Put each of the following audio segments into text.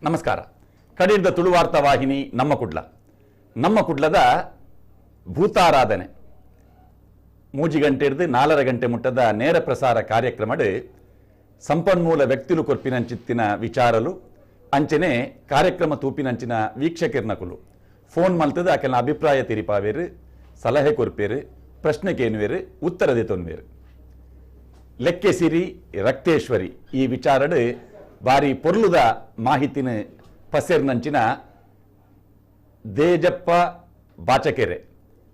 ನಮಸ್ಕಾರ. ಕಡೀರ್ದ ತುಳುವಾರ್ತಾ ವಾಹಿನಿ ನಮ್ಮ ಕುಡ್ಲ, ನಮ್ಮ ಕುಡ್ಲದ ಭೂತಾರಾಧನೆ 3 ಗಂಟೆಡ್ದು 4.5 ಗಂಟೆ ಮುಟ್ಟದ ನೇರ ಪ್ರಸಾರ ಕಾರ್ಯಕ್ರಮಡ್ ಸಂಪನ್ಮೂಲ ವ್ಯಕ್ತಿಲು ಕೊರ್ಪಿನಂಚಿತ್ತಿನ ವಿಚಾರಲು ಅಂಚನೆ ಕಾರ್ಯಕ್ರಮ ತೂಪಿನಂಚಿನ ವೀಕ್ಷಕರ್ನಕುಲು ಫೋನ್ ಮಲ್ತದ ಆಕೆನ ಅಭಿಪ್ರಾಯ ತಿರಿಪಾವೇರು, ಸಲಹೆ ಕೊರ್ಪೇರು, ಪ್ರಶ್ನೆ ಕೇನುವೇರು, ಉತ್ತರ ದೆತೊನ್ವೇರು. ಲೆಕ್ಕೆಸಿರಿ ರಕ್ತೇಶ್ವರಿ ಈ ವಿಚಾರಡ್ ಬಾರಿ ಪೊರ್ಲುದ ಮಾಹಿತಿನ ಪಸೆರ್ನಂಚಿನ ದೇಜಪ್ಪ ಬಾಚಕೆರೆ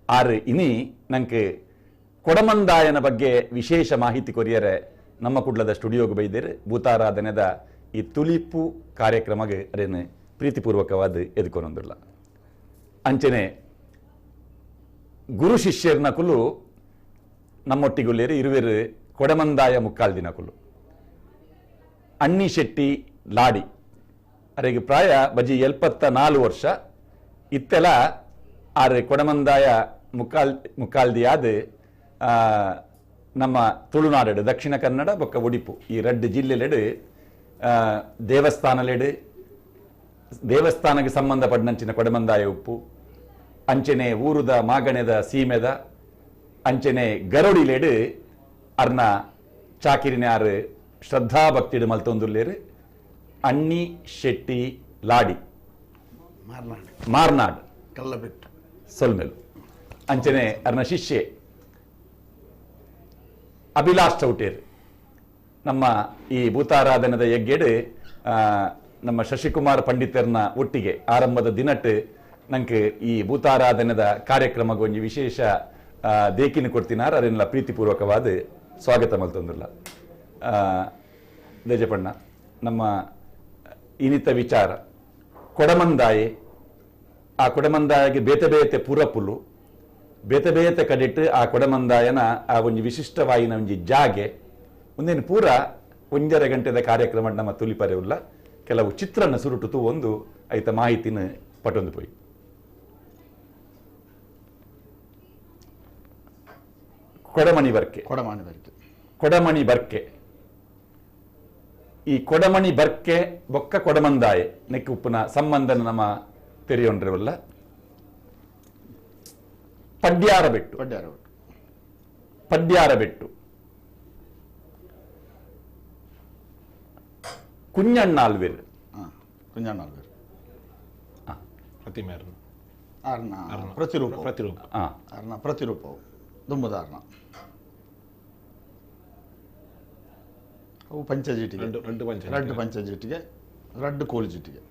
ಆರು ಇನಿ ನಂಗೆ ಕೊಡಮಂದಾಯನ ಬಗ್ಗೆ ವಿಶೇಷ ಮಾಹಿತಿ ಕೊರಿಯರೆ ನಮ್ಮ ಕುಡ್ಲದ ಸ್ಟುಡಿಯೋಗೆ ಬೈದೇರು. ಭೂತಾರಾಧನೆದ ಈ ತುಲಿಪು ಕಾರ್ಯಕ್ರಮಗೆ ಅದೇನು ಪ್ರೀತಿಪೂರ್ವಕವಾದ ಎದುಕೊನೊಂದಿಲ್ಲ. ಅಂಚನೆ ಗುರು ಶಿಷ್ಯರ್ನ ಕುಲು ನಮ್ಮೊಟ್ಟಿಗುಲ್ಲೇರು ಇರುವೆರು ಕೊಡಮಂದಾಯ ಮುಕ್ಕಾಲ್ದಿನ ಕುಲು ಅಣ್ಣಿ ಶೆಟ್ಟಿ ಲಾಡಿ ಅರೆಗೆ ಪ್ರಾಯ ಬಜಿ 74 ವರ್ಷ ಇತ್ತೆಲ್ಲ ಆರೆ ಕೊಡಮಂದಾಯ ಮುಕ್ಕಾಲ್ದಿಯಾದ ನಮ್ಮ ತುಳುನಾಡು ದಕ್ಷಿಣ ಕನ್ನಡ ಬೊಕ್ಕ ಒಡಿಪು ಈ ರಡ್ಡು ಜಿಲ್ಲೆಲೆಡು ದೇವಸ್ಥಾನಲೆಡು ದೇವಸ್ಥಾನಕ್ಕೆ ಸಂಬಂಧಪಟ್ಟಂಚಿನ ಕೊಡಮಂದಾಯ ಉಪ್ಪು ಅಂಚನೆ ಊರುದ ಮಾಗಣೆದ ಸೀಮೆದ ಅಂಚನೆ ಗರೋಡಿಲೇಡು ಅರ್ನ ಚಾಕಿರಿನಾರು ಶ್ರದ್ಧಾಭಕ್ತಿಡು ಮಲ್ತೊಂದುಲ್ಲೇರು ಅಣ್ಣಿ ಶೆಟ್ಟಿ ಲಾಡಿ ಮಾರ್ನಾಡ್ ಕಲ್ಲಬೆಟ್ಟು ಸೊಲ್ಮೆಲು ಅಂಚನೆ ಅರ್ನ ಶಿಷ್ಯೆ ಅಭಿಲಾಷ್ ಚೌಟೇರ್ ನಮ್ಮ ಈ ಭೂತಾರಾಧನದ ಯಜ್ಞೆಡು ನಮ್ಮ ಶಶಿಕುಮಾರ್ ಪಂಡಿತರ್ನ ಒಟ್ಟಿಗೆ ಆರಂಭದ ದಿನಟ್ಟು ನಂಗೆ ಈ ಭೂತಾರಾಧನದ ಕಾರ್ಯಕ್ರಮಕ್ಕೆ ಒಂಜಿ ವಿಶೇಷ ದೇಕಿನ ಕೊಡ್ತಿನಾರ ಅದನ್ನೆಲ್ಲ ಪ್ರೀತಿಪೂರ್ವಕವಾದ ಸ್ವಾಗತ ಮಲ್ತೊಂದಿಲ್ಲ. ದೇಜಪಣ್ಣ, ನಮ್ಮ ಇನಿತ ವಿಚಾರ ಕೊಡಮಂದಾಯೆ, ಆ ಕೊಡಮಂದಾಯಗೆ ಬೇತೆ ಬೇತೆ ಪುರಪುಲು ಬೇತೆ ಬೇತೆ ಕಡೆಟ್ಟು ಆ ಕೊಡಮಂದಾಯನ ಆ ಒಂಜಿ ವಿಶಿಷ್ಟವಾಯಿನ ಒಂಜಿ ಜಾಗೆ ಒಂದೇನು ಪೂರ 1.5 ಗಂಟೆದ ಕಾರ್ಯಕ್ರಮ ನಮ್ಮ ತುಲಿಪರೆ ಉಲ್ಲ ಕೆಲವು ಚಿತ್ರನ ಸುರುಟು ಒಂದು ಐತ ಮಾಹಿತಿನ ಪಟೊಂದು ಪೋಯಿ. ಕೊಡಮಣಿ ಬರ್ಕೆ, ಕೊಡಮಣಿ ಬರ್ಕೆ, ಕೊಡಮಣಿ ಬರ್ಕೆ. ಈ ಕೊಡಮಣಿ ಬರ್ಕೆ ಬೊಕ್ಕ ಕೊಡಮಂದಾಯೆ ನೆಕ್ಕು ಉಪ್ಪುನ ಸಂಬಂಧನ ನಮ್ಮ ತೆರೆಯೊಂಡ್ರವಲ್ಲ. ಪಡ್ಯಾರ ಬೆಟ್ಟು, ಪಡ್ಯಾರ ಬೆಟ್ಟು, ಪಡ್ಯಾರ ಬೆಟ್ಟು ಕುഞ്ഞಣ್ಣ ಆಲ್ವೇರ್, ಕುഞ്ഞಣ್ಣ ಆಲ್ವೇರ್ ಪ್ರತಿಮೆ ಅರ್ಣ ಪ್ರತಿರೂಪ, ಪ್ರತಿರೂಪ, ಅರ್ಣ ಪ್ರತಿರೂಪವು ದುಂಬದ ಅರ್ಣ. ಅವು ಪಂಚಜೀಟಿಗೆ, ರಡ್ಡು ಪಂಚಜೀಟಿಗೆ, ರಡ್ಡು ಕೋಲು ಜೀಟಿಗೆ.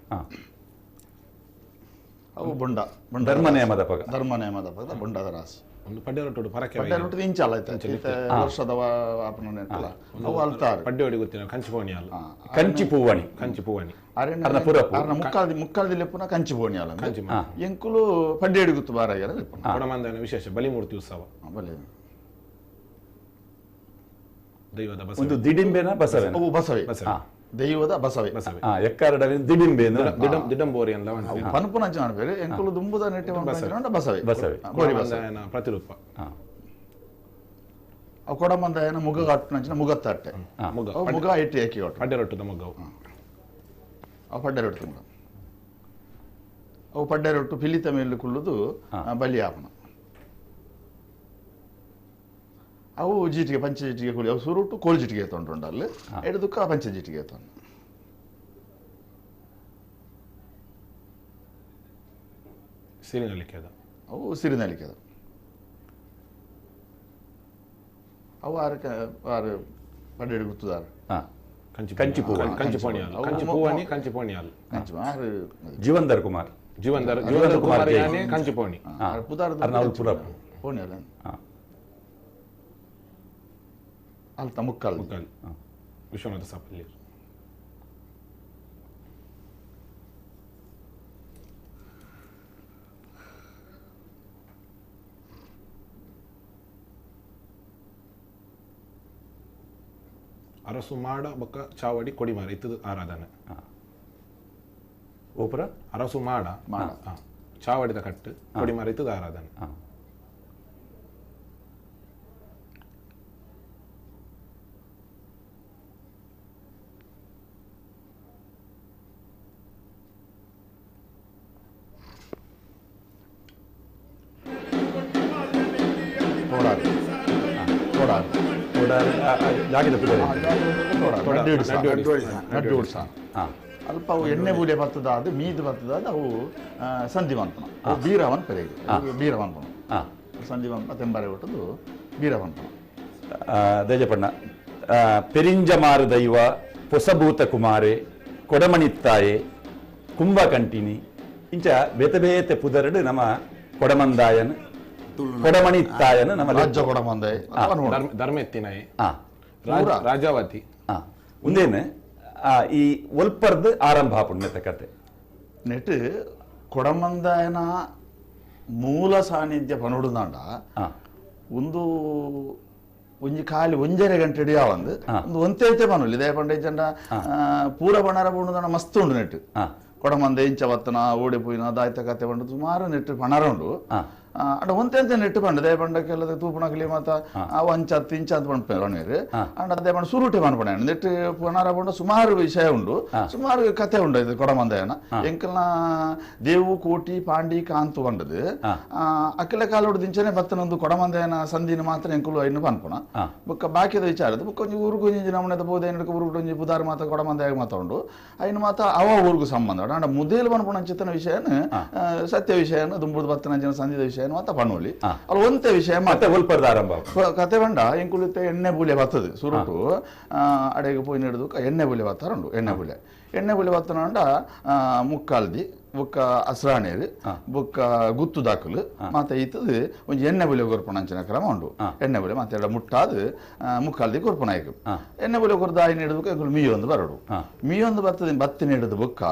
ಅವು ಬೊಂಡ ಧರ್ಮ ಧರ್ಮನಿಯಮದ ಪಗ, ಧರ್ಮ ನಿಯಮದ ಪಗದ ಬೊಂಡದ ರಾಸಿ. ಒಂದು ಪಡ್ಡೆರೊಟ್ಟು ಪರಕೆ, ಪಡ್ಡೆರೊಟ್ಟು ಇಂಚಾಲ ಆಯ್ತು ವರ್ಷದ ಆಪನ ಅವು ಅಲ್ತಾರು ಪಡ್ಡೆಯೋಡಿ ಗೊತ್ತಿಲ್ಲ. ಕಂಚಿಪೋಣಿ ಅಲ್ಲ, ಕಂಚಿಪೂವಣಿ, ಕಂಚಿಪೂವಣಿ ಅರ್ನ ಮುಕ್ಕಾಲ್ದಿ, ಮುಕ್ಕಾಲ್ದಿ ಲೆಪ್ಪುನ ಕಂಚಿಪೋಣಿ ಅಲ್ಲ ಎಂಕುಲು ಪಡ್ಡೆಯಡಿ ಗುತ್ತು ಬಾರಾಗ್ಯಾರ ಲೆಪ್ಪುನ. ಕೊಡಮಂದಾಯನ ವಿಶೇಷ ಬಲಿಮೂರ್ತಿ ಉತ್ಸವ, ಬಲಿ ದೈವದ ಒಂದು ದಿಡಿಂಬೆನ ಬಸವೆ, ಅವು ಬಸವೆ, ದೈವದ ಬಸವೆ, ಎಕ್ಕಾರಡ ದಿಡಿಂಬೆ ದಿಡಂಬೋರಿ ಅಂತ ಪನ್ಪುನಂಚಿನ ಬೇರೆ ಎಂಕುಲು ದುಂಬುದ ನೆಟ್ಟಿ ಬಸವೆ, ಬಸವೆ ಕೊಡಮಂದಾಯನ ಪ್ರತಿರೂಪ. ಅವು ಕೊಡಮಂದಾಯನ ಮುಗ ಅಟ್ಟುನಂಚಿನ ಮುಗತ್ತಟ್ಟೆ, ಮುಗ ಇಟ್ಟು ಏಕಿ ಒಟ್ಟು ಪಡ್ಡೆರೊಟ್ಟದ ಮುಗವು, ಅವು ಪಡ್ಡೆರೊಟ್ಟು ಮುಗ, ಅವು ಪಡ್ಡೆರೊಟ್ಟು ಪಿಲಿತ ಮೇಲೆ ಕುಳ್ಳುದು ಬಲಿಯಾಪನ. ಅವು ಜೀಟಿಗೆ ಪಂಚ ಜೀಟಿಗೆ ಕೂಲಿ, ಅವು ಸುರುಟು ಕೋಲು ಜೀಟಿಗೆ ತೊಂಡು ಅಲ್ಲಿ ಎಡದುಕ್ಕ ಪಂಚ ಜೀಟಿಗೆ ತೊಂಡು. ಸಿರಿನಲಿಕೆ ಅದ, ಅವು ಸಿರಿನಲಿಕೆ ಅದ. ಅವು ಆರು ಆರು ಪಡ್ಡೆಡು ಗುತ್ತುದಾರ ಕಂಚಿಪೂವಣಿ, ಕಂಚಿಪೂವಣಿ, ಕಂಚಿಪೋಣಿ ಅಲ್ಲ ಕಂಚಿ ಆರು ಜೀವಂದರ್ ಕುಮಾರ್, ಜೀವಂದರ್ ಜೀವಂದರ್ ಕುಮಾರ್ ಯಾನೆ ಕಂಚಿಪೋಣಿ ಪುರಪು ಪೋಣಿ ಅಲ್ಲ ಅಲ್ತ ಮುಕ್ಕಾಲ್, ಮುಕ್ಕಾಲ್ ವಿಶ್ವನಾಥ ಸಾಪಲ್ಲಿ. ಅರಸು ಮಾಡ ಬೊಕ್ಕ ಚಾವಡಿ ಕೊಡಿಮಾರ ಇತ್ತದ ಆರಾಧನೆ. ಓಪರ ಅರಸು ಮಾಡ ಚಾವಡಿದ ಕಟ್ಟು ಕೊಡಿಮಾರ ಇತ್ತದ ಆರಾಧನೆ. ತೋಡಾರು ತೋಡಾರು ಜಾಗದ ನಡ್ಡು ಅಲ್ಪ ಅವು ಎಣ್ಣೆ ಬೂಲೆ ಬರ್ತದ ಅದು ಮೀದು ಬರ್ತದ ಅದು ಅವು ಸಂಧಿ ಮನ್ಪುನ ಬೀರವನ್ ಪೆರೆಗೆ ಬೀರ ಮನ್ಪುನ ಸಂಧಿ ಮನ್ಪುನ ತೆಂಬಾರೆ ಒಟ್ಟದು ಬೀರ ಮನ್ಪುನ ದೇಜಪಣ್ಣ ಪೆರಿಂಜಮಾರು ದೈವ ಪೊಸಭೂತ ಕುಮಾರೆ ಕೊಡಮಣಿತ್ತಾಯೆ ಕುಂಭಕಂಟಿನಿ ಇಂಚ ಬೇತೆ ಬೇತೆ ಪುದರಡು ನಮ್ಮ ಕೊಡಮಂದಾಯನ್ ಕೊಡಮಣಿತ್ತಾಯನ ನಮ್ಮ ರಾಜ್ಯ ಕೊಡಮಂದಾಯ ಧರ್ಮೆತ್ತಿನಾಯೆ ರಾಜಾವತಿ ಒಂದೇನು ಈ ಒಲ್ಪರ್ದು ಆರಂಭ ಪುಣ್ಯದ ಕತೆ ನೆಟ್ ಕೊಡಮಂದಾಯನ ಮೂಲ ಸಾನ್ನಿಧ್ಯ ಪನೋಡುದಾಂಡ ಒಂದು ಒಂಜಿ ಖಾಲಿ ಒಂಜರೆ ಗಂಟೆ ಇಡೀ ಒಂದು ಒಂದು ಒಂತೇತೆ ಪನೊಲಿ ದಯ ಪಂಡ ಜಂಡ ಪೂರ ಬಣರ ಪುಣ್ಣದಾಂಡ ಮಸ್ತ್ ಉಂಡು ನೆಟ್ ಕೊಡಮಂದ ಇಂಚ ಬತ್ತನ ಓಡಿ ಪೋಯಿನ ದಾಯ್ತ ಕತೆ ಪಂಡ ಸುಮಾರು ನೆಟ್ಟು ಪಣರ ಉಂಡು ಅಂಡ ಒಂತೆಂತೆ ನೆಟ್ಟು ಪಂಡ ದಯ ಪಂಡಕ್ಕೆಲ್ಲ ತೂಪುಣಕಲಿ ಮಾತ ಅವು ಅಂಚತ್ತು ಇಂಚತ್ತು ಪಂಡ್ಪೇರು ಅಂಡ ಅದೇ ಪಂಡ ಸುರುಟೆ ಪನ್ಪಣೆ ನೆಟ್ಟು ಪಣರ ಪಂಡ ಸುಮಾರು ವಿಷಯ ಉಂಡು ಸುಮಾರು ಕತೆ ಉಂಡು ಇದು ಕೊಡಮಂದಯನ ಎಂಕಲ್ನ ದೇವು ಕೋಟಿ ಪಾಂಡಿ ಕಾಂತು ಪಂಡದು ಅಕ್ಕಿಲ ಕಾಲೋಡು ದಿಂಚನೆ ಬತ್ತನೊಂದು ಕೊಡಮಂದಯನ ಸಂಧಿನ ಮಾತ್ರ ಎಂಕುಲು ಐನು ಪನ್ಪುಣ ಬೊಕ್ಕ ಬಾಕಿದ ವಿಚಾರದ ಬೊಕ್ಕ ಒಂಜಿ ಊರುಗು ಒಂಜಿ ನಮೂನೆದ ಬೋಧೆ ಊರುಗು ಒಂಜಿ ಬುದಾರು ಮಾತ ಕೊಡಮಂದಯ ಮಾತ ಉಂಡು ಐನು ಮಾತ ಅವ ಊರುಗು ಸಂಬಂಧ ಅಂಡ ಮುದೇಲು ಪನ್ಪುಣ ಅಂಚಿತನ ವಿಷಯನ ಸತ್ಯ ವಿಷಯನ ದುಂಬುದು ಬತ್ತನಂಚಿನ ಸಂಧಿದ ವಿಷಯ ಮಾತ ಪಣ್ಣೋಲಿ ಅಲ್ಲಿ ಒಂತೆ ವಿಷಯ ಮತ್ತೆ ಒಲ್ಪರ್ದ ಆರಂಭ ಕತೆ ಬಂಡ ಎಂಕುಲಿತ್ತೆ ಎಣ್ಣೆ ಬೂಲೆ ಬರ್ತದೆ ಸುರುಟು ಅಡೆಗೆ ಪೋಯಿ ಹಿಡಿದು ಎಣ್ಣೆ ಬೂಲೆ ಬತ್ತಾರ ಉಂಡು ಎಣ್ಣೆ ಬೂಲೆ ಎಣ್ಣೆ ಬೂಲೆ ಬತ್ತನಂಡ ಮುಕ್ಕಾಲ್ದಿ ಬೊಕ್ಕ ಅಸ್ರಾಣೇರು ಬೊಕ್ಕ ಗುತ್ತು ದಾಖಲು ಮಾತ ಈತದು ಒಂಜಿ ಎಣ್ಣೆ ಬುಲೆ ಕೊರ್ಪಣ ಅಂಚಿನ ಕ್ರಮ ಉಂಡು ಎಣ್ಣೆ ಬುಲೆ ಮಾತ ಎಲ್ಲ ಮುಟ್ಟಾದು ಮುಕ್ಕಾಲ್ದಿ ಕೊರ್ಪಣ ಆಯ್ತು ಎಣ್ಣೆ ಬುಲೆ ಕೊರ್ದು ಆಯ್ನ ಹಿಡಿದು ಎಂಕುಲು ಮೀಯೊಂದು ಬರಡು ಮೀಯೊಂದು ಬತ್ತದ ಬತ್ತಿನ ಹಿಡಿದು ಬೊಕ್ಕ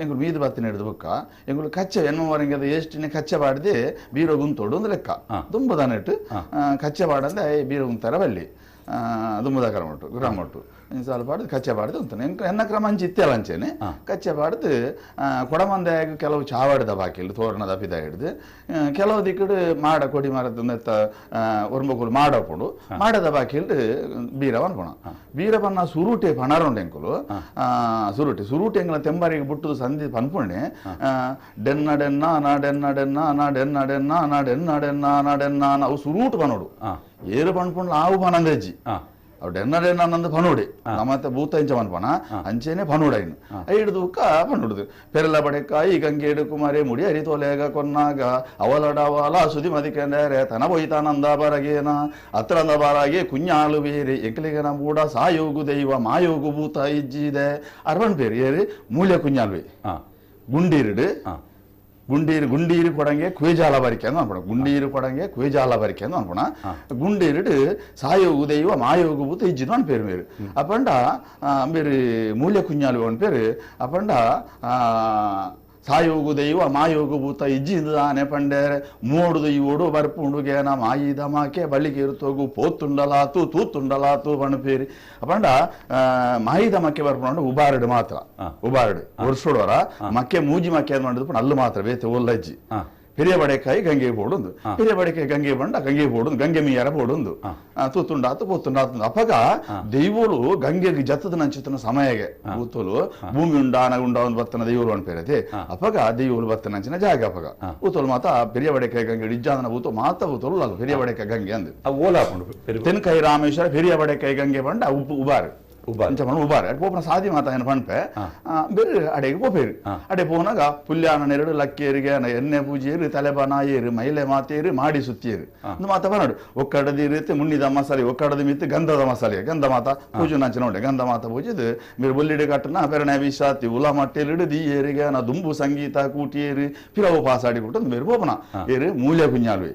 ಎಂಕುಲು ಮೀದು ಬತ್ತಿನ ಹಿಡಿದು ಬೊಕ್ಕ ಎಂಕುಲು ಕಚ್ಚೆ ಎನ್ನುವರೆಗೆ ಅದು ಎಷ್ಟಿನ ಕಚ್ಚೆ ಬಾಡದೆ ಬೀರೋ ಗುಂತೋಡು ಒಂದು ಲೆಕ್ಕ ದುಂಬುದಾನಿಟ್ಟು ಕಚ್ಚೆ ಬಾಡಂದೆ ಬೀರೋ ಗುಂತಾರ ಬಲ್ಲಿ ದುಂಬುದ ಕ್ರಮ ಉಂಟು ಗ್ರಾಮ ಉಂಟು ಸಾಲ ಪಾಡ್ದು ಕಚ್ಚೆ ಪಾಡ್ದು ಉಂಟು ಎನ್ನ ಕ್ರಮ ಅಂಚೆ ಇತ್ತೆಲ್ಲ ಅಂಚೇನೆ ಕಚ್ಚೆ ಪಾಡ್ದು ಕೊಡಮಂದಾಯಾಗ ಕೆಲವು ಚಾವಾಡಿದ ಬಾಕಿಲ್ ತೋರಣದ ಪಿದ ಹಿಡ್ದು ಕೆಲವು ದಿಕ್ಕಡು ಮಾಡ ಕೊಡಿ ಮರದ ನೆತ್ತ ಒರ್ಂಬಕುಲು ಮಾಡಪುಂಡು ಮಾಡದ ಬಾಕಿಲ್ ಬೀರವನ್ ಪೋಣ ಬೀರವನ್ನ ಸುರುಟೆ ಪಣರುಂಡು ಎಂಕುಲು ಸುರುಟೆ ಸುರುಟೆ ಎಂಕಲ ತೆಂಬಾರಿಗೆ ಬುಟ್ಟುದು ಸಂಧಿ ಪನ್ಪುಂಡೆ ಡೆನ್ನ ಡೆನ್ನ ನಾ ಡೆನ್ನ ಡೆನ್ನ ನಾ ಡೆನ್ನ ಡೆನ್ನ ನಾ ಡೆನ್ನ ಡೆನ್ನ ನಾ ಡೆನ್ನ ಅವು ಸುರೂಟು ಪನೋಡು ಏರು ಪನ್ಪುಂಡು ಆವು ಪನಂದೆಜ್ಜಿ ಅವು ಡೆನ್ನ ಡೆನ್ನ ನಂದು ಪನೋಡಿ ನಮ್ಮತ್ತೆ ಭೂತ ಇಂಚ ಪನ್ಪಣ ಅಂಚೆನೆ ಪನೋಡೈನು ಹಿಡಿದು ಉಕ್ಕ ಪನ್ನುಡುದು ಪೆರಲ ಬಡೆಕಾಯಿ ಗಂಗೇಡು ಕುಮಾರಿ ಮುಡಿ ಅರಿತೋಲೆಗ ಕೊನ್ನಾಗ ಅವಲಡವಲ ಸುದಿ ಮದಿಕೆಂದರೆ ತನ ಬೊಯ್ತಾನಂದ ಬರಗೇನ ಅತ್ರಂದ ಬರಗೆ ಕುഞ്ഞാಳು ಬೇರೆ ಎಂಕಲಿಗನ ಮೂಡ ಸಾಯೋಗು ದೈವ ಮಾಯೋಗು ಭೂತ ಇಜ್ಜಿದೆ ಅರ್ವಣ್ ಬೇರೆ ಏರಿ ಮೂಲೆ ಕುഞ്ഞಾಳ್ವೆ ಗುಂಡೀರುಡು ಗುಂಡೀರು ಗುಂಡೀರು ಕೊಡಂಗೆ ಕುವೇಜಾಲ ಬರಿಕೆ ಅಂತ ಅನ್ಪಣ ಗುಂಡೀರು ಕೊಡಂಗೆ ಕುವೇಜಾಲ ಬರಿಕೆ ಅಂತ ಅನ್ಪಣ ಗುಂಡೀರುಡು ಸಾಯೋಗು ದೈವ ಮಾಯೋಗು ಭೂತ ಇಜ್ಜಿದು ಅನ್ಪೇರು ಮೇರು ಅಪಂಡ ಮೇರು ಮೂಲ್ಯ ಕುഞ്ഞಾಲು ಅನ್ಪೇರು ಅಪಂಡ ಸಾಯೋಗು ದೈವ ಮಾಯೋಗು ಭೂತ ಇಜ್ಜಿಂದು ದಾನೆ ಪಂಡೇರೆ ಮೋಡುದು ಈ ಓಡು ಬರ್ಪುಂಡುಗೇನ ಮಾಯಿದ ಮಾಕೆ ಬಳಿಗೆ ಇರುತ್ತೋಗು ಪೋತುಂಡಲಾತು ತೂತುಂಡಲಾತು ಪಣಪೇರಿ ಅಪಂಡ ಮಾಯಿದ ಮಕ್ಕೆ ಬರ್ಪುಂಡು ಉಬಾರಡು ಮಾತ್ರ ಉಬಾರಡು ವರ್ಷೋಡವರ ಮಕ್ಕೆ ಮೂಜಿ ಮಕ್ಕೆ ಮಾಡಿದ್ರು ಅಲ್ಲು ಮಾತ್ರ ಬೇತೆ ಒಲ್ಲಜ್ಜಿ பெரிய ಬಡೆಕಾಯಿ ಗಂಗೆ ಬೋಡುಂದು பெரிய ಬಡೆಕಾಯಿ ಗಂಗೆ ಬಂಡ ಗಂಗೆ ಬೋಡುಂದು ಗಂಗೆ ಮೀಯರ ಬೋಡುಂದು ತೂತುಂಡಾತು ಪೋತುಂಡಾತು ಅಪಗ ದೈವೋಲು ಗಂಗೆಗೆ ಜತದ ನಂಚಿತನ ಸಮಯಗೆ ಭೂತೋಲು ಭೂಮಿ ಉಂಡಾನ ಉಂಡ ಒಂದು ಬತ್ತನ ದೈವೋಲು ಅನ್ಪೇರತೆ ಅಪಗ ದೈವೋಲು ಬತ್ತನಂಚಿನ ಜಾಗ ಅಪಗ ಭೂತೋಲು ಮಾತ பெரிய ಬಡೆಕಾಯಿ ಗಂಗೆ ಇಜ್ಜಾದನ ಭೂತೋ ಮಾತ ಭೂತೋಲು ಅಲ್ಲ பெரிய ಬಡೆಕಾಯಿ ಗಂಗೆ ಅಂದು ಓಲಾ ತೆನ್ಕಾಯಿ ರಾಮೇಶ್ವರ பெரிய ಬಡೆಕಾಯಿ ಗಂಗೆ ಬಂಡ ಉಪ್ಪು ಉಬಾರು ಉಬಾರು ಪೋಪನ ಸಾದಿ ಮಾತ ಏನು ಪನ್ಪೆ ಬೇರೆ ಅಡೆಗೆ ಪೋಪೇರು ಅಡೆ ಪೋನಾಗ ಪುಲ್ಯಾನ ನೆರಡು ಲಕ್ಕೇರಿಗೆ ಎಣ್ಣೆ ಪೂಜೆಯರು ತಲೆಬಾನ ಏರು ಮೈಲೆ ಮಾತೇರು ಮಾಡಿ ಸುತ್ತಿಯರು ಒಂದು ಮಾತ ಬನ್ನಡು ಒಕ್ಕಡದಿ ಇರುತ್ತೆ ಮುನ್ನಿದ ಮಸಾಲೆ ಒಕ್ಕಡದಿ ಮಿತ್ತು ಗಂಧದ ಮಸಾಲೆ ಗಂಧ ಮಾತ ಪೂಜೆ ನಂಚಿನ ಉಂಡೆ ಗಂಧ ಮಾತ ಪೂಜೆದು ಮೇರು ಬೊಲ್ಲಿಡೆ ಕಟ್ಟನ ಪೆರಣೆ ವಿಷಾತಿ ಉಲ ಮಟ್ಟೆಲಿಡು ದೀಯೇರಿಗೆ ನ ದುಂಬು ಸಂಗೀತ ಕೂಟಿಯೇರು ಪಿರವು ಪಾಸಾಡಿ ಕೊಟ್ಟು ಬೇರು ಪೋಪನ ಏರು ಮೂಲೆ ಕುഞ്ഞാಲ್ವೆ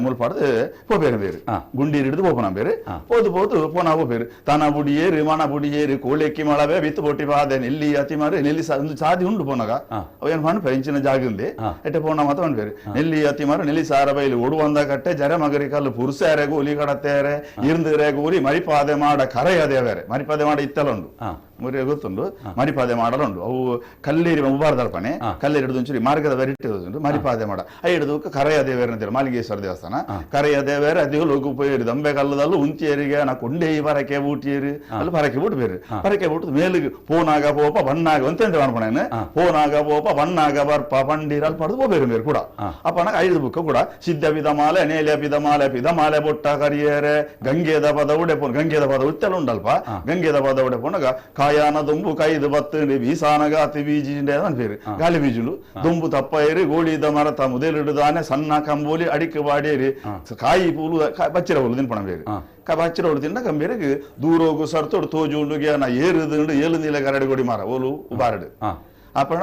ಮುಲ್ಪಾಡ್ದು ಪೋಪೇರು ಬೇರು ಗುಂಡೀರು ಹಿಡಿದು ಪೋಪನ ಬೇರೆ ಪೋದು ಪೋದು ಪೋನಾ ಪೋಪೇರು ತಾನ ಬುಡಿಯೇರು ಮಣ ಬುಡಿಯೇರು ಕೋಳೆಕ್ಕಿ ಮಳವೆ ಬಿತ್ತು ಪೊಟ್ಟಿ ಬಾದೆ ನೆಲ್ಲಿ ಅತಿಮಾರು ನೆಲ್ಲಿ ಒಂದು ಸಾದಿ ಉಂಡು ಪೋನಾಗ ಅವೇನು ಪಣಪೆ ಇಂಚಿನ ಜಾಗ ఉంది ಎಟ್ಟೆ ಪೋಣ ಮಾತ ಪಣ್ಪೇರು ನೆಲ್ಲಿ ಅತಿಮಾರು ನೆಲ್ಲಿ ಸಾರ ಬೈಲು ಒಡುವಂದ ಕಟ್ಟೆ ಜರೆ ಮಗರಿ ಕಲ್ಲು ಪುರುಸೇರೆ ಗೋಲಿ ಕಡತ್ತೇರೆ ಇರುಂದಿರೆ ಗೋಲಿ ಮರಿಪಾದೆ ಮಾಡ ಕರೆಯದೆ ಬೇರೆ ಮರಿಪಾದೆ ಮಾಡ ಇತ್ತಲ ಉಂಡು ಮುರಿಯ ಗೊತ್ತುಂಡು ಮರಿಪಾದೆ ಮಾಡಲುಂಡು ಅವು ಕಲ್ಲೇರಿ ಉಬಾರದಲ್ಪನೆ ಕಲ್ಲೇರಿ ಹಿಡಿದು ಒಂಚೂರಿ ಮಾರ್ಗದ ಬೆರಿಟ್ಟು ಉಂಟು ಮರಿಪಾದೆ ಮಾಡ I ಹಿಡಿದು ಕರೆಯ ದೇವೇರನ ದೇವರು ಮಾಲಿಂಗೇಶ್ವರ ದೇವಸ್ಥಾನ ಕರೆಯ ದೇವೇರ ದೇವಲೋಕ ಪೋಯೇರಿ ದಂಬೆ ಕಲ್ಲದಲ್ಲೂ ಉಂಚಿಯರಿಗೆ ನಾ ಕೊಂಡೇ ಪರಕೆ ಬೂಟಿಯರು ಅಲ್ಲಿ ಪರಕೆ ಬೂಟ್ ಬೇರೆ ಪರಕೆ ಬೂಟು ಮೇಲಿಗೆ ಪೋನಾಗ ಪೋಪ ಬಣ್ಣಾಗ ಅಂತ ಅನ್ಪಣೇನು ಪೋನಾಗ ಪೋಪ ಬಣ್ಣಾಗ ಬರ್ಪ ಪಂಡೀರ ಅಲ್ಲಿ ಪಡೆದು ಹೋಗ್ಬೇರು ಬೇರೆ ಕೂಡ ಅಪ್ಪನಾಗ ಐದು ಬುಕ್ಕ ಕೂಡ ಸಿದ್ಧ ಪಿದಮಾಲೆ ನೇಲೆ ಪಿದಮಾಲೆ ಪಿದಮಾಲೆ ಬೊಟ್ಟ ಕರಿಯರೆ ಗಂಗೆದ ಪದ ಉಡೆ ಪೋನ್ ಗಂಗೆದ ಪದ ಉತ್ತೆಲ್ಲ ಉಂಡಲ್ಪ ಗಂಗೆದ ಪದ ಉಡೆ ಪೋನಾಗ ಕಾಯಾನ ದೊಂಬು ಕೈದು ಬತ್ತು ಬೀಸಾನಗ ಅತಿ ಬೀಜಿಂಡೆ ಅನ್ಪೇರು ಗಾಲಿ ಬೀಜುಲು ದೊಂಬು ತಪ್ಪೇರಿ ಗೋಳಿದ ಮರತ ಮುದೇಲಿಡುದಾನೆ ಸಣ್ಣ ಕಂಬೋಲಿ ಅಡಿಕೆ ಬಾಡೇರಿ ಕಾಯಿ ಪೂಲು ಬಚ್ಚಿರ ಹುಲ್ಲು ತಿನ್ಪಣ ಬೇರೆ ಬಚ್ಚಿರ ಹುಲ್ಲು ತಿನ್ನ ಕಂಬೇರಿಗೆ ದೂರೋಗು ಸರ್ತೋಡು ತೋಜುಂಡುಗೆ ನಾ ಏರುದುಂಡು ಏಳು ನೀಲ ಕರಡಿ ಕೊಡಿ ಮಾರ ಓಲು ಉಬಾರಡು ಅಪ್ಪಣ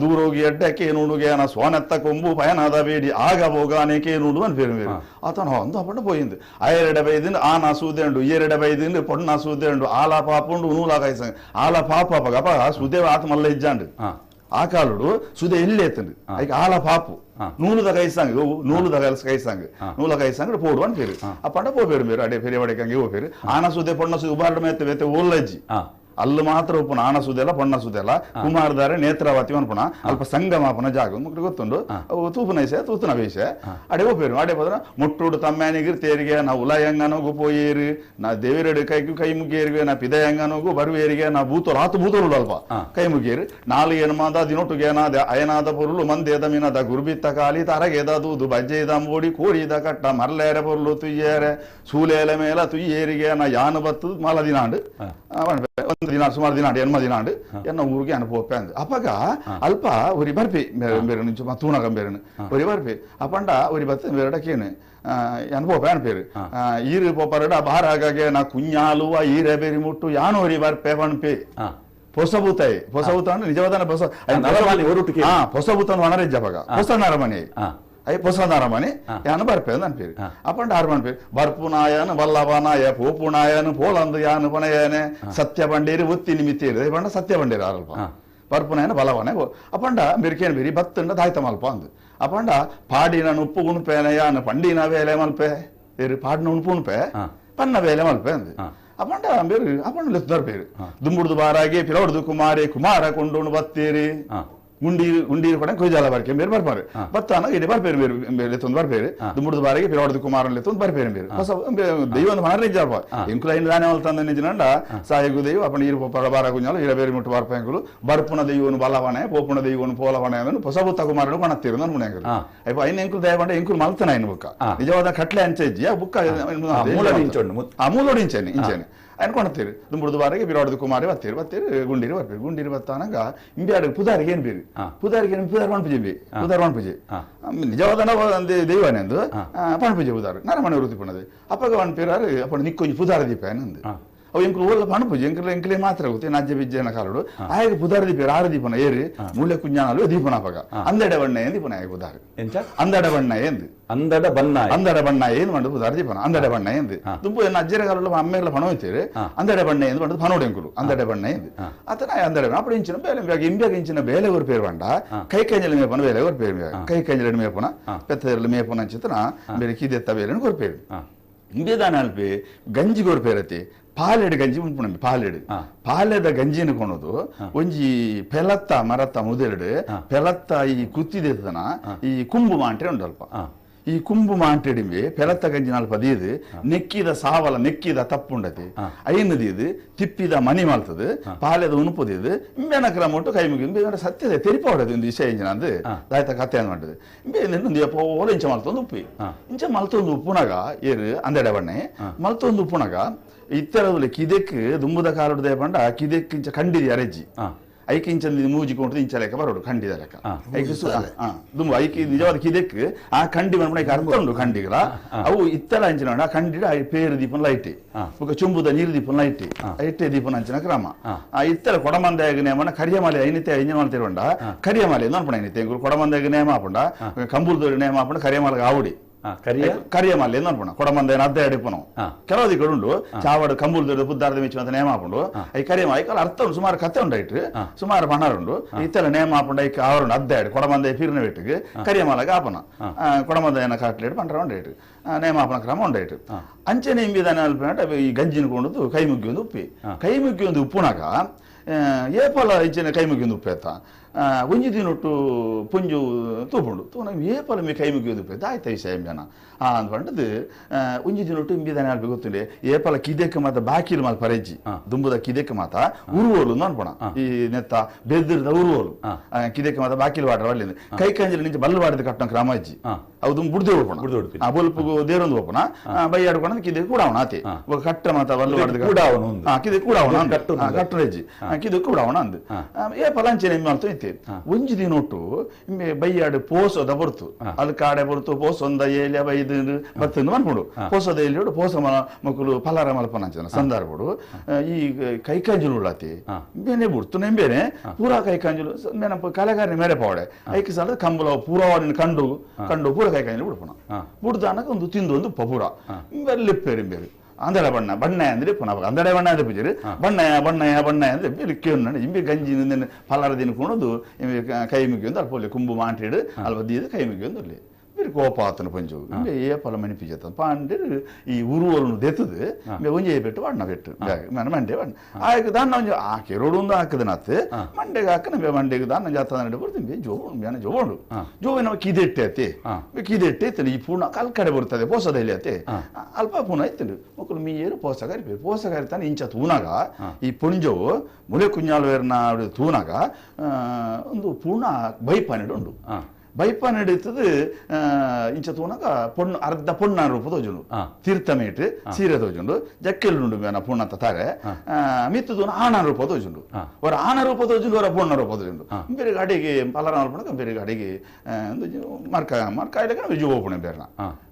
ದೂರೋಗಿ ಎಡ್ಡಕ್ಕೆ ಏನುಡುಗೆ ನಾ ಸೋನೆತ್ತ ಕೊಂಬು ಪಯನಾದ ಬೇಡಿ ಆಗ ಹೋಗಾನೇಕೆ ಏನುಡು అని పేరు వేరు అతను అందు అప్పుడు పోయింది ఐరెడ బైదిండు ఆ నా సూదేండు ఏరెడ బైదిండు పొన్న సూదేండు ఆలా పాపుండు నూలా కైసం ఆలా పాప అప్ప సుదేవ ఆత మల్ల ఇజ్జాండు ఆ కాలుడు సుదే ఎల్లేతండు ఐక ఆలా పాపు నూలుద కైసాంగ్ నూలుద కలిసి కైసాంగ్ నూల కైసాంగ్ పోడు అని పేరు అప్పంట పోపేరు మీరు అడే పెరియవాడికంగి ఓ పేరు ఆన సుదే పొన్న సుదే ఉబారడం ఎత్తే ఓల్లజ్జి ಅಲ್ಲು ಮಾತ್ರ ಉಪ್ಪುನ ಆನ ಸುದೆಲ್ಲ ಪೊಣ್ಣ ಸುದೆಲ್ಲ ಕುಮಾರದಾರೆ ನೇತ್ರಾವತಿ ಅನ್ಪುಣ ಅಲ್ಪ ಸಂಗಮಾಪನ ಜಾಗ ಮುಕ್ಳು ಗೊತ್ತುಂಡು ಅವು ತೂಪುನ ಐಸೆ ತೂತುನ ಬೇಸೆ ಅಡೆ ಹೋಪೇರು ಅಡೆ ಹೋದ್ರ ಮುಟ್ಟುಡು ತಮ್ಮ್ಯಾನಿಗಿರ್ ತೇರಿಗೆ ನಾ ಉಲಾಯಂಗನೋಗು ಪೋಯೇರು ನಾ ದೇವಿರಡು ಕೈ ಕೈ ಮುಗಿಯರಿಗೆ ನಾ ಪಿದಯಂಗನೋಗು ಬರುವೇರಿಗೆ ನಾ ಬೂತೋರು ಆತು ಬೂತೋರು ಅಲ್ಪ ಕೈ ಮುಗಿಯರು ನಾಲು ಏನ್ಮಾದ ದಿನೊಟ್ಟುಗೇನಾದ ಅಯನಾದ ಪೊರುಳು ಮಂದೇದ ಮೀನದ ಗುರುಬಿತ್ತ ಕಾಲಿ ತರಗೇದ ದೂದು ಬಜ್ಜೆದ ಅಂಬೋಡಿ ಕೋರಿದ ಕಟ್ಟ ಮರ್ಲೇರೆ ಪೊರುಳು ತುಯ್ಯೇರೆ ಸೂಲೇಲೆ ಮೇಲ ತುಯ್ಯೇರಿಗೆ ನಾ ಯಾನು ಬತ್ತು ಮಲ ದಿನಾಂಡು ಒಂದು ದಿನ ಸುಮಾರು ದಿನ ಎನ್ಮ ದಿನಾಂಡು ಎನ್ನ ಊರಿಗೆ ಅನುಭವ ಅಂದ್ ಅಪ್ಪಗ ಅಲ್ಪ ಒರಿ ಬರ್ಪಿ ಬೇರೆ ನಿಂಚು ತೂನಗ ಬೇರೆ ಒರಿ ಬರ್ಪಿ ಅಪ್ಪಂಡ ಒರಿ ಬತ್ತ ಬೇರೆಡಕ್ಕೇನು ಅನುಭವ ಅನ್ಪೇರು ಈರು ಪೋಪರಡ ಬಾರಾಗೆ ನಾ ಕುഞ്ഞാಲುವ ಈರೆ ಬೇರಿ ಮುಟ್ಟು ಯಾನು ಒರಿ ಬರ್ಪೆ ಪಣ್ಪೆ ಹೊಸಬೂತಾಯಿ ಹೊಸಬೂತ ಅಂದ್ರೆ ನಿಜವಾದ ಹೊಸ ಹೊಸಬೂತ ವನರಿಜ್ಜಪಗ ಹೊಸ ನರಮನೆ I ಹೊಸ ನರಮನೆ ಯಾನು ಬರ್ಪೆ ಅನ್ಪೇರು ಅಪ್ಪಂಡ ಆರು ಅನ್ಪೇರು ಬರ್ಪುನಾಯನು ಬಲ್ಲವನಾಯ ಪೋಪುನಾಯನು ಪೋಲಂದು ಯಾನು ಪಣಯನೆ ಸತ್ಯ ಬಂಡೇರಿ ಒತ್ತಿ ನಿಮಿತ್ತೇರಿ ಪಂಡ ಸತ್ಯ ಬಂಡೇರಿ ಆರಲ್ಪ ಬರ್ಪುನಾಯನ ಬಲವನೆ ಅಪ್ಪಂಡ ಮೆರಿಕೇನು ಬೇರಿ ಬತ್ತಂಡ ದಾಯ್ತ ಮಲ್ಪ ಅಂದು ಅಪ್ಪಂಡ ಪಾಡಿನ ಉಪ್ಪು ಉಣುಪೇನೆ ಯಾನು ಪಂಡಿನ ವೇಲೆ ಮಲ್ಪೆ ಬೇರೆ ಪಾಡಿನ ಉಣುಪು ಉಣುಪೆ ಪನ್ನ ವೇಲೆ ಮಲ್ಪೆ ಅಂದು ಅಪ್ಪಂಡ ಬೇರು ಅಪ್ಪಂಡ ಲೆತ್ತರ್ ಬೇರು ದುಂಬುಡ್ದು ಬಾರಾಗಿ ಪಿಲವಡ್ದು ಕುಮಾರಿ ಕುಮಾರ ಕೊಂಡೋಣು ಬತ್ತೀರಿ ಗುಂಡೀರು ಗುಂಡೀರು ಕೂಡ ಕೊಯ್ಜಾಲ ಬರ್ಕೆ ಬೇರೆ ಬರ್ಪಾರು ಬತ್ತಾನ ಇಡೀ ಬರ್ಪೇರು ಬೇರೆ ಲೆತ್ತೊಂದು ಬರ್ಪೇರು ದುಂಬುಡ್ದು ಬಾರಿಗೆ ಪಿಲವಡ್ದು ಕುಮಾರನ್ ಲೆತ್ತೊಂದು ಬರ್ಪೇರು ಬೇರೆ ಹೊಸ ದೈವ ಒಂದು ಮನರ ಇಜ್ಜಾಪ ಎಂಕುಲ ಐನು ದಾನೆ ಮಲ್ತಂದ ನಿಜನಂಡ ಸಾಯಿಗು ದೈವ ಅಪ್ಪಣ ಈರು ಪೊಪ್ಪರ ಬಾರ ಕುഞ്ഞാಲು ಇರ ಬೇರೆ ಮುಟ್ಟು ಬರ್ಪ ಎಂಕುಲು ಬರ್ಪುನ ದೈವನು ಬಲವಣೆ ಪೋಪುನ ದೈವನು ಪೋಲವಣೆ ಅದನ್ನು ಹೊಸಬುತ್ತ ಕುಮಾರನು ಕೊಣತ್ತೀರು ನನ್ನ ಮುಣೆಂಕುಲು ಅಯ್ಯಪ್ಪ ಐನು ಎಂಕುಲು ದಯ ಬಂಡ ಎಂಕುಲು ಮಲ್ತನ ಐನು ಬುಕ್ಕ ನಿಜವಾದ ಕಟ್ಲೆ ಅಂಚೆ ಇಜ್ಜಿ ಆ ಬುಕ್ಕ ಆ ಮೂಲೋಡು ಇಂಚೆನೆ ಇಂಚೆನೆ ಅನ್ಕೊಳ್ತೀರಿ ದುಂಬುಡ್ದು ಬಾರಿಗೆ ಬಿರಾಡ್ದು ಕುಮಾರಿ ಬತ್ತೀರಿ ಬತ್ತೀರಿ ಗುಂಡೀರಿ ಬರ್ಪೇರು ಗುಂಡೀರಿ ಬತ್ತಾನಾಗ ಇಂಬ್ಯಾಡು ಪುದಾರಿಗೆ ಏನು ಬೇರು ಪುದಾರಿಗೆ ಏನು ಪುದಾರ್ ಪಣಪೂಜೆ ಬಿ ಪುದಾರ್ ಪಣಪೂಜೆ ನಿಜವಾದ ದೈವನೇ ಅಂದು ಪಣಪೂಜೆ ಪುದಾರು ನರಮನೆ ವೃತ್ತಿ ಪಣದೆ ಅಪ್ಪಗ ಪಣಪೇರಾರು ಅಪ್ಪ ನಿಕ್ಕೊಂಜಿ ಪುದಾರ ದೀಪ ಏನಂದು ಅವು ಎಂಕುಲು ಓಲ್ಲ ಪಣಪೂಜೆ ಎಂಕುಲು ಎಂಕಲೇ ಮಾತ್ರ ಗೊತ್ತೆ ನಜ್ಜೆ ಬಿಜ್ಜೆನ ಕಾಲಡು ಆಯಗ ಪುದಾರ ದೀಪ ಆರು ದೀಪನ ಏರಿ ಮೂಲೆ ಕುഞ്ഞಾನಲು ದೀಪನ ಅಪ್ಪಗ ಅಂದಡೆ ಬಣ್ಣ ಏನು ದೀಪನ ಆಯಗ ಪುದಾರು ಅಂದಡೆ ಬಣ್ಣ ಎಂದು ಅಂದಡ ಬಣ್ಣ ಅಂದಡ ಬಣ್ಣ ಏನು ಮಂಡು ಪುದಾರ ದೀಪನ ಅಂದಡ ಬಣ್ಣ ಎಂದು ದುಂಬು ಎನ್ನ ಅಜ್ಜರ ಕಾಲುള്ള ಅಮ್ಮೆಲ್ಲ ಪಣ ಹೋಯ್ತೀರಿ ಅಂದಡೆ ಬಣ್ಣ ಎಂದು ಮಂಡು ಪನೋಡು ಎಂಕುಲು ಅಂದಡೆ ಬಣ್ಣ ಎಂದು ಆತನ ಅಂದಡೆ ಅప్పుడు ಇಂಚಿನ ಬೇಲೆ ಇಂಬ್ಯಾಗ ಇಂಚಿನ ಬೇಲೆ ஒரு பேர் வேண்டா ಕೈ ಕೈಂಜಲ ಮೇಪನ ಬೇಲೆ ஒரு பேர் ಕೈ ಕೈಂಜಲ ಮೇಪನ ಪೆತ್ತದಲ್ಲಿ ಮೇಪನ ಅಂಚಿತನ ಬೇರೆ ಕಿದೆತ್ತ ಬೇಲೆ ஒரு பேர் ಇಂಬೇದಾನ ಅಲ್ಪಿ ಗಂಜಿಗೆ ஒரு பேರತಿ ಪಾಲೆಡು ಗಂಜಿ ಉಂಪುಣ ಪಾಲೆಡು ಪಾಲೆದ ಗಂಜಿನ ಕೊಣದು ಒಂಜಿ ಪೆಲತ್ತ ಮರತ್ತ ಮುದೆರಡು ಪೆಲತ್ತ ಈ ಕುತ್ತಿದೆತನ ಈ ಕುಂಬು ಮಾಂಟ್ರೆ ಉಂಡಲ್ಪ ಈ ಕುಂಬು ಮಾಂಟೆಡಿಂಬೆ ಪೆಲತ್ತ ಗಂಜಿನ ಅಲ್ಪ ದೀದು ನೆಕ್ಕಿದ ಸಾವಲ ನೆಕ್ಕಿದ ತಪ್ಪುಂಡತಿ ಐನದೀದು ತಿಪ್ಪಿದ ಮನಿ ಮಲ್ತದು ಪಾಲೆದ ಉಣುಪುದಿದು ಇಂಬೆನ ಕ್ರಮ ಉಂಟು ಕೈ ಮುಗಿ ಇಂಬೆ ಸತ್ಯದ ತೆರಿಪಾಡದು ಒಂದು ವಿಷಯ ಇಂಜಿನ ಅಂದು ದಾಯ್ತ ಕತೆ ಅಂದ್ ಇಂಬೆ ಓಲ ಇಂಚ ಮಲ್ತೊಂದು ಉಪ್ಪಿ ಇಂಚ ಮಲ್ತೊಂದು ಉಪ್ಪುನಾಗ ಏರು ಅಂದೆಡೆ ಬಣ್ಣೆ ಮಲ್ತೊಂದು ಉಪ್ಪುನಾಗ ಇತ್ತೆರವುಲೆ ಕಿದೆಕ್ ದುಂಬುದ ಕಾಲುಡು ಪಂಡ ಕಿದೆಕ್ ಇಂಚ ಕಂಡಿದಿ ಅರೆಜ್ಜಿ ಐಕ್ ಇಂಚ ಮೂಜಿ ಕೊಂಟು ಇಂಚ ಲೆಕ್ಕ ಬರೋಡು ಕಂಡಿದ ಲೆಕ್ಕ ಐಕ್ ದುಂಬು ಐಕ್ ನಿಜವಾದ ಕಿದೆಕ್ ಆ ಕಂಡಿ ಬಂದ್ಬಿಡ ಐಕ್ ಅರ್ಥ ಉಂಡು ಕಂಡಿಗಳ ಅವು ಇತ್ತೆಲ ಅಂಚಿನ ಆ ಕಂಡಿಡ ಪೇರು ದೀಪನ ಲೈಟ್ ಬೊಕ ಚುಂಬುದ ನೀರು ದೀಪನ ಲೈಟ್ ಐಟೆ ದೀಪನ ಅಂಚಿನ ಕ್ರಮ ಆ ಇತ್ತೆಲ ಕೊಡಮಂದಾಯ ನೇಮನ ಕರಿಯಮಾಲೆ ಐನಿತೆ ಐಂಜಿನ ಮಲ್ತಿರುಂಡ ಕರಿಯಮಾಲೆ ಅನ್ಪಣ ಐನಿತೆ ಕೊಡಮಂದಾಯ ನೇಮ ಆಪುಂಡ ಕಂಬೂರ್ದೋರಿ ನೇಮ ಆಪುಂಡ ಕರಿಯಮಾಲೆಗೆ ಆವುಡಿ ಕರಿಯಮಾಲೆ ಅನ್ಪಣ ಕೊಡಮಂದ ಅರ್ಧ ಅಡಿಪನು ಕೆಲವು ದಿಕ್ಕಡು ಉಂಡು ಚಾವಡು ಕಂಬೂರ್ದೊಡು ಪುದ್ದಾರದ ಮಿಚ್ಚು ಅಂತ ನೇಮ ಆಪುಂಡು I ಕರಿಯಮ ಐಕಲ್ ಅರ್ಥ ಉಂಡು ಸುಮಾರು ಕತೆ ಉಂಡು ಐಟ್ ಸುಮಾರು ಬಣ್ಣರುಂಡು ಇತ್ತೆಲ್ಲ ನೇಮ ಆಪುಂಡು ಐಕ್ ಅವರುಂಡು ಅರ್ಧ ಅಡಿ ಕೊಡಮಂದ ಫಿರ್ನ ಬೆಟ್ಟಿಗೆ ಕರಿಯಮಾಲಗೆ ಆಪನ ಕೊಡಮಂದ ಕಾಟ್ಲೇಟ್ ಪಂಡ್ರ ಉಂಡು ಐಟ್ ನೇಮಾಪನ ಕ್ರಮ ಉಂಡು ಐಟ್ ಅಂಚೆನೆ ಇಂಬಿದಾನೆ ಅಲ್ಪ ಈ ಗಂಜಿನ ಕೊಂಡದ್ದು ಕೈ ಮುಗ್ಗಿ ಒಂದು ಉಪ್ಪಿ ಕೈ ಮುಗ್ಗಿ ಒಂದು ಉಪ್ಪುನಾಗ ಏಪಲ ಇಂಚಿನ ಕೈ ಮುಗಿಯೊಂದು ಉಪ್ಪೇತ ಒಂಜಿ ದಿನೊಟ್ಟು ಪೊಂಜು ತೂಪುಂಡು ತೂನ ಏಪಲ ಮಿ ಕೈ ಮುಗಿಯೋದು ಉಪ್ಪೇತ ಆಯ್ತ ವಿಷಯ ಎಂಬನ ಆ ಅಂದ್ ಪಂಡದು ಒಂಜಿ ದಿನೊಟ್ಟು ಇಂಬಿದಾನೆ ಅಲ್ಪ ಗೊತ್ತಿಲ್ಲ ಏಪಲ ಕಿದೆಕ್ ಮಾತ ಬಾಕಿಲು ಮಾಲ್ ಪರೆಜ್ಜಿ ದುಂಬುದ ಕಿದೆಕ್ ಮಾತ ಉರುವೋಲು ಅನ್ಪೋಣ ಈ ನೆತ್ತ ಬೆದ್ರದ ಉರುವೋಲು ಕಿದೆಕ್ ಮಾತ ಬಾಕಿಲು ವಾಡ್ರ ಅಲ್ಲಿಂದ ಕೈ ಕಂಜಲಿ ನಿಂಚ ಬಲ್ಲು ವಾಡದ ಕಟ್ಟಣ ಕ್ರಮ ಅಜ್ಜಿ ಅವು ದುಂಬು ಬುಡ್ದೆ ಹೋಪಣ ಆ ಬೊಲ್ಪುಗು ದೇರೊಂದು ಹೋಪಣ ಬೈ ಆಡ್ಕೊಂಡು ಕಿದೆ ಕೂಡ ಅವನ ಆತೆ ಕಟ್ಟ ಮಾತ ಬಲ್ಲು ವಾಡದ ಕೂಡ ಅವನು ಕಿದೆ ಕೂಡ ಅವನ ಕಟ್ಟರೆಜ್ಜಿ ಕಿದೆ ಕೂಡ ಅವನ ಅಂದು ಏ ಪಲಾಂಚನೆ ಮಾಡ್ತು ಇತ್ತೆ ಒಂಜಿ ದಿನೊಟ್ಟು ಬೈಯಾಡು ಪೋಸದ ಬರ್ತು ಅಲ್ಲಿ ಕಾಡೆ ಬರ್ತು ಪೋಸೊಂದ ಏಲಿಯ ಬೈದು ಬತ್ತಂದು ಮನ್ಪುಂಡು ಪೋಸದ ಎಲ್ಲಿ ಪೋಸ ಮಕ್ಕಳು ಫಲಾರ ಮಲ್ಪನ ಸಂದರ್ಭಡು ಈ ಕೈಕಾಂಜುಲು ಉಳ್ಳಾತಿ ಬೇನೆ ಬುಡ್ತು ನೆಂಬೇನೆ ಪೂರಾ ಕೈಕಾಂಜುಲು ನೆನಪು ಕಲೆಗಾರನ ಮೇರೆ ಪಾವಡೆ ಐಕೆ ಸಾಲದ ಕಂಬಲ ಪೂರಾ ಕಂಡು ಕಂಡು ಪೂರ ಕೈಕಾಂಜಲು ಬಿಡ್ಪಣ ಬುಡ್ದಾನಕ ಒಂದು ತಿಂದು ಒಂದು ಪೂರ ಲಿಪ್ಪೇರಿ ಬೇರೆ ಅಂದಡ ಬಣ್ಣ ಬಣ್ಣ ಅಂದ್ರೆ ಪುನಃ ಅಂದಡೆ ಬಣ್ಣ ಅಂದ್ರೆ ಪೂಜಾರಿ ಬಣ್ಣಯ ಬಣ್ಣಯ ಬಣ್ಣಯ ಅಂದ್ರೆ ಬೇರೆ ಕೇಳು ಇಂಬಿ ಗಂಜಿ ಫಲಾರ ತಿನ್ಕೊಂಡು ಕೈ ಮುಗಿಯೊಂದು ಅಲ್ಪ ಕುಂಬು ಮಾಂಟಿಡು ಅಲ್ಪ ದೀದು ಕೈ ಮುಗಿಯೊಂದು ಅಲ್ಲಿ ಬೇರೆ ಕೋಪ ಆತನ ಪಂಜು ಇಂಬೆ ಏ ಫಲ ಮಣಿಪಿಜತ್ತ ಪಾಂಡಿರು ಈ ಉರುವಲನ್ನು ದೆತ್ತದು ಇಂಬೆ ಒಂಜೆ ಪೆಟ್ಟು ಬಣ್ಣ ಪೆಟ್ಟು ಮಂಡೆ ಬಣ್ಣ ಆಯ್ಕೆ ದಾನ್ನ ಒಂಜಿ ಆ ಕೆರೋಡು ಹಾಕದ ನಾತ್ ಮಂಡೆಗೆ ಹಾಕ ನಂಬೆ ಮಂಡೆಗೆ ದಾನ್ನ ಜಾತ ನಡೆ ಬರ್ತದೆ ಜೋ ಜೋಬಂಡು ಜೋವಿನ ಕಿದೆಟ್ಟೆ ಅತಿ ಕಿದೆಟ್ಟೆ ಇತ್ತು ಈ ಪೂರ್ಣ ಕಲ್ಕಡೆ ಬರ್ತದೆ ಪೋಸದಲ್ಲಿ ಅತಿ ಅಲ್ಪ ಪೂರ್ಣ ಇತ್ತು ಮಕ್ಕಳು ಮೀಯರು ಪೋಸ ಕರಿಪೇರು ಪೋಸ ಕರಿತಾನೆ ಇಂಚ ತೂನಾಗ ಈ ಪುಂಜವು ಮುಲೆ ಕುഞ്ഞಾಲ್ವೇರ್ನ ತೂನಾಗ ಒಂದು ಪೂರ್ಣ ಬೈಪಾನಿಡು ಉಂಡು ಬೈಪ ನಡೀತದೆ ಇಂಚ ತೂನಗ ಪೊಣ್ಣು ಅರ್ಧ ಪೊಣ್ಣ ರೂಪ ತೋಜುಂಡು ತೀರ್ಥಮೇಟ್ ಸೀರೆ ತೋಜುಂಡು ಜಕ್ಕೆಲುಂಡು ಮೇನ ಪುಣ್ಣತ್ತ ತಾರೆ ಮಿತ್ತು ತೂನ ಆಣ ರೂಪ ತೋಜುಂಡು ಅವರ ಆಣ ರೂಪ ತೋಜುಂಡು ಅವರ ಪೊಣ್ಣ ರೂಪ ತೋಜುಂಡು ಬೇರೆ ಅಡಿಗೆ ಪಲರ ಮಲ್ಪಣಕ ಬೇರೆ ಅಡಿಗೆ ಮರ್ಕ ಮರ್ಕ ಇಲ್ಲಕ ಜುವ ಪುಣೆ ಬೇರೆನ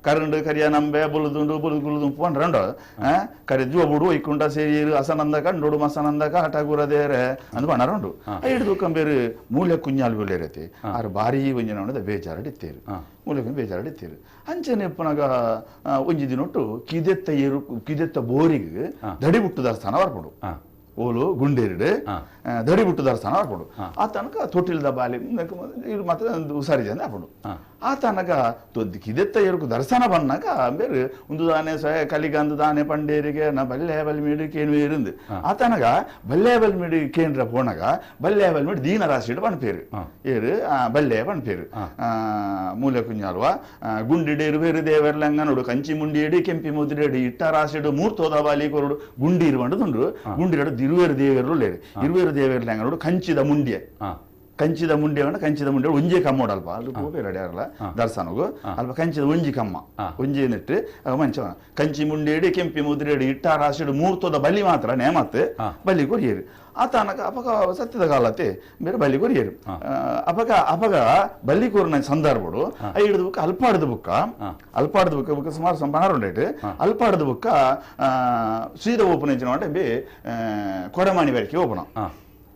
ಕರಂಡು ಕರಿಯ ನಂಬೆ ಬುಲುದುಂಡು ಬುಲು ಗುಲುದು ಪಂಡ್ರಂಡು ಕರಿ ಜುವ ಬುಡು ಐಕುಂಡ ಸೇರಿಯರು ಅಸನಂದ ಕಂಡೋಡು ಮಸನಂದ ಕಾಟಗುರ ದೇರೆ ಅಂದ್ ಬಣ್ಣರುಂಡು ಹಿಡಿದು ಕಂಬೇರು ಮೂಲೆ ಕುഞ്ഞാಲ್ ಬಿಲ್ಲೇರತಿ ಆರು ಭಾರಿ ಒಂಜಿನ ಬೇಜಾರಡಿತ್ತೇರು ಮೂಲಕ ಬೇಜಾರಡಿತ್ತೇರು ಅಂಚನೆ ಪುನಗ ಒಂಜಿ ದಿನೊಟ್ಟು ಕಿದೆತ್ತ ಏರು ಕಿದೆತ್ತ ಬೋರಿಗೆ ದಡಿ ಬಿಟ್ಟು ಸ್ಥಾನ ಬರ್ಪಡು ಓಲು ಗುಂಡೇರಿಡು ದಡಿ ಬಿಟ್ಟು ಸ್ಥಾನ ಬರ್ಪಡು ಆ ತನಕ ತೊಟ್ಟಿಲ್ದ ಬಾಲಿ ಮಾತ್ರ ಹುಷಾರಿ ಜನ ಹಾಪಡು ಆ ತನಕ ಕಿದೆತ್ತ ಏರುಕು ದರ್ಶನ ಬನ್ನಾಗ ಬೇರೆ ಒಂದು ದಾನೆ ಸ್ವಯ ಕಲಿಗಂದು ದಾನೆ ಪಂಡೇರಿಗೆ ನಾ ಬಲ್ಲೆ ಬಲ್ಮೀಡು ಕೇನು ಇருந்து ಆ ತನಕ ಬಲ್ಲೆ ಬಲ್ಮೀಡು ಕೇಂದ್ರ ಪೋಣಗ ಬಲ್ಲೆ ಬಲ್ಮೀಡು ದೀನ ರಾಶಿಡು ಪನ್ಪೇರು ಏರು ಬಲ್ಲೆ ಪನ್ಪೇರು ಮೂಲೆ ಕುഞ്ഞಾಲ್ವ ಗುಂಡಿಡೇರು ಬೇರು ದೇವರ್ಲಂಗನೋಡು ಕಂಚಿ ಮುಂಡಿಯಡಿ ಕೆಂಪಿ ಮುದ್ರೆಡು ಇಟ್ಟ ರಾಶಿಡು ಮೂರ್ತೋದ ಬಾಲಿ ಕೊರಡು ಗುಂಡಿ ಇರುವಂಡುದುಂಡು ಗುಂಡಿರಡು ಇರುವೇರು ದೇವರು ಲೇರು ಇರುವೇರು ದೇವರ್ಲಂಗನೋಡು ಕಂಚಿದ ಮುಂಡಿಯ ಕಂಚಿದ ಮುಂಡೆ ಕಂಚಿದ ಮುಂಡೆ ಒಂಜೆ ಕಮ್ಮೋಡು ಅಲ್ಪ ಅಲ್ಲಿ ಪೋಪೇರು ಅಲ್ಲ ದರ್ಶನಗು ಅಲ್ಪ ಕಂಚಿದ ಒಂಜಿ ಕಮ್ಮ ಒಂಜಿ ನೆಟ್ಟು ಮಂಚ ಕಂಚಿ ಮುಂಡೇಡಿ ಕೆಂಪಿ ಮುದ್ರೇಡಿ ಇಟ್ಟ ರಾಶಿಡು ಮೂರ್ತೋದ ಬಲಿ ಮಾತ್ರ ನೇಮತ್ ಬಲಿ ಕೊರಿಯರು ಆ ತನಕ ಅಪಗ ಸತ್ಯದ ಕಾಲತ್ತೆ ಬೇರೆ ಬಲಿ ಕೊರಿಯರು ಅಪಗ ಅಪಗ ಬಲಿ ಕೋರಿನ ಸಂದರ್ಭಡು ಹಿಡಿದು ಬುಕ್ಕ ಅಲ್ಪಾಡದ ಬುಕ್ಕ ಅಲ್ಪಾಡದ ಬುಕ್ಕ ಬುಕ್ಕ ಸುಮಾರು ಸಂಪಾನ ಅಲ್ಪಾಡದ ಬುಕ್ಕ ಸೀದ ಓಪನ್ ಎಂಚಿನ ಬಿ ಕೊಡಮಾಣಿ ವರೆಗೆ ಓಪನ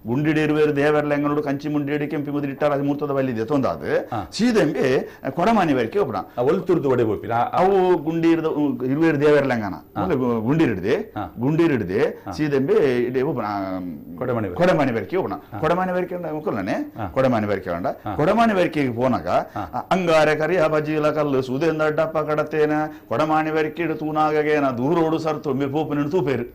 ಗುಂಡಿಡೇರುವೇರು ದೇವರ್ಲಂಗನೋಡು ಕಂಚಿ ಮುಂಡಿಡಿ ಕೆಂಪಿ ಮುದ್ರಿ ಇಟ್ಟಾರ ಮೂರ್ತದ ಬಲ್ಲಿದೆ ತೊಂದಾದು ಸೀದೆಂಬೆ ಕೊಡಮಾನಿ ವರೆಗೆ ಒಬ್ಬನ ಒಲ್ತುರ್ದು ಒಡೆ ಬೋಪಿನ ಅವು ಗುಂಡಿರದ ಇರುವೇರು ದೇವರ್ಲಂಗನ ಗುಂಡಿರಿಡ್ದೆ ಗುಂಡಿರಿಡ್ದೆ ಸೀದೆಂಬೆ ಇಡೆ ಒಬ್ಬನ ಕೊಡಮಾಣಿ ಕೊಡಮಾನಿ ವರೆಗೆ ಒಬ್ಬನ ಕೊಡಮಾನಿ ವರೆಗೆ ಮುಕ್ಕಲ್ನೇ ಕೊಡಮಾನಿ ವರೆಗೆ ಉಂಡ ಕೊಡಮಾನಿ ವರೆಗೆ ಪೋನಾಗ ಅಂಗಾರೆ ಕರಿಯ ಬಜೀಲ ಕಲ್ಲು ಸುದೇಂದ ಡಪ್ಪ ಕಡತೇನ ಕೊಡಮಾಣಿ ವರೆಗೆ ತೂನಾಗೇನ ದೂರೋಡು ಸರ್ ತೊಂಬೆ ಪೋಪು ತೂಪೇರು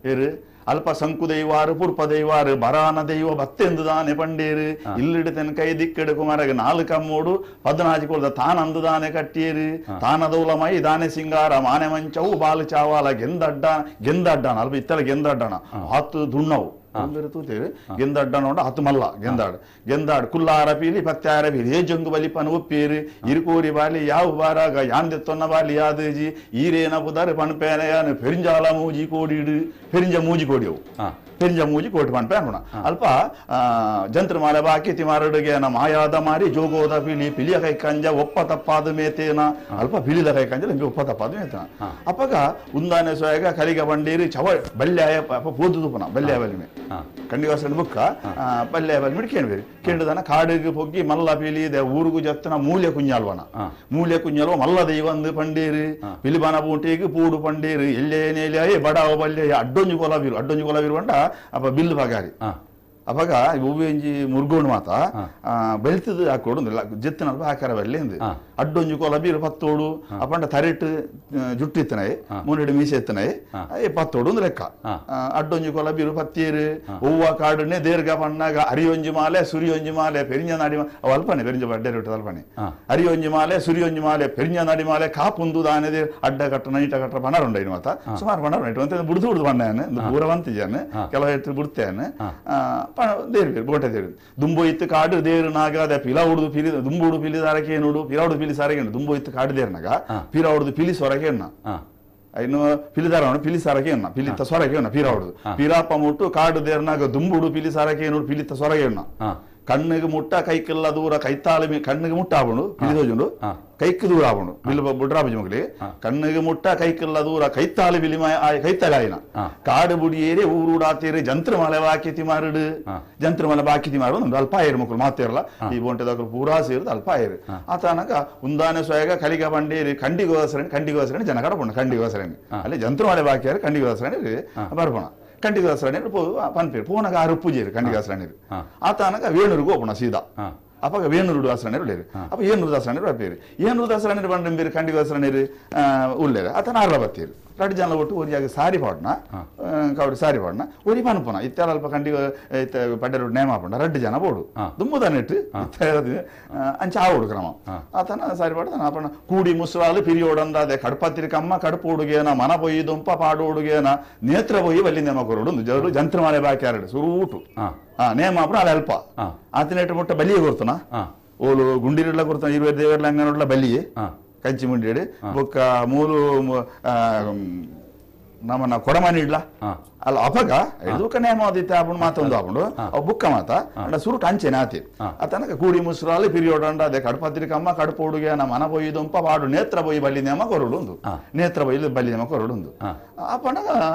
ಏರು ಅಲ್ಪ ಸಂಕು ದೈವಾರು ಪುರ್ಪ ದೈವಾರು ಬರಾನ ದೈವ ಬತ್ತೆಂದು ದಾನೆ ಪಂಡೇರು ಇಲ್ಲಿಡ್ತೇನೆ ಕೈ ದಿಕ್ಕೆಡು ಕುಮಾರಗ ನಾಲ್ಕು ಕಮ್ಮೋಡು ಪದ್ನಾಜಿಕೊಳ್ದ ತಾನಂದು ದಾನೆ ಕಟ್ಟಿಯರು ತಾನದೌಲಮೈ ದಾನೆ ಸಿಂಗಾರ ಮಾನೆ ಮಂಚವು ಬಾಲು ಚಾವಾಲ ಗೆಂದಡ್ಡ ಗೆಂದಡ್ಡಾನ ಅಲ್ಪ ಇತ್ತಲ ಗೆಂದಡ್ಡಾನ ಹತ್ತು ದುಣ್ಣವು ತೂತೇರು ಗೆಂದಡ್ಡನ ಉಂಡ ಹತ್ತು ಮಲ್ಲ ಗೆಂದಾಡು ಗೆಂದಾಡು ಕುಲ್ಲಾರ ಪೀಲಿ ಪತ್ಯಾರ ಪೀಲಿ ಹೇ ಜಂಗು ಬಲಿಪನ ಒಪ್ಪೇರು ಇರುಕೋರಿ ಬಾಲಿ ಯಾವ ಬಾರಾಗ ಯಾಂದೆ ತೊನ್ನ ಬಾಲಿ ಯಾದಜಿ ಈರೇನ ಪುದಾರು ಪಣಪೇನ ಪೆರಿಂಜಾಲ ಮೂಜಿ ಕೋಡಿಡು ಪೆರಿಂಜ ಮೂಜಿ ಕೋಡಿಯವು ಪೆರಿಂಜ ಮೂಜಿ ಕೋಟಿ ಪಣಪೆ ಅನ್ಕೋಣ ಅಲ್ಪ ಜಂತ್ರ ಮಾಲ ಬಾಕಿ ತಿಮಾರಡುಗೆ ಮಾಯಾದ ಮಾರಿ ಜೋಗೋದ ಪಿಲಿ ಪಿಲಿಯ ಕೈ ಕಂಜ ಒಪ್ಪ ತಪ್ಪಾದ ಮೇತೇನ ಅಲ್ಪ ಪಿಲಿದ ಕೈ ಕಂಜ ನಿಮಗೆ ಒಪ್ಪ ತಪ್ಪಾದ ಮೇತೇನ ಅಪ್ಪಗ ಉಂದಾನೆ ಸೊಯಗ ಕಲಿಗ ಬಂಡೀರಿ ಚವ ಬಲ್ಯಾಯ ಪೋದು ತುಪನ ಬಲ್ಯಾಯ ಬಲಿಮೆ ಕಂಡಿವಾಸನ ಬುಕ್ಕ ಬಲ್ಯಾಯ ಬಲಿಮೆ ಕೇಳ್ಬೇರಿ ಕೇಳಿದಾನ ಕಾಡಿಗೆ ಪೊಗ್ಗಿ ಮಲ್ಲ ಪಿಲಿ ಊರುಗು ಜತ್ತನ ಮೂಲೆ ಕುഞ്ഞാಲ್ವನ ಮೂಲೆ ಕುഞ്ഞಾಲ್ವ ಮಲ್ಲ ದೈವಂದು ಪಂಡೇರು ಪಿಲಿಬಾನ ಬೂಟಿಗೆ ಪೂಡು ಪಂಡೇರು ಎಲ್ಲೇನೇಲಿಯಾಯೇ ಬಡಾವ ಬಲ್ಯ ಅಡ್ಡೊಂಜಿ ಕೊಲಬೀರು ಅಡ್ಡೊಂಜಿ ಕೊಲಬೀರು ಅಂಟ ಅಪ್ಪ ಬಿಲ್ಲು ಪಗಾರಿ ಅವಾಗ ಒವ್ವೆಂಜಿ ಮುರ್ಗೋಣ್ ಮಾತ ಬೆಳ್ತದ ಹಾಕೊಡು ಜೆತ್ತಿನಲ್ಪ ಹಾಕಾರ ಬಲ್ಲಿ ಅಂದು ಅಡ್ಡೊಂಜಿ ಕೋಲ ಬೀರು ಪತ್ತೋಡು ಅಪಂಡ ತರೆಟ್ ಜುಟ್ಟು ಇತ್ತನಾಯಿ ಮೂನೆಡು ಮೀಸೆ ಇತ್ತನಾಯಿ ಪತ್ತೋಡು ಒಂದು ಲೆಕ್ಕ ಅಡ್ಡೊಂಜಿ ಕೋಲ ಬೀರು ಪತ್ತೇರು ಹೂವ ಕಾಡುನೆ ದೇರ್ಗ ಪಣ್ಣಾಗ ಅರಿಯೊಂಜಿ ಮಾಲೆ ಸುರಿಯೊಂಜಿ ಮಾಲೆ ಪೆರಿಂಜ ನಾಡಿ ಅಲ್ಪನೆ ಪೆರಿಂಜ ಬಡ್ಡೆ ಬಿಟ್ಟು ಅಲ್ಪನೆ ಅರಿಯೊಂಜಿ ಮಾಲೆ ಸುರಿಯೊಂಜಿ ಮಾಲೆ ಪೆರಿಂಜ ನಾಡಿ ಮಾಲೆ ಕಾಪುಂದು ದಾನೆ ಅಡ್ಡ ಕಟ್ಟ ನೈಟ ಕಟ್ಟ ಪಣರುಂಡ ಇನ್ನು ಮಾತ ಸುಮಾರು ಪಣರು ಅಂತ ಬುಡ್ದು ಬುಡ್ದು ಪಣ್ಣಾನೆ ಪೂರ ಬಂತಿದ್ದಾನೆ ಕೆಲವು ಎತ್ತು ಬಿಡ್ತೇನೆ ದೇರು ಬೇರು ಬೋಟೆ ದೇರು ದುಂಬು ಇತ್ತು ಕಾಡು ದೇರು ನಾಗ ಅದೇ ಪಿಲ ಉಡುದು ಪಿಲಿ ದುಂಬುಡು ಪಿಲಿ ಸಾರಕ್ಕೆ ನೋಡು ಪಿರಾವುಡು ಪಿಲಿ ಸಾರಕ್ಕೆ ದುಂಬು ಇತ್ತು ಕಾಡು ದೇರ್ನಾಗ ಪಿರ ಉಡುದು ಪಿಲಿ ಸೊರಕೆ ಎಣ್ಣ ಇನ್ನು ಪಿಲಿದಾರ ಪಿಲಿ ಸಾರಕ್ಕೆ ಎಣ್ಣ ಪಿಲಿತ ಸೊರಕೆ ಎಣ್ಣ ಪಿರ ಉಡುದು ಪಿರಾಪ ಮುಟ್ಟು ಕಾಡು ದೇರ್ನಾಗ ದುಂಬುಡು ಪಿಲಿ ಸಾರಕ್ಕೆ ನೋಡು ಪಿಲಿತ ಸೊರಗೆ ಎಣ್ಣ ಕಣ್ಣಿಗೆ ಮುಟ್ಟ ಕೈಕೆಲ್ಲ ದೂರ ಕೈತಾಳ ಕಣ್ಣಿಗೆ ಮುಟ್ಟ ಆವಣು ಪಿಲಿ ಕೈಕ್ ದೂರ ಆವಣು ಬಿಲ್ ಬುಡ್ರಾಬಜಿ ಮಗಲಿ ಕಣ್ಣಿಗೆ ಮುಟ್ಟ ಕೈಕೆಲ್ಲ ದೂರ ಕೈತಾಳು ಬಿಲಿಮ ಕೈತಾಳ ಆಯ್ನ ಕಾಡು ಬುಡಿಯೇರಿ ಊರುಡಾತೇರಿ ಜಂತ್ರ ಮಲೆ ಬಾಕಿ ಮಾರುಡು ಜಂತ್ರ ಮಲೆ ಬಾಕಿ ಮಾರು ಒಂದು ಅಲ್ಪ ಆಯರು ಮಕ್ಕಳು ಮಾತೇರಲ್ಲ ಈ ಬೋಂಟೆದಾಕಲು ಪೂರಾ ಸೇರಿದ ಅಲ್ಪ ಆಯರು ಆತನಕ ಉಂದಾನೆ ಸ್ವಯಗ ಕಲಿಗ ಬಂಡೇರಿ ಕಂಡಿಗೋಸರಣಿ ಕಂಡಿಗೋಸರಣಿ ಜನ ಕಡಪೋಣ ಕಂಡಿಗೋಸರಣಿ ಅಲ್ಲಿ ಜಂತ್ರ ಮಲೆ ಬಾಕಿಯಾರು ಕಂಡಿಗೋಸರಣಿ ಬರ್ಪೋಣ ಕಂಡಿಗಾಸರಣಿ ಪನ್ಪೇರು ಪೋನಗ ಆರು ಪೂಜೆರು ಕಂಡಿಗಾಸರಣಿ ಆತನಕ ವೇಣೂರಿಗೆ ಹೋಗೋಣ ಸೀದಾ ಅಪ್ಪ ವೇಣೂರು ದಾಸರಣಿ ಉಳ್ಳೇರು ಅಪ್ಪ ಏನೂರು ದಾಸರಣಿ ಬರ್ಪೇರು ಏನೂರು ದಾಸರಣಿ ಬಂಡ ಕಂಡಿಗಾಸರಣಿ ಉಳ್ಳೇರು ಆತನ ಆರ್ಲ ಬತ್ತೀರು ರಡ್ಡು ಜನ ಒಟ್ಟು ಒರಿಯಾಗ ಸಾರಿ ಪಾಡ್ನ ಕವಡಿ ಸಾರಿ ಪಾಡ್ನ ಒರಿ ಪನ್ಪುನ ಇತ್ತೆಲ್ಲ ಅಲ್ಪ ಕಂಡಿ ಪಡ್ಡೆರು ನೇಮ ಹಾಪುಂಡ ರಡ್ಡು ಜನ ಬೋಡು ದುಂಬುದಾನೆ ಇಟ್ಟು ಅಂಚ ಆವಡು ಕ್ರಮ ಆತನ ಸಾರಿ ಪಾಡ್ತಾನ ಅಪ್ಪಣ ಕೂಡಿ ಮುಸುರಾಲು ಪಿರಿಯೋಡಂದಾದೆ ಕಡ್ಪತ್ತಿರಿಕಮ್ಮ ಕಡುಪು ಹುಡುಗೇನ ಮನ ಪೊಯ್ಯಿ ದುಂಪ ಪಾಡು ಹುಡುಗೇನ ನೇತ್ರ ಪೊಯ್ಯಿ ಬಲ್ಲಿ ನೇಮ ಕೊರಡು ಜರು ಜಂತ್ರ ಮಾಲೆ ಬಾಕಿ ಆರಡು ಸುರೂಟು ನೇಮ ಅಪ್ಪಣ ಅಲ್ಲಿ ಅಲ್ಪ ಆತನ ಮುಟ್ಟ ಬಲಿಯೇ ಕೊರ್ತನ ಓಲು ಗುಂಡಿರಿಡ್ಲ ಕೊರ್ತನ ಇರುವೆ ದೇವರ್ಲ ಅಂಗನೊಡ್ಲ ಬಲಿಯೇ ಕಂಚಿ ಮುಂಡಿ ಬೊಕ್ಕ ಮೂಲು ನಮ್ಮನ್ನ ಕೊಡಮಾನಿ ಇಡ್ಲ ಅಲ್ಲ ಅಪಗ ಇದು ನೇಮ ಆದಿತ್ತೆ ಆಪುಂಡು ಮಾತೊಂದು ಆಪುಂಡು ಅವು ಬುಕ್ಕ ಮಾತ ಅಂಡ ಸುರುಟು ಅಂಚೆನೆ ಆತಿ ಆತನಕ ಕೂಡಿ ಮುಸುರಾಲು ಪಿರಿಯೋಡಂಡ ಅದೇ ಕಡಪತ್ರಿಕಮ್ಮ ಕಡುಪು ಹುಡುಗೆ ನಮ್ಮ ಮನ ಪೊಯ್ಯಿ ದುಂಪ ಪಾಡು ನೇತ್ರ ಪೊಯ್ಯಿ ಬಲ್ಲಿ ನೇಮ ಕೊರಡು ಒಂದು ನೇತ್ರ ಬೊಯ್ಯಿ ಬಲ್ಲಿ ನೇಮ ಕೊರಡು ಒಂದು ಅಪ್ಪಣಗ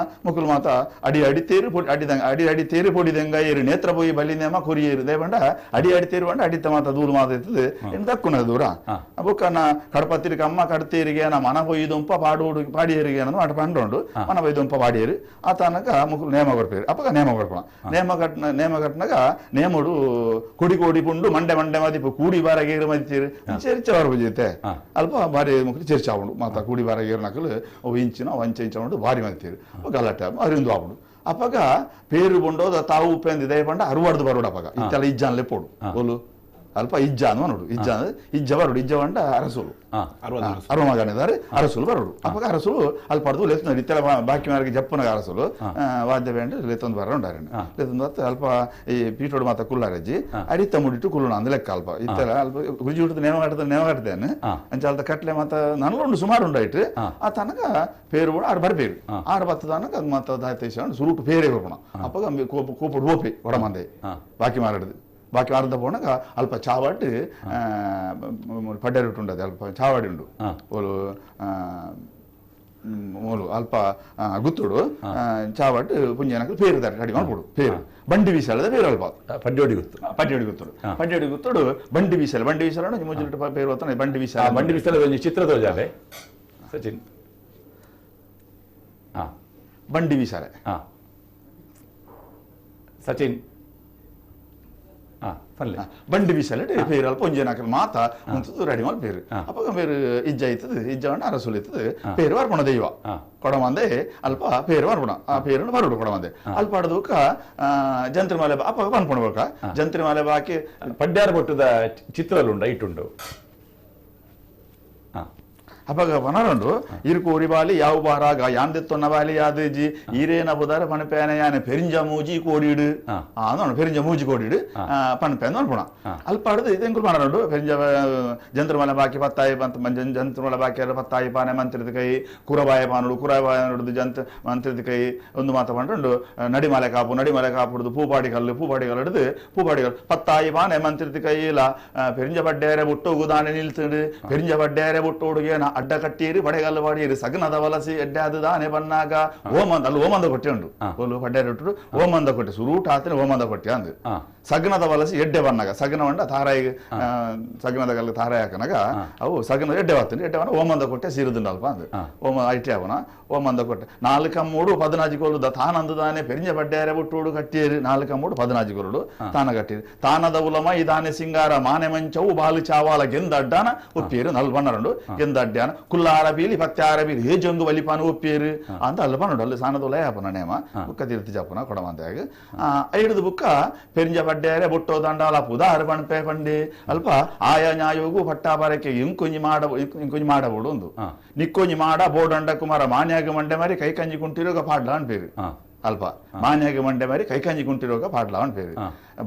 ಮುಕುಲ್ ಮಾತ ಅಡಿ ಅಡಿ ತೇರು ಪೊಡಿ ಅಡಿದಂಗ ಅಡಿ ಅಡಿ ತೇರು ಪೊಡಿದಂಗ ಏರು ನೇತ್ರ ಪೊಯ್ಯಿ ಬಲ್ಲಿ ನೇಮ ಕೊರಿಯೇರು ದೇವಂಡ ಅಡಿ ಅಡಿ ತೇರು ಬಂಡ ಅಡಿತ ಮಾತ ದೂರು ಮಾತ ಇರ್ತದೆ ಇನ್ನು ದಕ್ಕುನ ದೂರ ಬುಕ್ಕನ ಕಡಪತ್ರಿಕಮ್ಮ ಕಡ್ತೇರಿಗೆ ನಮ್ಮ ಮನ ಪೊಯ್ಯಿ ದುಂಪ ಪಾಡು ಹುಡುಗಿ ಪಾಡಿಯರಿಗೆ ಅನ್ನೋದು ಆಟ ಪಂಡುಂಡು ಮನ ಪೊಯ್ಯಿ ದುಂಪ ಪಾಡಿಯರು ಆತನಕ ಮುಕುಲ್ ನೇಮ ಕೊಡ್ಪೇರು ಅಪ್ಪಗ ನೇಮ ಕೊಡ್ಪಣ ನೇಮ ಕಟ್ನ ನೇಮ ಕಟ್ನಾಗ ನೇಮಡು ಕೊಡಿ ಕೋಡಿ ಪುಂಡು ಮಂಡೆ ಮಂಡೆ ಮದಿಪು ಕೂಡಿ ಬಾರಗೇರು ಮದಿತೀರು ಚರ್ಚೆ ಬರಬುಜೈತೆ ಅಲ್ಪ ಭಾರಿ ಮುಕ್ಕಲು ಚರ್ಚೆ ಆವಣು ಮಾತ ಕೂಡಿ ಬಾರಗೇರು ನಕಲು ಅವು ಇಂಚಿನ ಅವು ಅಂಚೆ ಇಂಚ ಉಂಡು ಭಾರಿ ಮದಿತೀರು ಗಲಾಟೆ ಅರಿಂದು ಆವಣು ಅಪ್ಪಗ ಪೇರು ಬೊಂಡೋದ ತಾವು ಉಪ್ಪೆಂದು ದಯ ಪಂಡ ಅರುವಾಡ್ದು ಬರೋಡು ಅಪ್ಪಗ ಇತ್ತೆಲ್ಲ ಇಜ್ಜಾನ್ಲೆ ಪೋಡು ಓಲು ಅಲ್ಪ ಇಜ್ಜ ನೋಡು ಇಜ್ಜ ಇಜ್ಜ ಬರೋಡು ಇಜ್ಜ ಬಂಡ ಅರಸುಲು ಅರುಮಗನಿದ್ದಾರೆ ಅರಸುಲು ಬರೋಡು ಅಪ್ಪಗ ಅರಸುಲು ಅಲ್ಲಿ ಪಡೆದು ಲೆತ್ತೊಂದು ಇತ್ತೆಲ್ಲ ಬಾಕಿ ಮಾರಿಗೆ ಜಪ್ಪುನಗ ಅರಸುಲು ವಾದ್ಯ ಬ್ಯಾಂಡ್ ಲೆತ್ತೊಂದು ಬರ ಉಂಡಾರಣ್ಣ ಲೆತ್ತೊಂದು ಬತ್ತ ಅಲ್ಪ ಈ ಪೀಠೋಡು ಮಾತ ಕುಲ್ಲಾರಜ್ಜಿ ಅಡಿತ ಮುಡಿಟ್ಟು ಕುಲ್ಲುಣ ಅಂದ್ ಲೆಕ್ಕ ಅಲ್ಪ ಇತ್ತೆಲ್ಲ ಅಲ್ಪ ಗುಜಿ ಹುಟ್ಟದ ನೇಮ ಕಟ್ಟದ ನೇಮ ಕಟ್ಟದೇನೆ ಅಂಚ ಅಲ್ತ ಕಟ್ಲೆ ಮಾತ ನನ್ನೊಂಡು ಸುಮಾರು ಉಂಡಾಯ್ತು ಆ ತನಕ ಪೇರು ಕೂಡ ಆರು ಬರ್ಪೇರು ಆರು ಬತ್ತದ ತನಕ ಅದು ಮಾತ ದಾಯ್ತ ಸುರುಟು ಪೇರೆ ಹೋಗೋಣ ಅಪ್ಪಗ ಕೋಪ ಕೋಪಡು ಹೋಪಿ ಒಡಮಂದೆ ಬಾಕಿ ಮಾರಾಡದು ಬಾಕಿ ಅರ್ಧ ಪೋಣಗ ಅಲ್ಪ ಚಾವಾಟ್ ಪಡ್ಡೆ ಉಂಟು ಅಲ್ಪ ಚಾವಾಡಿ ಉಂಡು ಓಲು ಮೂಲು ಅಲ್ಪ ಗುತ್ತುಡು ಚಾವಾಟ್ ಪುಂಜನಕ ಪೇರು ದಾರ ಕಡಿಮೆ ಮಾಡ್ಕೊಡು ಪೇರು ಬಂಡಿ ಬೀಸಲದ ಪೇರು ಅಲ್ಪ ಪಡ್ಡೋಡಿ ಗುತ್ತು ಪಡ್ಡೋಡಿ ಗುತ್ತುಡು ಪಡ್ಡೋಡಿ ಗುತ್ತುಡು ಬಂಡಿ ಬೀಸಲ ಬಂಡಿ ಬೀಸಲ ಮುಜ್ಜಿಟ್ಟು ಪೇರು ಹೊತ್ತಾನೆ ಬಂಡಿ ಬೀಸಲ ಬಂಡಿ ಬೀಸಲ ಒಂದು ಚಿತ್ರದ ಜಾಲೆ ಸಚಿನ್ ಬಂಡಿ ಬೀಸಲೆ ಸಚಿನ್ ಬಂಡಿ ಬಿಸಲೆ ಪೇರು ಅಲ್ಪ ಒಂಜೇನಾಕಲ್ ಮಾತ ಮುಂತದ್ದು ರೆಡಿ ಮಾಡಿ ಪೇರು ಅಪ್ಪಗ ಪೇರು ಇಜ್ಜ ಆಯ್ತದೆ ಇಜ್ಜ ಅರಸುಲು ಇರ್ತದೆ ಪೇರು ವರ್ಪಣ ದೈವ ಕೊಡಮಂದೆ ಅಲ್ಪ ಪೇರು ವರ್ಪಣ ಆ ಪೇರು ಬರುಡು ಕೊಡಮಂದೆ ಅಲ್ಪ ಆಡೋದಕ್ಕ ಜಂತ್ರಿ ಮಾಲೆ ಅಪ್ಪ ಪನ್ಪಣ ಬೊಕ್ಕ ಜಂತ್ರಿ ಮಾಲೆ ಬಾಕಿ ಪಡ್ಯಾರ ಬೊಟ್ಟದ ಚಿತ್ರಲುಂಡ ಇಟ್ಟುಂಡು ಅಪಗ ಪನರುಂಡು ಇರುಕೋರಿ ಬಾಲಿ ಯಾವ ಬಾರಾಗ ಯಾಂದೆತ್ತೊನ್ನ ಬಾಲಿ ಯಾದಜಿ ಈರೇನ ಬುದಾರ ಪಣಪೇನ ಯಾನೆ ಪೆರಿಂಜ ಮೂಜಿ ಕೋಡಿಡು ನೋಡು ಪೆರಿಂಜ ಮೂಜಿ ಕೋಡಿಡು ಪಣಪೇನ ನೋಡ್ಪುಣ ಅಲ್ಪ ಆಡದು ಇದೆಂಕುಲು ಪನರುಂಡು ಪೆರಿಂಜ ಜಂತ್ರಮಲ ಬಾಕಿ ಪತ್ತಾಯಿ ಬಂತ ಜಂತ್ರಮಲ ಬಾಕಿ ಪತ್ತಾಯಿ ಪಾನೆ ಮಂತ್ರಿದ ಕೈ ಕುರಬಾಯ ಪಾನುಡು ಕುರಬಾಯ ನೋಡುದು ಜಂತ್ರ ಮಂತ್ರಿದ ಕೈ ಒಂದು ಮಾತ ಪಂಡುಂಡು ನಡಿಮಲೆ ಕಾಪು ನಡಿಮಲೆ ಕಾಪುಡುದು ಪೂಪಾಡಿ ಕಲ್ಲು ಪೂಪಾಡಿ ಕಲ್ಲು ಹಿಡಿದು ಪೂಪಾಡಿ ಕಲ್ಲು ಪತ್ತಾಯಿ ಪಾನೆ ಮಂತ್ರಿದ ಕೈಯಿಲ ಪೆರಿಂಜ ಬಡ್ಡೇರೆ ಬುಟ್ಟೋಗು ದಾನೆ ನಿಲ್ತುಡು ಪೆರಿಂಜ ಬಡ್ಡೇರೆ ಬುಟ್ಟೋಡುಗೇನ ಅಡ್ಡ ಕಟ್ಟಿಯರು ಪಡೆಗಲ್ಲು ಪಾಡಿಯರು ಸಗನದ ವಲಸಿ ಎಡ್ಡೆ ಅದು ದಾನೆ ಬನ್ನಾಗ ಓಮಂದ ಅಲ್ಲಿ ಓಮಂದ ಕೊಟ್ಟೆ ಉಂಡು ಓಲು ಪಡ್ಡೆ ಉಂಟು ಓಮಂದ ಕೊಟ್ಟೆ ಸುರೂಟ ಆತನೆ ಓಮಂದ ಕೊಟ್ಟೆ ಅಂದು ಸಗನದ ವಲಸಿ ಎಡ್ಡೆ ಬನ್ನಾಗ ಸಗನ వంಡ ತಾರಾಯಿ ಸಗನದ ಕಲ್ಲು ತಾರಾಯಿ ಹಾಕನಾಗ ಅವು ಸಗನ ಎಡ್ಡೆ ಬರ್ತದೆ ಎಡ್ಡೆ ಬನ್ನ ಓಮಂದ ಕೊಟ್ಟೆ ಸಿರುದುಂಡು ಅಲ್ಪ ಅಂದು ಓಮ IT ಅವನ ಓಮಂದ ಕೊಟ್ಟೆ ನಾಲ್ಕ ಮೂಡು ಪದಿನಾಜಿ ಕೋಲು ತಾನಂದು ದಾನೆ ಪೆರಿಂಜ ಪಡ್ಡೇರೆ ಬುಟ್ಟೋಡು ಕಟ್ಟಿಯರು ನಾಲ್ಕ ಮೂಡು ಪದಿನಾಜಿ ಕೋಲು ತಾನ ಕಟ್ಟಿರು ತಾನದ ಉಲಮ ಇದಾನೆ ಸಿಂಗಾರ ಮಾನೆ ಮಂಚವು ಬಾಲು ಚಾವಾಲ ಗೆಂದಡ್ಡಾನ ಒಪ್ಪಿಯರು ನಲ್ ಬಣ್ಣರುಂಡು ಗೆಂದಡ್ಡಾನ ಕುಲ್ಲಾರ ಬೀಲಿ ಪತ್ಯಾರ ಬೀಲಿ ಹೇ ಜಂಗು ಬಲಿಪಾನ ಒಪ್ಪಿಯರು ಅಂತ ಅಲ್ಲ ಬಣ್ಣುಂಡು ಅಲ್ಲಿ ಸಾನದ ಉಲಯ ಹಾಪನ ನೇಮ ಬುಕ್ಕ ತೀರ್ತಿ ಜಾಪನ ಕೊಡವಂತಾಗ ಐದು ಬುಕ್ಕ ಪೆರಿಂಜ ಪಡ್ಡೇರೆ ಬುಟ್ಟೋ ದಂಡಾಲ ಪುದಾರು ಪಣಪೆ ಪಂಡಿ ಅಲ್ಪ ಆಯಾ ನ್ಯಾಯೋಗು ಪಟ್ಟಾಬಾರಕ್ಕೆ ಇಂಕೊಂಜಿ ಮಾಡ ಇಂಕೊಂಜಿ ಮಾಡಬೋಡು ಒಂದು ನಿಕ್ಕೊಂಜಿ ಮಾಡ ಬೋಡಂಡ ಕುಮಾರ ಮಾನ್ಯಾಗ ಮಂಡೆ ಮಾರಿ ಕೈ ಕಂಜಿ ಕುಂಟಿರೋಗ ಪಾಡ್ಲ ಅನ್ಪೇರು ಅಲ್ಪ ಮಾನ್ಯಾಗ ಮಂಡೆ ಮಾರಿ ಕೈ ಕಂಜಿ ಕುಂಟಿರೋಗ ಪಾಡ್ಲ ಅನ್ಪೇರು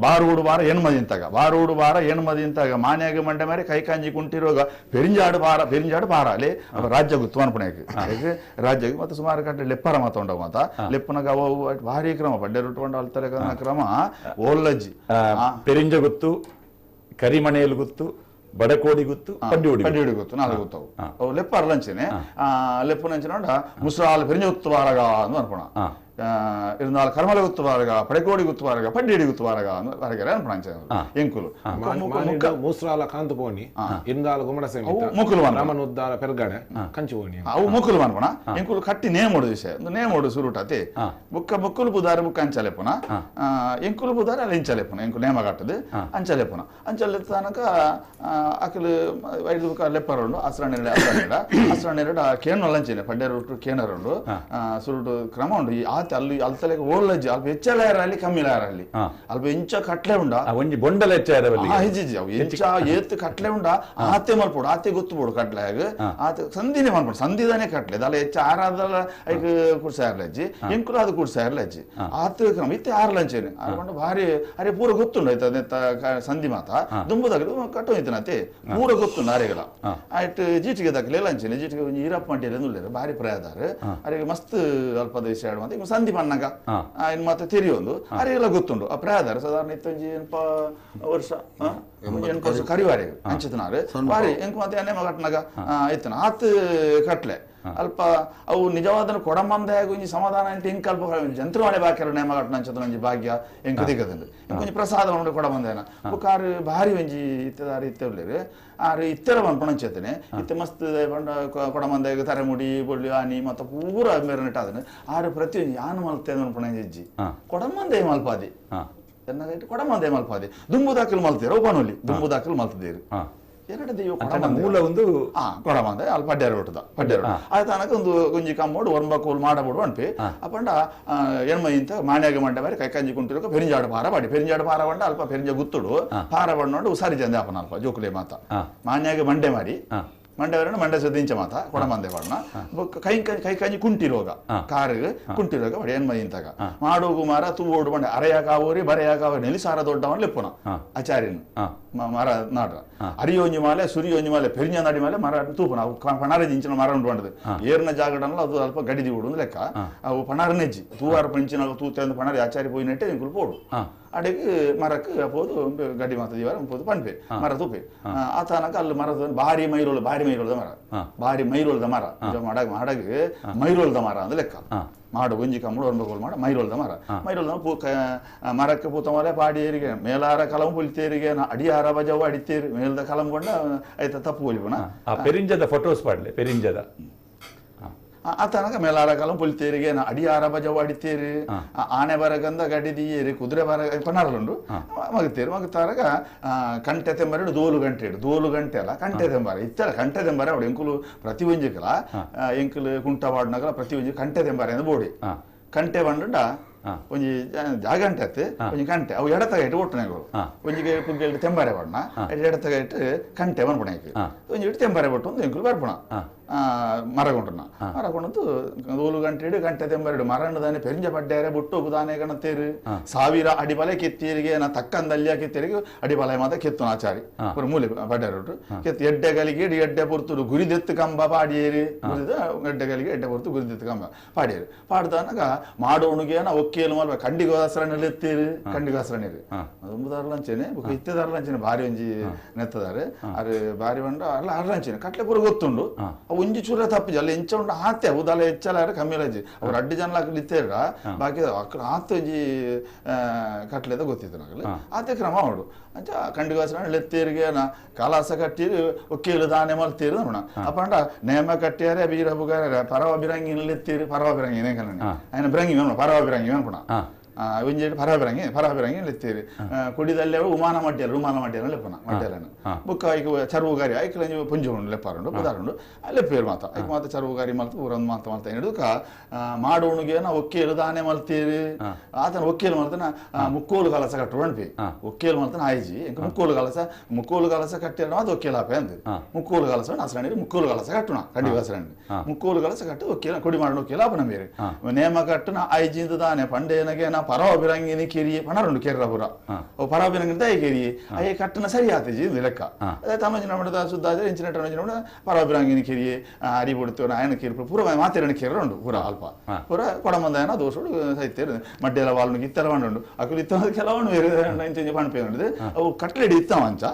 ಬಾರೋಡು ಬಾರ ಎಣ್ಮದಿಂತಾಗ ಬಾರೋಡು ಬಾರ ಎಣ್ಮದಿಂತಾಗ ಮಾನ್ಯಾಗ ಮಂಡೆ ಮಾರಿ ಕೈ ಕಂಜಿ ಕುಂಟಿರೋಗ ಪೆರಿಂಜಾಡು ಬಾರ ಪೆರಿಂಜಾಡು ಬಾರ ಅಲ್ಲಿ ರಾಜ್ಯ ಗುತ್ತು ಅನ್ಪಣೆಗೆ ರಾಜ್ಯ ಮತ್ತೆ ಸುಮಾರು ಕಟ್ಟೆ ಲೆಪ್ಪರ ಮಾತ ಉಂಡವ ಮಾತ ಲೆಪ್ಪನಾಗ ಅವು ಭಾರಿ ಕ್ರಮ ಪಡ್ಡೆ ರುಟ್ಟುಕೊಂಡು ಅಲ್ತಾರೆ ಕ್ರಮ ಓಲ್ಲಜ್ಜಿ ಪೆರಿಂಜ ಗುತ್ತು ಕರಿಮಣೆಯಲ್ಲಿ ಗುತ್ತು ಬಡಕೋಡಿ ಗುತ್ತು ಪಡ್ಡಿಯೋಡಿ ಪಡ್ಡಿಯೋಡಿ ಗೊತ್ತು ನಾಲ್ಕು ಗೊತ್ತವು ಅವು ಲೆಪ್ಪ ಅರ್ಲಂಚನೆ ಲೆಪ್ಪನಂಚನೆ ಉಂಡ ಮುಸ್ರಾಲ್ ಪೆರಿಂಜ ಗುತ್ತು ಬಾರಗ ಅಂದು ಅನ್ಪಣ இருந்தால் கர்மல குத்து பாருங்க படைக்கோடி குத்து பாருங்க பட்டியடி குத்து பாருங்க வரகிற ಎಂಕುಲು ಮೂಸ್ರಾಲ ಕಾಂತು ಪೋಣಿ ಇಂದಾಲ ಗುಮಡಸೆ ಮುಕುಲು ರಾಮನುದ್ದಾಲ ಪೆರ್ಗಡೆ ಕಂಚು ಪೋಣಿ ಅವು ಮುಕುಲು ಅನ್ಪಣ ಎಂಕುಲು ಕಟ್ಟಿ ನೇಮೋಡು ವಿಷಯ ನೇಮೋಡು ಸುರುಟಾತಿ ಬುಕ್ಕ ಮುಕ್ಕುಲು ಬುದಾರ ಬುಕ್ಕ ಅಂಚಲೆಪುನ ಎಂಕುಲು ಬುದಾರ ಅಲ್ಲಿ ಇಂಚಲೆಪುನ ಎಂಕುಲು ನೇಮ ಕಟ್ಟದು ಅಂಚಲೆಪುನ ಅಂಚಲೆ ತನಕ ಅಕಲು ಐದು ಬುಕ್ಕ ಲೆಪ್ಪರುಂಡು ಅಸ್ರಣಿರಡ ಅಸ್ರಣಿರಡ ಅಸ್ರಣಿರಡ ಕೇನು ಅಲ್ಲಂಚನೆ ಪಡ್ಡೆ ಕೇನರುಂಡು ಸುರುಟು ಕ್ರಮ ಉಂಡು ಈ ಆತ ಅಲ್ಲಿ ಅಲ್ತಲೆಗೆ ಓಲ್ಲಜ್ಜಿ ಅಲ್ಪ ಹೆಚ್ಚಲ ಕಮ್ಮಿ ಅಲ್ಲಿ ಅಲ್ಪ ಇಂಚ ಕಟ್ಲೆ ಉಂಡ ಒಂಜಿ ಬೊಂಡಲ ಹೆಚ್ಚಿ ಅವು ಎಂಚ ಏತ್ ಕಟ್ಲೆ ಉಂಡ ಆತೆ ಮಲ್ಪೋಡು ಆತೆ ಗೊತ್ತು ಬೋಡು ಕಟ್ಲೆ ಆಗ ಆತೆ ಸಂಧಿನೇ ಮಲ್ಪೋಡು ಸಂಧಿದಾನೆ ಕಟ್ಲೆ ದಲ್ಲ ಹೆಚ್ಚ ಆರಾದಲ್ಲ ಐಕ್ ಕುಡ್ಸ ಅಜ್ಜಿ ಎಂಕುಲು ಅದು ಕುಡ್ಸ ಅಜ್ಜಿ ಆತ ಕ್ರಮ ಇತ್ತೆ ಆರ್ಲಂಚೇನೆ ಆರ್ಕೊಂಡು ಭಾರಿ ಅರೆ ಪೂರ ಗೊತ್ತುಂಡು ಆಯ್ತು ಸಂಧಿ ಮಾತ ದುಂಬುದಾಗ ಕಟ್ಟು ಐತನತೆ ಪೂರ ಗೊತ್ತುಂಡು ಅರೆಗಳ ಆಯ್ತು ಜೀಟಿಗೆ ದಾಖಲೆ ಲಂಚೇನೆ ಜೀಟಿಗೆ ಒಂಜಿ ಈರಪ್ಪ ಮಂಟಿಯಲ್ಲಿ ಭಾರಿ ಪ್ರಯಾದಾರ ಅರೆಗೆ ಮಸ್ತ್ ಅಲ್ಪದ ವಿಷಯ ಆಡುವಂತ ಸಂಧಿ ಪಣ್ಣಗ ಇನ್ನು ಮತ್ತೆ ತೆರಿಯೊಂದು ಅರೆಗೆಲ್ಲ ಗೊತ್ತುಂಡು ಆ ಪ್ರಾಯದಾರ ಸಾಧಾರಣ ಇತ್ತೊಂಜಿ ಎನ್ಪ ವರ್ಷ ಎನ್ಪ ವರ್ಷ ಕರಿವಾರೆ ಅಂಚಿತನಾರು ಬಾರಿ ಎಂಕ್ ಮತ್ತೆ ಎಣ್ಣೆ ಮಗಟ್ನಾಗ ಇತ್ತನ ಆತ್ ಕಟ್ಲೆ ಅಲ್ಪ ಅವು ನಿಜವಾದ ಕೊಡಮಂದ ಒಂಜಿ ಸಮಾಧಾನ ಅಂತ ಇಂಕ ಅಲ್ಪ ಜಂತ್ರವಾಣಿ ಬಾಕ್ಯರ ನೇಮ ಕಟ್ನ ಅಂಚತನ ಒಂಜಿ ಭಾಗ್ಯ ಎಂಕು ದಿಕ್ಕದಂಡು ಇಂಕೊಂಜಿ ಪ್ರಸಾದ ಉಂಡು ಕೊಡಮಂದೇನ ಬುಕ್ಕ ಆರು ಭಾರಿ ಒಂಜಿ ಇತ್ತದಾರು ಇತ್ತೆ ಉಳ್ಳೇರು ಆರು ಇತ್ತೆರ ಪಂಪಣಂಚೇತನೆ ಇತ್ತೆ ಮಸ್ತ್ ಪಂಡ ಕೊಡಮಂದಾಗ ತರೆಮುಡಿ ಬೊಳ್ಳಿ ಆನಿ ಮತ್ತೆ ಪೂರ ಮೇರೆ ನೆಟ್ಟಾದನೆ ಆರು ಪ್ರತಿಯೊಂದು ಯಾನು ಮಲ್ತೆ ಪಣಂಜಿಜ್ಜಿ ಕೊಡಮಂದೆ ಮಲ್ಪಾದಿ ಎನ್ನ ಕೊಡಮಂದೆ ಮಲ್ಪಾದಿ ದುಂಬು ದಾಖಲು ಮಲ್ತೀರ ಪಣೊಲಿ ದುಂಬು ದಾಖಲು ಮಲ್ತಿದ್ದೀರಿ ಎರಡು ದೈವ ಮೂಲ ಒಂದು ಕೊಡಮಂದ ಅಲ್ಲಿ ಪಡ್ಡ್ಯಾರ ಹೊಟ್ಟದ ಪಡ್ಡ್ಯಾರ ಆಯ್ತು ಅನಕ ಒಂದು ಗುಂಜಿ ಕಮ್ಮೋಡು ಒರ್ಂಬ ಕೋಲು ಮಾಡಬೋಡು ಅನ್ಪಿ ಅಪ್ಪಂಡ ಎಣ್ಮ ಇಂತ ಮಾನ್ಯಾಗ ಮಂಡೆ ಮಾರಿ ಕೈಕಂಜಿ ಕುಂಟಿರೋಕ ಪೆರಿಂಜಾಡು ಪಾರ ಬಾಡಿ ಪೆರಿಂಜಾಡು ಪಾರ ಬಂಡ ಅಲ್ಪ ಪೆರಿಂಜ ಗುತ್ತುಡು ಪಾರ ಬಣ್ಣೋಡು ಉಸಾರಿ ಜಂದೆ ಅಪ್ಪನ ಅಲ್ಪ ಜೋಕುಲೆ ಮಾತ ಮಾನ್ಯಾಗ ಮಂಡೆ ಮಾರಿ ಮಂಡೆ ವರಣ ಮಂಡೆ ಸದಿಂಚ ಮಾತ ಕೊಡಮಂದೆ ಬಣ್ಣ ಕೈ ಕೈ ಕಂಜಿ ಕುಂಟಿರೋಗ ಕಾರು ಕುಂಟಿರೋಗ ಬಡಿ ಎಣ್ಮ ಇಂತಾಗ ಮಾಡೋಗು ಮಾರ ತೂವೋಡು ಬಂಡೆ ಅರೆಯಾಕಾವೋರಿ ಬರೆಯಾಕಾವೋರಿ ನೆಲಿಸಾರ ದೊಡ್ಡವನ್ ಲೆಪ್ಪುನ ಆಚಾರ್ಯನು ಮರ ನಾಡ್ರ ಅರಿಯೋಂಜಿ ಮಾಲೆ ಸುರಿಯೋಂಜಿ ಮಾಲೆ ಪೆರಿഞ്ഞ ನಡಿ ಮಾಲೆ ಮರ ತೂಪುನ ಅವು ಪಣಾರ ಜಿಂಚಿನ ಮರ ಉಂಟು ಬಂಡದು ಏರ್ನ ಜಾಗಡಲ್ಲ ಅದು ಅಲ್ಪ ಗಡಿದಿ ಉಡು ಲೆಕ್ಕ ಅವು ಪಣಾರ ನೆಜ್ಜಿ ತೂವಾರ ಪಂಚಿನ ತೂತೆ ಪಣಾರಿ ಆಚಾರಿ ಪೋಯಿ ನೆಟ್ಟೆ ಇಂಕುಲು ಪೋಡು ಅಡೆಗೆ ಮರಕ್ಕೆ ಪೋದು ಗಡ್ಡಿ ಮಾತ ದಿವಾರ ಪೋದು ಪಣ್ಪೆ ಮರ ತೂಪೆ ಆತನಕ ಅಲ್ಲಿ ಮರದ ಭಾರಿ ಮೈರೋಳು ಭಾರಿ ಮೈರೋಳದ ಮರ ಭಾರಿ ಮೈರೋಳದ ಮರ ಮಾಡಾಗ ಮಾಡಾಗ ಮೈರೋಳದ ಮರ ಅಂದ್ರೆ ಲೆಕ್ಕ ಮಾಡು ಒಂಜಿ ಕಮ್ಮಡು ಒರ್ಂಬ ಮಾಡ ಮೈರೋಳ್ದ ಮರ ಮೈರೋಳ್ದ ಪೂ ಮರಕ್ಕೆ ಪೂತ ಮರ ಪಾಡಿಯರಿಗೆ ಮೇಲಾರ ಕಲಂ ಪುಲಿತೇರಿಗೆ ಅಡಿಯಾರ ಬಜಾವು ಅಡಿತೇರಿ ಮೇಲ್ದ ಕಲಂ ಕೊಂಡ ಆಯ್ತ ತಪ್ಪು ಒಲಿಪುಣ ಪೆರಿಂಜದ ಫೋಟೋಸ್ ಪಾಡ್ಲೆ ಪೆರಿಂಜದ ಆತನಕ ಮೇಲಾರ ಕಲಂ ಪುಲಿತೇರಿಗೆ ಅಡಿಯಾರ ಬಜಾವು ಅಡಿತೇರಿ ಆನೆ ಬರಗಂದ ಗಡಿದಿಯೇರಿ ಕುದುರೆ ಬರ ಪನಾರಲುಂಡು ಮಗತೇರು ಮಗತಾರಗ ಕಂಟೆ ತೆಂಬಾರಿ ದೋಲು ಗಂಟೆ ಇಡು ದೋಲು ಗಂಟೆ ಅಲ್ಲ ಕಂಟೆ ತೆಂಬಾರಿ ಇತ್ತಲ್ಲ ಕಂಟೆ ತೆಂಬಾರಿ ಅವಡು ಎಂಕುಲು ಪ್ರತಿ ಒಂಜಿಕಲ ಎಂಕುಲು ಕುಂಟ ವಾಡ್ನಗಲ ಪ್ರತಿ ಒಂಜಿ ಕಂಟೆ ತೆಂಬಾರಿ ಅಂದ್ ಬೋಡಿ ಕಂಟೆ ಬಂಡುಂಡ ಒಂಜಿ ಜಾಗಂಟೆ ಅತ್ತೆ ಒಂಜಿ ಕಂಟೆ ಅವು ಎಡತಗ ಇಟ್ಟು ಒಟ್ಟುನೆಗಳು ಒಂಜಿಗೆ ಪುಗ್ಗೆಲ್ಡು ತೆಂಬಾರೆ ಬಣ್ಣ ಎಡತಗ ಇಟ್ಟು ಕಂಟೆ ಬಂದ್ಪುಣೆಕ್ ಒಂಜಿ ಇಟ್ಟು ತೆಂಬಾರೆ ಬಟ್ಟು ಒಂದು ಎಂಕುಲು ಬರ್ಪುಣ ಮರಗೊಂಡನ ಮರಗೊಂಡದ್ದು ದೋಲು ಗಂಟೆ ಇಡು ಗಂಟೆ ತೆಂಬಾರಿಡು ಮರಣ್ಣದಾನೆ ಪೆರಿಂಜ ಪಡ್ಡಾರೆ ಬುಟ್ಟು ದಾನೆ ಗಣತೇರು ಸಾವಿರ ಅಡಿಬಲೆ ಕೆತ್ತೇರಿಗೆ ನಾ ತಕ್ಕಂದಲ್ಲಿಯ ಕೆತ್ತೇರಿಗೆ ಅಡಿಬಲೆ ಮಾತ ಕೆತ್ತುನ ಆಚಾರಿ ಮೂಲೆ ಪಡ್ಡಾರೆ ಕೆತ್ತು ಎಡ್ಡೆ ಗಲಿಗೆ ಎಡ್ಡೆ ಪೊರ್ತುಡು ಗುರಿದೆತ್ತು ಕಂಬ ಪಾಡಿಯೇರಿ ಗುರಿದ ಎಡ್ಡೆ ಗಲಿಗೆ ಎಡ್ಡೆ ಪೊರ್ತು ಗುರಿದೆತ್ತು ಕಂಬ ಪಾಡಿಯೇರಿ ಪಾಡ್ದಾನಗ ಮಾಡೋಣುಗೇನ ಒಕ್ಕೇಲು ಮಲ್ಪ ಕಂಡಿಗೆ ಹಸ್ರಣ್ಣಲ್ಲಿ ಎತ್ತೀರು ಕಂಡಿಗೆ ಹಸ್ರಣ್ಣರು ದುಂಬುದಾರ್ಲಂಚೇನೆ ಬೊಕ ಇತ್ತೆದಾರ್ಲಂಚೇನೆ ಭಾರಿ ಒಂಜಿ ನೆತ್ತದಾರೆ ಅರೆ ಭಾರಿ ಬಂಡ ಅಲ್ಲ ಅರ್ಲಂಚೇನೆ ಕಟ್ಲೆ ಪೂರ ಗೊತ್ತುಂಡು ಅವು ಒಂಜಿ ಚೂರ ತಪ್ಪಿಜಿ ಅಲ್ಲಿ ಎಂಚ ಉಂಡು ಆತೆ ಅವು ದಾಲ ಹೆಚ್ಚಲ ಕಮ್ಮಿ ಲಜ್ಜಿ ಅವ್ರು ಅಡ್ಡಿ ಜನ ಇತ್ತೇರ ಬಾಕಿ ಅక్కడ ಆತ ಒಂಜಿ ಕಟ್ಲೆದ ಗೊತ್ತಿತ್ತು ನಾಗಲು ಆತೆ ಕ್ರಮ ಅವಡು ಅಂಚ ಕಂಡಿಗೆ ಹಸ್ರಣ್ಣ ಎತ್ತೀರಿಗೆ ಕಲಾಸ ಕಟ್ಟಿರು ಒಕ್ಕೇಲು ದಾನೆ ಮಲ್ತೀರು ನೋಡ ಅಪ್ಪಂಡ ನೇಮ ಕಟ್ಟಿಯಾರೆ ಬೀರ ಬುಗಾರ ಪರವ ಬಿರಂಗಿನಲ್ಲಿ ಎತ್ತೀರು ಪರವ ಬಿರಂಗಿ ನೇಕನ ఆయన ಬಿರಂಗಿ ಪರವ ಬಿರಂಗಿ ಅನ್ಪುಣ ಒಂಜಿ ಪರವ ಬಿರಂಗಿ ಪರವ ಬಿರಂಗಿ ಎತ್ತೀರಿ ಕುಡಿದಲ್ಲೇ ಉಮಾನ ಮಡ್ಡಿಯಲ್ಲ ಉಮಾನ ಮಡ್ಡಿಯಲ್ಲ ಲೆಪ್ಪನ ಮಡ್ಡಿಯಲ್ಲನ ಬುಕ್ಕ ಐಕ್ ಚರುವುಗಾರಿ ಐಕ್ಲ ಪುಂಜ ಉಂಡು ಲೆಪ್ಪಾರುಂಡು ಬುದಾರುಂಡು ಲೆಪ್ಪೇರು ಮಾತ ಐಕ್ ಮಾತ ಚರುವುಗಾರಿ ಮಲ್ತು ಊರೊಂದು ಮಾತ ಮಲ್ತ ಹಿಡುಕ ಮಾಡೋಣುಗೇನ ಒಕ್ಕೇಲು ದಾನೆ ಮಲ್ತೀರಿ ಆತನ ಒಕ್ಕೇಲು ಮಲ್ತನ ಮುಕ್ಕೋಲು ಕಲಸ ಕಟ್ಟು ಅನ್ಪಿ ಒಕ್ಕೇಲು ಮಲ್ತನ ಆಯ್ಜಿ ಇಂಕ ಮುಕ್ಕೋಲು ಕಲಸ ಮುಕ್ಕೋಲು ಕಲಸ ಕಟ್ಟಿರ ಮಾತ ಒಕ್ಕೇಲು ಆಪೆ ಅಂದು ಮುಕ್ಕೋಲು ಕಲಸ ಹಸರಣಿ ಮುಕ್ಕೋಲು ಕಲಸ ಕಟ್ಟುಣ ಕಂಡಿ ಹಸರಣಿ ಮುಕ್ಕೋಲು ಕಲಸ ಕಟ್ಟು ಒಕ್ಕೇಲ ಕೊಡಿ ಮಾಡೋಣ ಒಕ್ಕೇಲು ಆಪನ ಬೇರೆ ನೇಮ ಕಟ್ಟುನ ಆಯ್ಜಿಂದ ದಾನೆ ಪಂಡೇನಗೇನ ಪರವ ಬಿರಂಗಿನಿ ಕೆರಿಯೆ ಪಣರುಂಡು ಕೇರಳ ಪುರ ಓ ಪರವ ಬಿರಂಗಿನ ದಯ ಕೆರಿಯೆ ಅಯ್ಯ ಕಟ್ಟನ ಸರಿ ಆತಜಿ ಇದು ಲೆಕ್ಕ ಅದೇ ತಮಂಜಿನ ಮಠದ ಸುದ್ದಾಜ ಇಂಚಿನ ಟಮಂಜಿನ ಮಠದ ಪರವ ಬಿರಂಗಿನಿ ಕೆರಿಯೆ ಅರಿ ಬಿಡ್ತು ಆಯನ ಕೇರು ಪೂರ ಮಾತೆರಣ ಕೇರಳ ಉಂಡು ಪೂರ ಅಲ್ಪ ಪೂರ ಕೊಡಮಂದಾಯನ ದೋಷಡು ಸೈತ್ಯ ಮಡ್ಡೆಲ ವಾಲ್ನು ಇತ್ತೆಲ ಉಂಡು ಅಕುಲು ಇತ್ತ ಕೆಲವೊಂಡು ಬೇರೆ ಇಂಚಿನ ಪಣಪೆ ಉಂಡು ಅವು ಕಟ್ಲೆಡಿ ಇತ್ತ ಮಂಚ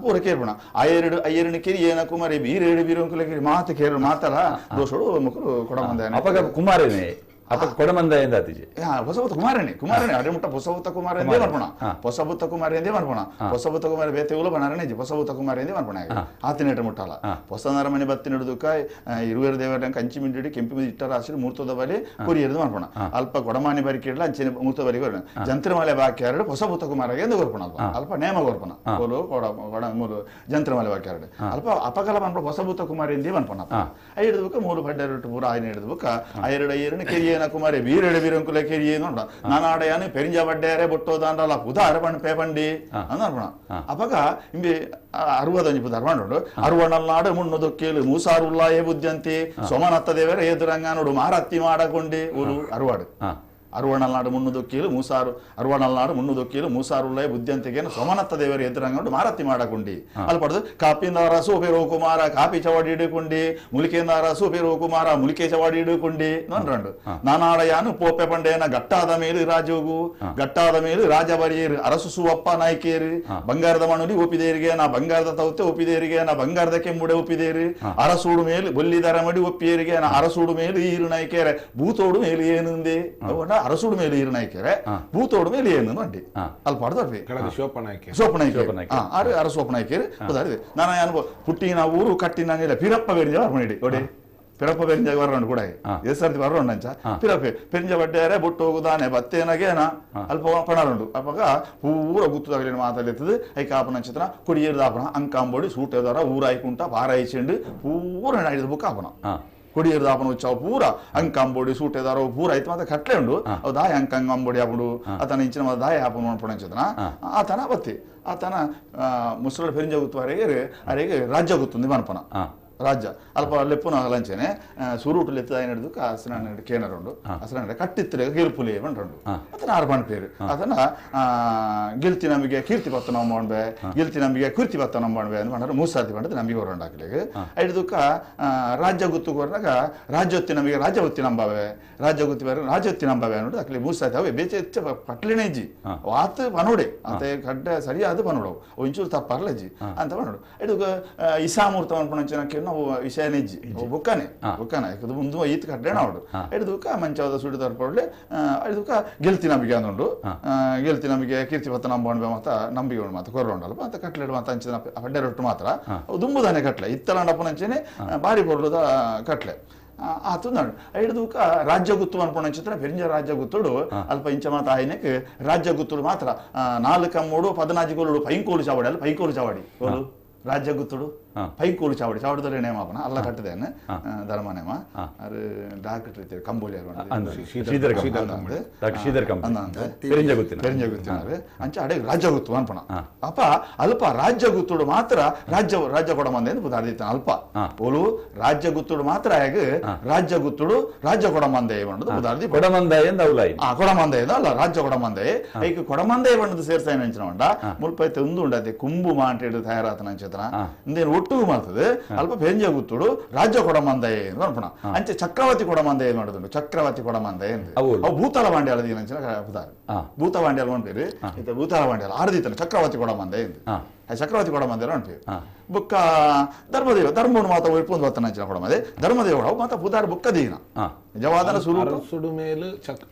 ಪೂರ ಕೇರ್ಪಣ ಅಯ್ಯರಡು ಅಯ್ಯರಣ ಕೆರಿ ಏನ ಕುಮಾರಿ ಬೀರೇಡು ಬೀರಂಕುಲ ಕೆರಿ ಮಾತು ಕೇರಳ ಮಾತಲ ದೋಷಡು ಮುಖರು ಕೊಡಮಂದಾಯನ ಅಪಗ ಕುಮಾರನೇ ಅಪ್ಪ ಕೊಡಮಂದಾಯಿಂದ ಆತಿಜಿ ಹೊಸಬುತ್ತ ಕುಮಾರನೇ ಕುಮಾರನೇ ಅರೆ ಮುಟ್ಟ ಹೊಸಬುತ್ತ ಕುಮಾರ ಎಂದೇ ಮರ್ಪಣ ಹೊಸಬುತ್ತ ಕುಮಾರ ಎಂದೇ ಮರ್ಪಣ ಹೊಸಬುತ್ತ ಕುಮಾರ ಬೇತೆ ಉಲ ಬಣಾರನೇ ಹೊಸಬುತ್ತ ಕುಮಾರ ಎಂದೇ ಮರ್ಪಣ ಆತಿನೇಟ ಮುಟ್ಟಲ್ಲ ಹೊಸ ನರಮನೆ ಬತ್ತಿ ನಡುದುಕ ಇರುವೇರು ದೇವರ ಕಂಚಿ ಮಿಂಡಿ ಕೆಂಪಿ ಇಟ್ಟರ ಆಶೀರ್ ಮೂರ್ತದ ಬಲಿ ಕೊರಿಯರ್ದು ಮರ್ಪಣ ಅಲ್ಪ ಕೊಡಮಾನಿ ಬರಿ ಕೇಳಲ ಅಂಚಿನ ಮೂರ್ತದ ಬರಿ ಕೊರಣ ಜಂತ್ರಮಾಲೆ ಬಾಕಿ ಎರಡು ಹೊಸಬುತ್ತ ಕುಮಾರಗೆ ಎಂದು ಕೊರ್ಪಣ ಅಲ್ಪ ಅಲ್ಪ ನೇಮ ಕೊರ್ಪಣ ಕೋಲು ಕೊಡ ಕೊಡ ಮೂಲು ಜಂತ್ರಮಾಲೆ ಬಾಕಿ ಎರಡು ಅಲ್ಪ ಅಪಕಲ ಮನ್ಪಣ ಹೊಸಬುತ್ತ ಕುಮಾರ ಎಂದೇ ಮನ್ಪಣ ಐಡುದಕ್ಕ ಮೂರು ಪಡ್ಡೆರಟ್ಟು ಪೂರ ಆಯ್ನ ಹಿಡಿದಬುಕ್ಕ ಐರಡು ಐರಣ ಕೆರಿಯೇನ ಕುಮಾರಿ ಬೀರೆಡೆ ಬೀರಂಕುಲ ಕೆರಿಯೇ ನೋಡ ನಾನಾಡಯಾನು ಪೆರಿಂಜ ಬಡ್ಡೆಯಾರೆ ಬೊಟ್ಟೋದಾಂಡಲ ಪುದಾರ ಪಣ್ ಪೇಪಂಡಿ ಅಂದ ಅಪಗ ಇಂಬಿ ಅರುವದಂಜಿ ಪುದಾರ ಮಂಡು ಅರುವಣಲ್ನಾಡು ಮುಣ್ಣುದೊಕ್ಕೇಲು ಮೂಸಾರುಲ್ಲಾಯೇ ಬುದ್ಧಂತಿ ಸೋಮನತ್ತ ದೇವರ ಎದುರಂಗ ನೋಡು ಮಾರತ್ತಿ ಮಾಡಕೊಂಡಿ ಊರು ಅರುವಾಡು ಅರುವಣಲ್ನಾಡು ಮುಣ್ಣುದೊಕ್ಕೇಲು ಮೂಸಾರು ಅರುವಣಲ್ನಾಡು ಮುಣ್ಣುದೊಕ್ಕೇಲು ಮೂಸಾರುಳ್ಳೇ ಬುದ್ಧಂತಿಗೇನು ಸೋಮನತ್ತ ದೇವರು ಎದುರಂಗಂಡು ಮಾರತ್ತಿ ಮಾಡಕೊಂಡಿ ಅಲ್ಲಿ ಪಡೆದು ಕಾಪಿಂದಾರ ಸೋಪೇರೋ ಕುಮಾರ ಕಾಪಿ ಚವಾಡಿ ಹಿಡುಕೊಂಡಿ ಮುಲಿಕೆಂದಾರ ಸೋಪೇರೋ ಕುಮಾರ ಮುಲಿಕೆ ಚವಾಡಿ ಹಿಡುಕೊಂಡಿ ನೋಡ್ರಂಡು ನಾನಾಡಯಾನು ಪೋಪೆ ಪಂಡೇನ ಗಟ್ಟಾದ ಮೇಲೆ ರಾಜೋಗು ಗಟ್ಟಾದ ಮೇಲೆ ರಾಜ ಬರಿಯೇರು ಅರಸು ಸುವಪ್ಪ ನಾಯ್ಕೇರು ಬಂಗಾರದ ಮಣುಲಿ ಒಪ್ಪಿದೇರಿಗೆ ನಾ ಬಂಗಾರದ ತೌತೆ ಒಪ್ಪಿದೇರಿಗೆ ನಾ ಬಂಗಾರದ ಕೆಂಬುಡೆ ಒಪ್ಪಿದೇರು ಅರಸೂಡು ಮೇಲೆ ಬೊಲ್ಲಿದರ ಮಡಿ ಒಪ್ಪಿಯರಿಗೆ ನಾ ಅರಸೂಡು ಮೇಲೆ ಈರು ನಾಯ್ಕೇರೆ ಭೂತೋಡು ಮೇಲೆ ಏನುಂದೆ ಅರಸುಡು ಮೇಲೆ ಈರು ನಾಯ್ಕೆರೆ ಭೂತೋಡು ಮೇಲೆ ಏನು ಅಂಟಿ ಅಲ್ಪ ಪಡ್ದರ್ಪಿ ಸೋಪನಾಯ್ಕೆ ಆರು ಅರಸೋಪನಾಯ್ಕೆರೆ ನಾನು ಅನುಭವ ಪುಟ್ಟಿನ ಊರು ಕಟ್ಟಿನ ನೆಲೆ ಪಿರಪ್ಪ ಬೆರಿಂಜ ಬರ್ಮಣಿಡಿ ಒಡೆ ಪಿರಪ್ಪ ಬೆರಿಂಜ ಬರೋಣ ಕೂಡ ಎಸ್ ಸರ್ತಿ ಬರೋಣ ಅಂಚ ಪಿರಪ್ಪೆ ಪೆರಿಂಜ ಬಡ್ಡೆಯಾರೆ ಬೊಟ್ಟು ಹೋಗುದಾನೆ ಬತ್ತೇನಗೇನ ಅಲ್ಪ ಪಣರುಂಡು ಅಪ್ಪಗ ಪೂರ ಗುತ್ತದಾಗಲಿನ ಮಾತಾಡ್ತದೆ ಐಕ ಆಪನ ಚಿತ್ರ ಕೊಡಿಯೇರ್ದಾಪನ ಅಂಕಾಂಬೋಡಿ ಸೂಟೆದಾರ ಊರಾಯ್ಕುಂಟ ಪಾರಾಯಿಚೆಂಡು ಪೂರ ಹಿಡಿದ ಬುಕ್ ಆಪನ ಕೊಡಿಯೇರು ದಾಪನ ಉಚ್ಚಾವ ಪೂರ ಅಂಕಾಂಬೋಡಿ ಸೂಟೆದಾರೋ ಪೂರ ಆಯ್ತು ಮಾತ್ರ ಕಟ್ಲೆ ಉಂಡು ಅವು ದಾಯ ಅಂಕಾಂಬೋಡಿ ಆಪುಂಡು ಆತನ ಇಂಚಿನ ಮಾತ ದಾಯ ಆಪುಂಡು ಅನ್ಪುಣ ಆತನ ಬತ್ತಿ ಆತನ ಮುಸಳ ಪೆರಿಂಜ ಗುತ್ತುವರೆಗೆ ಅರೆಗೆ ರಾಜ್ಯ ಗುತ್ತುಂದಿ ಮನ್ಪನ ರಾಜ್ಯ ಅಲ್ಪ ಲೆಪ್ಪುನ ಲಂಚನೆ ಸುರುಟು ಲೆತ್ತ ಹಿಡಿದು ಹಸನ ಕೇನರುಂಡು ಹಸನ ಕಟ್ಟಿತ್ತರೆ ಗೆಲ್ಪುಲಿ ಬಂಡ್ರಂಡು ಆತನ ಆರು ಪೇರು ಆತನ ಗೆಲ್ತಿ ನಮಗೆ ಕೀರ್ತಿ ಪತ್ತ ನಂಬಣ್ಬೆ ಗೆಲ್ತಿ ನಮಗೆ ಕೀರ್ತಿ ಪತ್ತ ನಂಬಣ್ಬೆ ಅಂತ ಮಾಡ್ರೆ ಮೂಸಾತಿ ಬಂಡದು ನಮಗೆ ಹೊರಂಡು ಹಾಕ್ಲಿಕ್ಕೆ ಹಿಡಿದುಕ್ಕ ರಾಜ್ಯ ಗುತ್ತು ಕೊರ್ನಾಗ ರಾಜ್ಯೊತ್ತಿ ನಮಗೆ ರಾಜ್ಯ ಒತ್ತಿ ನಂಬವೆ ರಾಜ್ಯ ಗುತ್ತಿ ಬೇರೆ ರಾಜ್ಯೊತ್ತಿ ನಂಬವೆ ಅನ್ನೋದು ಅಕ್ಲಿ ಮೂಸಾತಿ ಅವೆ ಬೇಚೆ ಹೆಚ್ಚ ಪಟ್ಲಿನೇ ಇಜ್ಜಿ ಆತ ಪನೋಡೆ ಆತ ಕಡ್ಡೆ ಸರಿಯಾದ ಪನೋಡವು ಒಂಚೂರು ತಪ್ಪರ್ಲಜ್ಜಿ ಅಂತ ಪನೋಡು ಹಿಡಿದು ಇಸಾಮೂರ್ತ ಅನ್ಪುಣಂಚಿನ ನಾವು ವಿಷಯನೇ ಇಜ್ಜಿ ಬುಕ್ಕನೆ ಬುಕ್ಕನೆ ಮುಂದೆ ಈತ ಕಡ್ಡೆ ನಾವುಡು ಹಿಡಿದುಕ ಮಂಚವಾದ ಸುಡಿ ತರ್ಪೊಡ್ಲೆ ಹಿಡಿದುಕ ಗೆಲ್ತಿ ನಂಬಿಕೆ ಅಂದುಂಡು ಗೆಲ್ತಿ ನಂಬಿಕೆ ಕೀರ್ತಿ ಪತ್ತ ನಂಬಣ್ಬೆ ಮಾತ ನಂಬಿಕೆ ಉಂಡು ಮಾತ ಕೊರೊಂಡಲ್ಪ ಅಂತ ಕಟ್ಲೆಡ್ ಮಾತ ಅಂಚಿನ ಪಡ್ಡೆ ರೊಟ್ಟು ಮಾತ್ರ ದುಂಬುದಾನೆ ಕಟ್ಲೆ ಇತ್ತಲಾಂಡಪ್ಪನಂಚನೆ ಬಾರಿ ಪೊರ್ಲುದ ಕಟ್ಲೆ ಆತು ನಾಡು ಹಿಡಿದುಕ ರಾಜ್ಯ ಗುತ್ತು ಅನ್ಪುಣ ಪೆರಿಂಜ ರಾಜ್ಯ ಗುತ್ತುಡು ಅಲ್ಪ ಇಂಚ ಮಾತ ಆಯ್ನಕ್ ರಾಜ್ಯ ಗುತ್ತುಡು ಮಾತ್ರ ನಾಲ್ಕ ಮೂಡು ಪದನಾಜಿಗೋಲು ಪೈಂಕೋಲು ಚಾವಡಿ ಅಲ್ಲ ಪೈಕೋಲು ಚಾವಡಿ ರಾಜ್ಯ ಗುತ್ತುಡು ಪೈಕೋಲು ಚಾವಡಿ ಚಾವಡಿದೊರೆ ನೇಮಾಪನ ಅಲ್ಲ ಕಟ್ಟದೇನು ಧರ್ಮ ನೇಮ ಅದು ಡಾಕ್ಟರ್ ಇರ್ತೀವಿ ಕಂಬೋಲಿ ಪೆರಿಂಜ ಗುತ್ತಿನಾರು ಅಂಚ ಅಡೆ ರಾಜ್ಯ ಗುತ್ತು ಅನ್ಪಣ ಅಪ್ಪ ಅಲ್ಪ ರಾಜ್ಯ ಗುತ್ತುಡು ಮಾತ್ರ ರಾಜ್ಯ ರಾಜ್ಯ ಕೊಡಮಂದೆ ಪುದಾರ್ದಿತ್ತಾನ ಅಲ್ಪ ಓಲು ರಾಜ್ಯ ಗುತ್ತುಡು ಮಾತ್ರ ಹೇಗೆ ರಾಜ್ಯ ಗುತ್ತುಡು ರಾಜ್ಯ ಕೊಡಮಂದೆ ಬಂಡದು ಪುದಾರ್ದಿ ಕೊಡಮಂದಾಯ ಆ ಕೊಡಮಂದಾಯ ಅಲ್ಲ ರಾಜ್ಯ ಕೊಡಮಂದೆ ಐಕ್ ಕೊಡಮಂದಾಯ ಬಂಡದು ಸೇರ್ಸಾಯ ಅಂಚಿನ ಉಂಡ ಮುಲ್ಪೈತೆ ಒಂದು ಉಂಡತೆ ಕುಂಬು ಮಾಂಟೇಡು ತಯಾರಾತನ ಅಂಚೆತನ ಇಂದೇನು ಒಟ್ಟು ಮಾಡ್ತದೆ ಅಲ್ಪ ಪೆರಿಂಜ ಗುತ್ತುಡು ರಾಜ್ಯ ಕೊಡಮಂದಾಯ ಅನ್ಪಣ ಅಂಚೆ ಚಕ್ರವರ್ತಿ ಕೊಡಮಂದಾಯ ಮಾಡುದುಂಡು ಚಕ್ರವರ್ತಿ ಕೊಡಮಂದಾಯ ಅವು ಭೂತಾಳ ಬಾಂಡ್ಯಾಲ ದೀನಂಚಿನ ಪುದಾರು ಭೂತ ಬಾಂಡ್ಯಾಲ ಪನ್ಪೇರು ಇತ್ತೆ ಭೂತಾಳ ಬಾಂಡ್ಯಾಲ ಆರ್ದಿತ್ತನ ಚಕ್ರವರ್ತಿ ಕೊಡಮಂದಾಯ ಚಕ್ರವರ್ತಿ ಕೊಡಮಂದಾಯ ಅನ್ಪೇರು ಬುಕ್ಕ ಧರ್ಮದೇವ ಧರ್ಮವನ್ನು ಮಾತ ಒಯ್ಪೊಂದು ಬತ್ತನಂಚಿನ ಕೊಡಮಂದೆ ಧರ್ಮದೇವ ಮಾತ ಪುದಾರು ಬುಕ್ಕ ದೀನ ನಿಜವಾದನ ಸುರು ಅರಸುಡು ಮೇಲೆ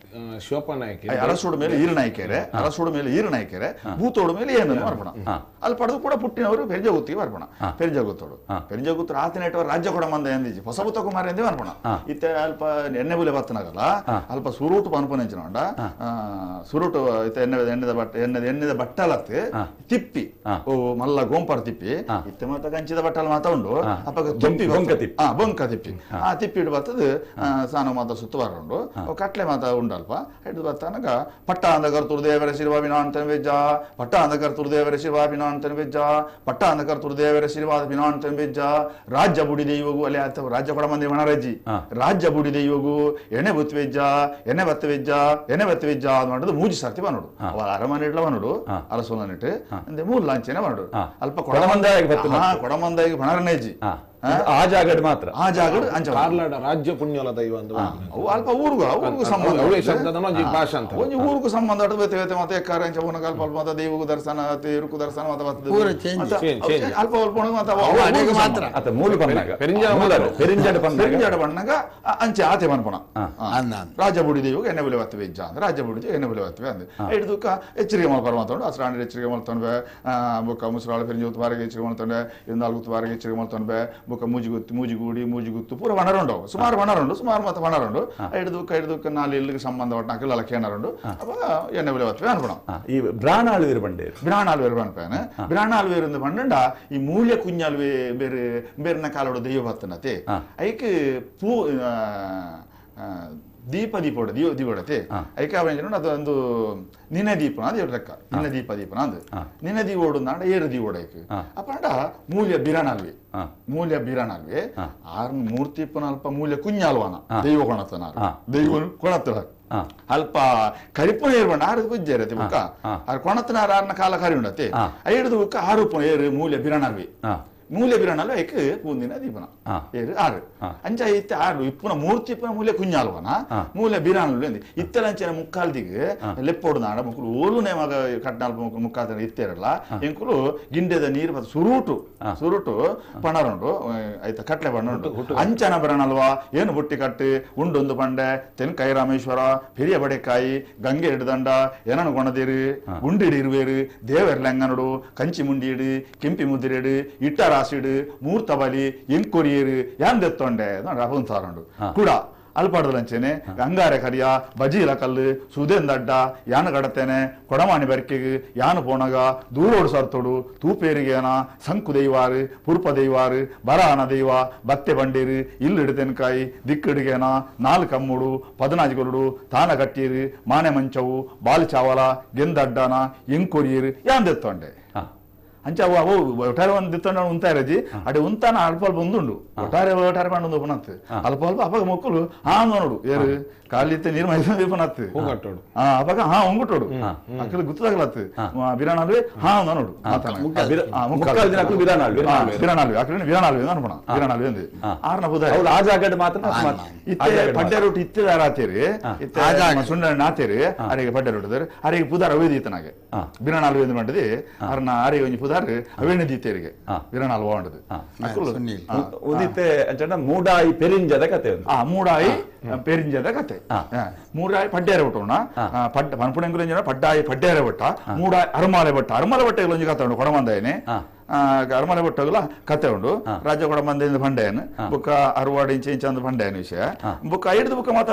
ಶಿವಪ್ಪ ನಾಯಕ ಅರಸುಡು ಮೇಲೆ ಈರು ನಾಯಕರೆ ಅರಸುಡು ಮೇಲೆ ಈರು ನಾಯಕರೆ ಭೂತೋಡು ಮೇಲೆ ಏನು ಅರ್ಪಣ ಅಲ್ಲಿ ಪಡೆದು ಕೂಡ ಪುಟ್ಟಿನವರು ಪೆರಿಜಗುತ್ತಿಗೆ ಅರ್ಪಣ ಪೆರಿಜಗುತ್ತೋಡು ಪೆರಿಜಗುತ್ತರು ಆತನೇಟವರು ರಾಜ್ಯ ಕೊಡಮಂದ ಎಂದಿಜಿ ಹೊಸಬುತ್ತ ಕುಮಾರ ಎಂದೇ ಅರ್ಪಣ ಇತ್ತೆ ಅಲ್ಪ ಎಣ್ಣೆ ಬುಲೆ ಬತ್ತನಾಗಲ್ಲ ಅಲ್ಪ ಸುರೂಟು ಪನ್ಪುನಂಚಿನ ಉಂಡ ಸುರೂಟು ಇತ್ತೆ ಎಣ್ಣೆ ಎಣ್ಣೆದ ಬಟ್ಟ ಎಣ್ಣೆದ ಎಣ್ಣೆದ ಬಟ್ಟಲತ್ತು ತಿಪ್ಪಿ ಓ ಮಲ್ಲ ಗೋಂಪರ್ ತಿಪ್ಪಿ ಇತ್ತೆ ಮಾತ ಕಂಚಿದ ಬಟ್ಟಲ ಮಾತ ಉಂಡು ಅಪ್ಪಗ ತಿಪ್ಪಿ ಬೊಂಕ ತಿಪ್ಪಿ ಆ ತಿಪ್ಪಿ ಇಡು ಬರ್ತದೆ ಸ್ನಾನ ಮಾತ ಸುತ್ತ ಬರುಂಡು ಕಟ್ಲೆ ಮಾತ ಉಂಡಲ್ಪ ಹಿಡಿದು ಬರ್ತಾನಗ ಪಟ್ಟ ಅಂಧಕರ್ ತುರ್ದೇವರ ಶಿರ್ವಾಭಿನಾಂತನ ವೆಜ್ಜ ಪಟ್ಟ ಅಂಧಕರ್ ತುರ್ದೇವರ ಶಿರ್ವಾಭಿನಾಂತನ ವೆಜ್ಜ ಪಟ್ಟ ಅಂಧಕರ್ ತುರ್ದೇವರ ಶಿರ್ವಾಭಿನಾಂತನ ವೆಜ್ಜ ರಾಜ್ಯ ಬುಡಿ ದೈವಗು ಅಲ್ಲಿ ಆತ ರಾಜ್ಯ ಕೊಡಮಂದಿ ಮಣರಜ್ಜಿ ರಾಜ್ಯ ಬುಡಿ ದೈವಗು ಎಣೆ ಬುತ್ ವೆಜ್ಜ ಎಣೆ ಬತ್ತ ವೆಜ್ಜ ಎಣೆ ಬತ್ತ ವೆಜ್ಜ ಅದು ಮಾಡೋದು ಮೂಜಿ ಸರ್ತಿ ಬನ್ನೋಡು ಅವರ ಅರಮನೆ ಇಡ್ಲ ಬನ್ನೋಡು ಅರಸೋನಿಟ್ಟು ಅಂದ್ರೆ ಮೂರು ಲಾಂಚನೆ ಮಾಡೋಡು ಅಲ್ಪ ಕೊಡಮಂದಾಯ ಕೊಡಮಂದಾಯಿಗೆ ಬಣರನೇಜಿ ಆ ಜಾಗಡ್ ಮಾತ್ರ ಆ ಜಾಗಡ್ ಅಂಚ ಕಾರ್ಲಾಡ ರಾಜ್ಯ ಪುಣ್ಯಲ ದೈವ ಅಂತ ಅವು ಅಲ್ಪ ಊರುಗು ಊರುಗು ಸಂಬಂಧ ಭಾಷೆ ಅಂತ ಒಂಜಿ ಊರುಗು ಸಂಬಂಧ ಬೇತೆ ಬೇತೆ ಮತ್ತೆ ಎಕ್ಕಾರ ಅಂಚ ಉನಗ ಅಲ್ಪ ಅಲ್ಪ ಮಾತ ದೈವಗು ದರ್ಶನ ಇರುಕು ದರ್ಶನ ಮಾತ ಬರ್ತದೆ ಅಲ್ಪ ಅಲ್ಪ ಮಾತ ಮಾತ್ರ ಅತ ಮೂಲ ಬಣ್ಣಗ ಪೆರಿಂಜಾಡ ಬಣ್ಣಗ ಪೆರಿಂಜಾಡ ಬಣ್ಣಗ ಅಂಚೆ ಆತೆ ಮನ್ಪಣ ರಾಜ್ಯ ಬುಡಿ ದೈವಗೆ ಎಣ್ಣೆ ಬುಲೆ ಬತ್ತವೆ ಇಜ್ಜ ಅಂದ್ರೆ ರಾಜ್ಯ ಬುಡಿ ಎಣ್ಣೆ ಬುಲೆ ಬತ್ತವೆ ಅಂದ್ರೆ ಹಿಡಿದುಕ್ಕ ಎಚ್ಚರಿಕೆ ಮಲ್ಪರ ಮಾತಾಡು ಅಸ್ರಾಣಿ ಎಚ್ಚರಿಕೆ ಮಲ್ತೊಂಡ್ಬೆ ಬುಕ್ಕ ಮುಸುರಾಳ ಪೆರಿಂಜ ಬಾರಿಗೆ ಎಚ್ಚರಿಕೆ ಮಲ್ತೊಂಡೆ ನಾಲ್ಕು ಬಾರಿಗೆ ಎಚ್ಚರಿಕೆ ಮಲ್ತೊಂಡ್ಬೆ ಬುಕ್ಕ ಮೂಜಿಗುತ್ತು ಮೂಜಿಗೂಡಿ ಮೂಜಿಗುತ್ತು ಪೂರ ವನರುಂಡು ಸುಮಾರು ವನರುಂಡು ಸುಮಾರು ಮಾತ ವನರುಂಡು ಹಿಡಿದುಕ್ಕ ಹಿಡಿದುಕ್ಕ ನಾಲ್ ಇಲ್ಲಿಗೆ ಸಂಬಂಧ ಒಟ್ಟು ನಾಲ್ಕು ಕೇನರುಂಡು ಅಪ್ಪ ಎಣ್ಣೆ ಬೆಲೆ ಬತ್ತವೆ ಅನ್ಪಣ ಈ ಬ್ರಾಣಾಳ್ವೇರು ಬಂಡೆ ಬ್ರಾಣಾಳ್ವೇರು ಬಂಡ್ಪೇನೆ ಬ್ರಾಣಾಳ್ವೇರು ಅಂದ್ ಬಂಡ ಈ ಮೂಲ್ಯ ಕುഞ്ഞാಲ್ವೇ ಬೇರೆ ಬೇರೆನ ಕಾಲೋಡು ದೈವ ಬತ್ತನತೆ ಐಕ್ ಪೂ ದೀಪ ದೀಪೋಡ ದೀಪ ದೀಪಡತೆ ಐಕೆ ಅವನ ಅದೊಂದು ನಿನ್ನೆ ದೀಪನ ಅದು ಲೆಕ್ಕ ನಿನ್ನೆ ದೀಪ ದೀಪನ ಅಂದು ನಿನ್ನೆ ದೀವೋಡು ಅಂದ ಏರು ದೀವೋಡ ಐಕ್ ಅಪ್ಪಂಡ ಮೂಲ್ಯ ಬಿರಾಣಲ್ವಿ ಮೂಲ್ಯ ಬಿರಾಣಲ್ವಿ ಆರ್ ಮೂರ್ತಿಪ್ಪನ ಅಲ್ಪ ಮೂಲ್ಯ ಕುഞ്ഞാಲ್ವನ ದೈವ ಕೊಣತನ ದೈವ ಕೊಣತನ ಅಲ್ಪ ಕರಿಪುನ ಏರ್ಬಂಡ ಆರು ಪೂಜ್ಯರತಿ ಬುಕ್ಕ ಆರು ಕೊಣತನಾರ ಆರ್ನ ಕಾಲ ಕರಿ ಉಂಡತಿ ಐಡ್ದು ಬುಕ್ಕ ಆರು ಏರು ಮೂಲ್ಯ ಬಿರಾಣಲ್ವಿ ಮೂಲ್ಯ ಬಿರಾಣಲ್ವ ಐಕ್ ಪೂಂದಿನ ದೀಪನ ಏರು ಆರು ಅಂಚ ಇತ್ತೆ ಆರು ಇಪ್ಪುನ ಮೂರ್ತಿ ಇಪ್ಪುನ ಮೂಲ್ಯ ಕುഞ്ഞാಲ್ವನ ಮೂಲ್ಯ ಬಿರಾಣಲ್ವ ಅಂದಿ ಇತ್ತಲಂಚಿನ ಮುಕ್ಕಾಲ್ದಿಗ್ ಲೆಪ್ಪೋಡು ನಾಡ ಮುಕ್ಕುಲು ಓಲುನೆ ಮಗ ಕಟ್ನಾಲ್ಪ ಮುಕ್ಕಲು ಮುಕ್ಕಾಲ್ದ ಇತ್ತೇರಲ್ಲ ಎಂಕುಲು ಗಿಂಡೆದ ನೀರು ಮತ್ತು ಸುರೂಟು ಸುರೂಟು ಪಣರುಂಡು ಐತ ಕಟ್ಲೆ ಪಣರುಂಡು ಅಂಚನ ಬಿರಾಣಲ್ವ ಏನು ಬುಟ್ಟಿ ಕಟ್ಟು ಉಂಡೊಂದು ಪಂಡೆ ತೆನ್ಕಾಯಿ ರಾಮೇಶ್ವರ ಪೆರಿಯ ಬಡೆಕಾಯಿ ಗಂಗೆ ಹಿಡ್ದಂಡ ಏನನು ಕೊಣದಿರು ಗುಂಡಿಡು ಇರುವೇರು ದೇವರ್ಲಂಗನಡು ಕಂಚಿ ಮುಂಡಿಡು ಕೆಂಪಿ ಮುದ್ರೆಡು ಇಟ್ಟರಾಸಿಡು ಮೂರ್ತ ಬಲಿ ಎಂಕೊರಿಯರು ಯಾನ್ ದೆತ್ತೊಂಡೆ ಉಂಡು ಕೂಡ ಅಲ್ಪಾಡ್ದಲಂಚೆನೆ ಗಂಗಾರೆ ಕರಿಯ ಬಜೀಲ ಕಲ್ಲು ಸುದೇಂದಡ್ಡ ಯಾನು ಕಡತೇನೆ ಕೊಡಮಾಣಿ ಬರ್ಕೆಗೆ ಯಾನು ಪೋಣಗ ದೂರೋಡು ಸರ್ತೋಡು ತೂಪೇರಿಗೇನ ಸಂಕು ದೈವಾರು ಪುರ್ಪ ದೈವಾರು ಬರಾನ ದೈವ ಬತ್ತೆ ಬಂಡೀರು ಇಲ್ಲಿಡು ತೆನ್ಕಾಯಿ ದಿಕ್ಕಿಡುಗೇನ ನಾಲ್ಕು ಕಮ್ಮುಡು ಪದನಾಜಿಗೊರುಡು ತಾನ ಕಟ್ಟೀರು ಮಾನೆ ಮಂಚವು ಬಾಲ್ಚಾವಲ ಗೆಂದಡ್ಡನ ಎಂಕೊರಿಯರು ಯಾನ್ ದೆತ್ತೊಂಡೆ ಅಂಚ ಅವು ಅವು ಒಟ್ಟಾರೆ ಒಂದು ದಿತ್ತೊಂಡ ಉಂತಾರಜಿ ಅಡೆ ಉಂತಾನ ಅಲ್ಪ ಅಲ್ಪ ಒಂದುಂಡು ಒಟ್ಟಾರೆ ಒಟ್ಟಾರೆ ಪಂಡು ಪುನತ್ತು ಅಲ್ಪ ಅಲ್ಪ ಅಪಗ ಮೊಕ್ಕಲು ಹಾ ನೋಡು ಏರು ಕಾಲಿತ್ತೆ ನೀರು ಮೈಸೂರು ಪುನತ್ತು ಹಾ ಅಪಗ ಹಾ ಉಂಗುಟೋಡು ಅಕ್ಕಲು ಗುತ್ತದಾಗಲತ್ತು ಬಿರಾಣಲ್ವೆ ಹಾ ನೋಡು ಬಿರಾಣಲ್ವೆ ಅಕ್ಕಲು ಬಿರಾಣಲ್ವೆ ಅನ್ಪಣ ಬಿರಾಣಲ್ವೆ ಅಂದು ಆರ್ನ ಬುಧ ಆ ಜಾಗಡ್ ಮಾತ್ರ ಇತ್ತೆ ಪಡ್ಡೆ ರೊಟ್ಟಿ ಇತ್ತಿದಾರ ಆತೇರಿ ಇತ್ತೆ ಸುಣ್ಣ ನಾತೇರಿ ಅರೆಗೆ ಪಡ್ಡೆ ರೊಟ್ಟಿದಾರೆ ಅರೆಗೆ ಪುದಾರ ಅವೇದಿತ್ತನಾಗೆ ಬಿರಾಣಲ್ವೆ ಎಂದು ಮಾಡಿದೆ ಅರ್ನ ಅರೆಗೆ ಒಂಜಿ ಪುದಾರ್ ಅವೇಣ ದೀತೇರಿಗೆ ಬಿರಾಣಲ್ವ ಉಂಡದು ಉದಿತ್ತೆ ಅಂಚನ ಮೂಡಾಯಿ ಪೆರಿಂಜದ ಕತೆ ಆ ಮೂಡಾಯಿ ಪೆರಿಂಜದ ಕತೆ ಮೂಡಾಯಿ ಪಡ್ಡೇರ ಬಟ್ಟೋಣ ಪಡ್ಡ ಪನ್ಪುಣೆಂಗುಲ ಪಡ್ಡಾಯಿ ಪಡ್ಡೇರ ಬಟ್ಟ ಮೂಡಾಯಿ ಅರಮಾಲೆ ಬಟ್ಟ ಅರಮಾಲೆ ಬಟ್ಟೆ ಒಂಜಿ ಕತೆ ಉಂಡು ಕೊಡಮಂದಾಯನೆ ಅರಮನೆ ಬಟ್ಟಗಲ ಕತೆ ಉಂಡು ರಾಜ್ಯ ಕೊಡಮಂದಿಂದ ಬಂಡೆಯನು ಬುಕ್ಕ ಅರವಾಡಿ ಇಂಚ ಇಂಚ ಅಂದ್ ಬಂಡೆಯನು ವಿಷಯ ಬುಕ್ಕ ಐಡ್ದು ಬುಕ್ಕ ಮಾತ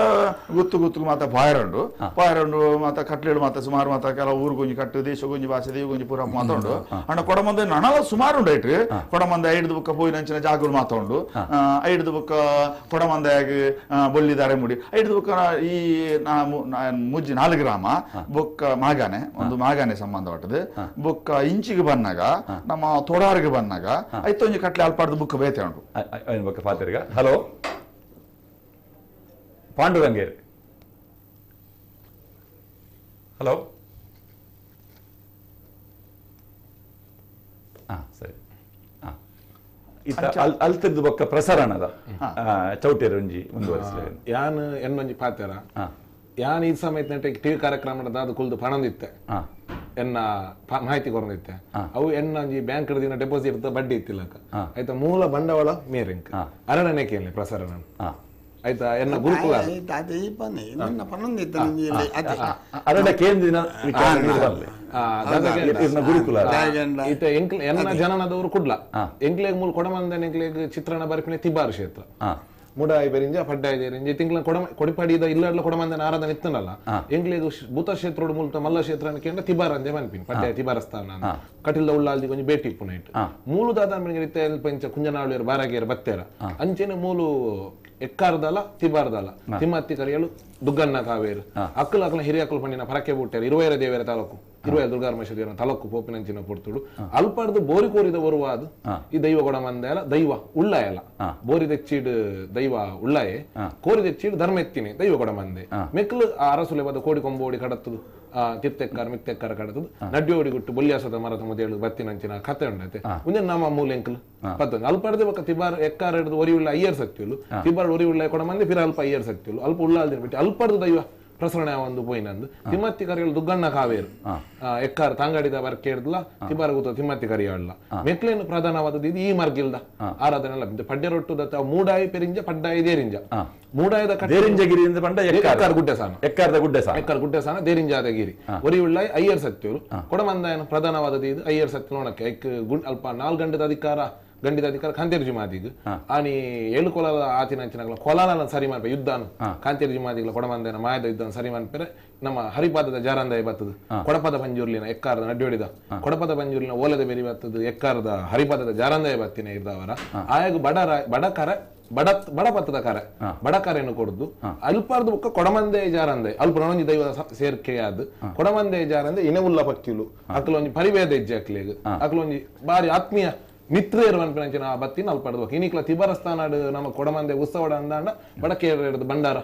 ಗುತ್ತು ಗುತ್ತು ಮಾತ ಪಾಯರುಂಡು ಪಾಯರುಂಡು ಮಾತ ಕಟ್ಲೇಳು ಮಾತ ಸುಮಾರು ಮಾತ ಕೆಲವು ಊರು ಗುಂಜಿ ಕಟ್ಟು ದೇಶ ಗುಂಜಿ ಭಾಷೆ ದೇವ ಗುಂಜಿ ಪೂರ ಮಾತ ಉಂಡು ಅಂಡ ಕೊಡಮಂದ ನಣಲ ಸುಮಾರು ಉಂಡು ಐಟ್ ಕೊಡಮಂದ ಐಡ್ದು ಬುಕ್ಕ ಪೋಯಿನಂಚಿನ ಜಾಗಗಳು ಮಾತ ಉಂಡು ಐಡ್ದು ಬುಕ್ಕ ಕೊಡಮಂದಯಾಗ ಬೊಲ್ಲಿದಾರೆ ಮುಡಿ ಐಡ್ದು ಬುಕ್ಕ ಈ ಮುಜ್ಜಿ ನಾಲ್ಕು ಗ್ರಾಮ ಬೊಕ್ಕ ಮಾಗಾನೆ ಒಂದು ಮಾಗಾನೆ ಸಂಬಂಧಪಟ್ಟது ಬೊಕ್ಕ ಇಂಚಿಗೆ ಬಂದಾಗ ನಮ್ಮ ತೋಡಾರಿಗೆ ಬಂದಾಗ ಐತೊಂಜಿ ಕಟ್ಲೆ ಅಲ್ಪಾಡ್ದು ಬುಕ್ ಬೇತೆ ಉಂಟು ಬೊಕ್ಕ ಪಾತೆರ್ಗ. ಹಲೋ ಪಾಂಡುರಂಗೇರ್. ಹಲೋ ಹಾ ಸರಿ. ಹಾ ಇತ್ತ ಅಲ್ತದ್ದು ಬೊಕ್ಕ ಪ್ರಸರಣದ ಚೌಟೇರು ಒಂಜಿ ಮುಂದುವರಿಸಲಿ ಯಾನ್ ಎನ್ನೊಂಜಿ ಪಾತೆರ ಯಾನ್ ಈ ಸಮಯದ ಟಿವಿ ಕಾರ್ಯಕ್ರಮದ ದಾದ ಕುಲ್ದು ಪಣಂದಿತ್ತೆ ಎನ್ನ ಮಾಹಿತಿ ಕೊರಂದಿತ್ತೆ ಅವು ಎನ್ನ ಒಂಜಿ ಬ್ಯಾಂಕ್ ದಿನ ಡೆಪಾಸಿಟ್ ಬಡ್ಡಿ ಇತ್ತಿಲ್ಲಕ ಆಯ್ತಾ ಮೂಲ ಬಂಡವಾಳ ಮೇರಿಂಕ್ ಅರಣ್ಯನೇ ಕೇಳಿ ಪ್ರಸರಣ ಆಯ್ತಾ ಎನ್ನ ಗುರುಕುಲ ಅರಣ್ಯ ಕೇಂದ್ರ ಗುರುಕುಲ ಎನ್ನ ಜನನದವರು ಕುಡ್ಲ ಎಂಕ್ಲೇಗ್ ಮೂಲ ಕೊಡಮಂದನ ಎಂಕ್ಲೇಗ್ ಚಿತ್ರಣ ಬರ್ಪಿನ ತಿಬಾರು ಕ್ಷೇತ್ರ ಮುಡಾಯಿ ಬೆರಿಂಜ ಪಡ್ಡಾಯಿ ದೇರಿಂಜ ತಿಂಗಳ ಕೊಡ ಕೊಡಿಪಡಿದ ಇಲ್ಲಡ್ಲ ಕೊಡಮಂದನ ಆರಾಧನೆ ಇತ್ತನಲ್ಲ ಎಂಕ್ಲೇಗ್ ಭೂತ ಕ್ಷೇತ್ರೋಡು ಮೂಲತ ಮಲ್ಲ ಕ್ಷೇತ್ರ ಕೇಂದ್ರ ತಿಬಾರ್ ಅಂದೆ ಮನ್ಪಿನ್ ಪಡ್ಡಾಯ ತಿಬಾರ ಸ್ಥಾನ ಕಟಿಲ್ದ ಉಳ್ಳಾಲ್ದಿ ಕೊಂಚ ಭೇಟಿ ಇಪ್ಪು ನೈಟ್ ಮೂಲು ದಾದ ಪಂಚ ಕುಂಜನಾಳುವರು ಬಾರಾಗೇರು ಬತ್ತೇರ ಅಂಚೆನೆ ಮೂಲು ಎಕ್ಕಾರ್ದಲ ತಿಬಾರ್ದಲ ತಿಮ್ಮತ್ತಿ ಕರಿಯಲು ದುಗ್ಗಣ್ಣ ಕಾವೇರು ಅಕ್ಕಲು ಅಕ್ಕಲ ಹಿರಿಯಕ್ಕಲು ಪಂಡಿನ ಪರಕೆ ಬುಟ್ಟೇರು ಇರುವೈರ ದೇವರ ತಾಲೂಕು ಇರುವೈರ ದುರ್ಗಾರಮೇಶ್ವರ ದೇವರ ತಾಲೂಕು ಪೋಪಿನಂಚಿನ ಪೊರ್ತುಡು ಅಲ್ಪಾರ್ದು ಬೋರಿ ಕೋರಿದ ಬರುವಾದ ಈ ದೈವ ಕೊಡಮಂದೆಲ ದೈವ ಉಳ್ಳಾಯಲ ಬೋರಿ ತೆಚ್ಚಿಡ್ ದೈವ ಉಳ್ಳಾಯೆ ಕೋರಿ ತೆಚ್ಚಿಡ್ ಧರ್ಮ ಎತ್ತಿನಿ ದೈವ ಕೊಡಮಂದೆ ಮೆಕ್ಲು ಆ ಅರಸುಲೆ ಬದ ಕೋಡಿ ಕೊಂಬೋಡಿ ಕಡತ್ತದು ತಿತ್ತೆಕ್ಕಾರ ಮಿತ್ತೆಕ್ಕಾರ ಕಡತದು ನಡ್ಯೋಡಿ ಗುಟ್ಟು ಬೊಲ್ಯಾಸದ ಮರದ ಮುದೇಳು ಬತ್ತಿನಂಚಿನ ಕತೆ ಉಂಡತೆ ಒಂದೇ ನಮ್ಮ ಮೂಲೆಂಕಲು ಪತ್ತೊಂದು ಅಲ್ಪಾರ್ದೆ ಬೊಕ್ಕ ತಿಬಾರ್ ಎಕ್ಕಾರ ಹಿಡಿದು ಒರಿ ಉಳ್ಳ ಅಯ್ಯರ್ ಸಕ್ತಿಲು ತಿಬಾರ್ ಒರಿ ಉಳ್ಳ ಕೊಡ ಮಂದಿ ಫಿರ ಅಲ್ಪ ಅಯ್ಯರ್ ಸಕ್ತಿಲು ಅಲ್ಪ ಉಳ್ಳಾಲ್ದಿನ ಬಿಟ್ಟು ಅಲ್ಪಾರ್ದು ದೈವ ಪ್ರಸರಣ ಒಂದು ಪೋಯಿನಂದು ತಿಮ್ಮತ್ತಿ ಕರಿಯಳು ದುಗ್ಗಣ್ಣ ಕಾವೇರು ಎಕ್ಕಾರ ತಾಂಗಡಿದ ಬರ್ಕೆ ಹಿಡ್ದಲ ತಿಬಾರ ಗುತ್ತ ತಿಮ್ಮತ್ತಿ ಕರಿಯಾಳಲ್ಲ ಮೆಕ್ಲೇನು ಪ್ರಧಾನವಾದದ್ದು ಇದು ಈ ಮಾರ್ಗಿಲ್ದ ಆರಾಧನೆ ಅಲ್ಲ ಪಡ್ಡೆ ರೊಟ್ಟುದ ಮೂಡಾಯಿ ಪೆರಿಂಜ ಪಡ್ಡಾಯಿ ದೇರಿಂಜ ಮೂಡಾಯದ ದೇರಿಂಜಗಿರಿ ಪಂಡ ಎಕ್ಕಾರ ಗುಡ್ಡೆ ಸಾನ ಎಕ್ಕಾರದ ಗುಡ್ಡೆ ಸಾನ ಎಕ್ಕಾರ ಗುಡ್ಡೆ ಸಾನ ದೇರಿಂಜಾದ ಗಿರಿ ಒರಿ ಉಳ್ಳಾಯಿ ಅಯ್ಯರ್ ಸತ್ಯರು ಕೊಡಮಂದಾಯನ ಪ್ರಧಾನವಾದದ್ದು ಇದು ಅಯ್ಯರ್ ಸತ್ಯ ನೋಡಕ್ಕೆ ಐಕ್ ಗುಂಡ್ ಅಲ್ಪ ನಾಲ್ಕು ಗಂಟದ ಅಧಿಕಾರ ಗಂಡಿದ ಅಧಿಕಾರ ಕಾಂತೇರ್ಜಿ ಮಾದಿಗ್ ಆನಿ ಏಳು ಕೊಲದ ಆತಿನಂಚಿನ ಕೊಲಾನ ಸರಿ ಮಾನ್ಪೆ ಯುದ್ಧಾನು ಕಾಂತೇರ್ಜಿ ಮಾದಿಗ್ಲ ಕೊಡಮಂದನ ಮಾಯದ ಯುದ್ಧಾನ ಸರಿ ಮಾನ್ಪೆರೆ ನಮ್ಮ ಹರಿಪಾದದ ಜಾರಂದಾಯ ಬರ್ತದೆ ಕೊಡಪದ ಪಂಜುರ್ಲಿನ ಎಕ್ಕಾರದ ನಡ್ಯೋಡಿದ ಕೊಡಪದ ಪಂಜುರ್ಲಿನ ಓಲದ ಬೆರಿ ಬರ್ತದೆ ಎಕ್ಕಾರದ ಹರಿಪಾದದ ಜಾರಂದಾಯ ಬತ್ತಿನ ಇರ್ದವರ ಆಯಾಗ ಬಡ ಬಡಕರ ಬಡ ಬಡಪತ್ತದ ಕರೆ ಬಡಕರೆಯನ್ನು ಕೊಡುದು ಅಲ್ಪಾರ್ದು ಬುಕ್ಕ ಕೊಡಮಂದೆ ಜಾರಂದೆ ಅಲ್ಪ ನೊಂಜಿ ದೈವದ ಸೇರ್ಕೆಯಾದ ಕೊಡಮಂದೆ ಜಾರಂದೆ ಇನವುಲ್ಲ ಪಕ್ಕಿಲು ಅಕ್ಲೊಂಜಿ ಪರಿವೇದ ಹೆಜ್ಜೆ ಅಕ್ಲೇಗ್ ಅಕ್ಲೊಂಜಿ ಬಾರಿ ಆತ್ಮೀಯ ಮಿತ್ರರು ಅನ್ಪಿನಂಚಿನ ಆ ಬತ್ತಿನ ಅಲ್ಪ ಇನಿಕ್ಲ ತಿಬರಸ್ಥಾನಾಡು ನಮ್ಮ ಕೊಡಮಂದೆ ಉತ್ಸವಡ ಅಂದಾಂಡ ಬಡಕೇರ ಭಂಡಾರ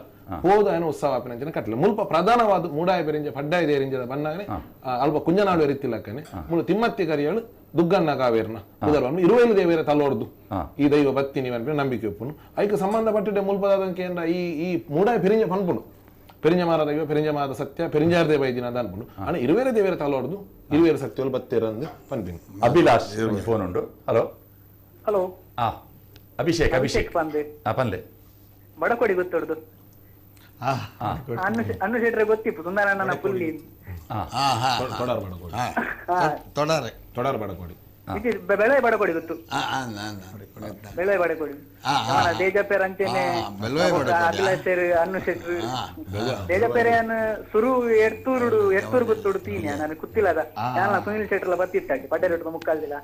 ಹೋದ ಏನೋ ಉತ್ಸವ ಅಪಿನಂಚಿನ ಕಟ್ಲೆ ಮುಲ್ಪ ಪ್ರಧಾನವಾದ ಮೂಡಾಯ ಬೆರಿಂಜ ಪಡ್ಡಾಯ ದೇರಿಂಜದ ಬನ್ನಾಗನೆ ಅಲ್ಪ ಕುಂಜನಾಡು ಎರಿತಿಲ್ಲಕ್ಕನೆ ಮುಳು ತಿಮ್ಮತ್ತಿ ಕರಿಯಳು ದುಗ್ಗಣ್ಣ ಕಾವೇರ್ನ ಉದರ್ವನು ಇರುವೈಲು ದೇವೇರ ತಲೋರ್ದು ಈ ದೈವ ಬತ್ತಿ ನೀವನ್ಪಿನ ನಂಬಿಕೆ ಉಪ್ಪುನು ಐಕ್ ಸಂಬಂಧಪಟ್ಟಿದ್ದೆ ಮುಲ್ಪದಾದಂಕೇಂದ್ರ ಈ ಈ ಮೂಡಾಯ ಪೆರಿಂಜ ಪನ್ಪುನು ಪೆರಿಂಜ ಮಾರ ದೈವ ಪೆರಿಂಜ ಮಾರ ಸತ್ಯ ಪೆರಿಂಜಾರದೇ ಬೈದಿನ ಅಂತ ಅನ್ಪುನು ಅಣ್ಣ ಇರುವೇರ ದೇವೇರ ತಲೋರ್ದು ಇರುವೇರ ಸತ್ಯಗಳು ಬತ್ತೀರ ಅಂದು ಪನ್ಪಿನ. ಅಭಿಲಾಷ್ ಫೋನ್ ಉಂಟು. ಹಲೋ ಹಲೋ ಅಭಿಷೇಕ್ ಅಭಿಷೇಕ್ ಪಂದೆ ಪನ್ಲೆ ಬಡಕೊಡಿ ಗೊತ್ತೊಡ್ದು ಅನ್ನು ಶೆಟ್ರೆ ಗೊತ್ತಿಪ್ಪು ಸುಂದರಣ್ಣನ ಪುಲ್ಲಿ ತೊಡಾರ್ ಬಡಕೊಡಿ ಬೆಳೆ ಬಡಕೊಡಿ ಗೊತ್ತು ಬೆಳೆ ಬಡಕೊಡಿ ತೇಜಪೇರ್ ಅಂಚೆನೆ ಅಭಿಲಾಷ್ ಅನ್ನು ಶೆಟ್ರು ತೇಜಪೇರೆ ಸುರು ಎಡ್ತೂರುಡು ಎಡ್ತೂರು ಗೊತ್ತುಡು ತೀನಿ ನಾನು ಕುತ್ತಿಲ್ಲದ ಯಾನ ಸುನಿಲ್ ಶೆಟ್ರಲ್ಲ ಬತ್ತಿಟ್ಟಾಗಿ ಪಡ್ಡೆ ಮುಕ್ಕಾಲ್ದಿಲ್ಲ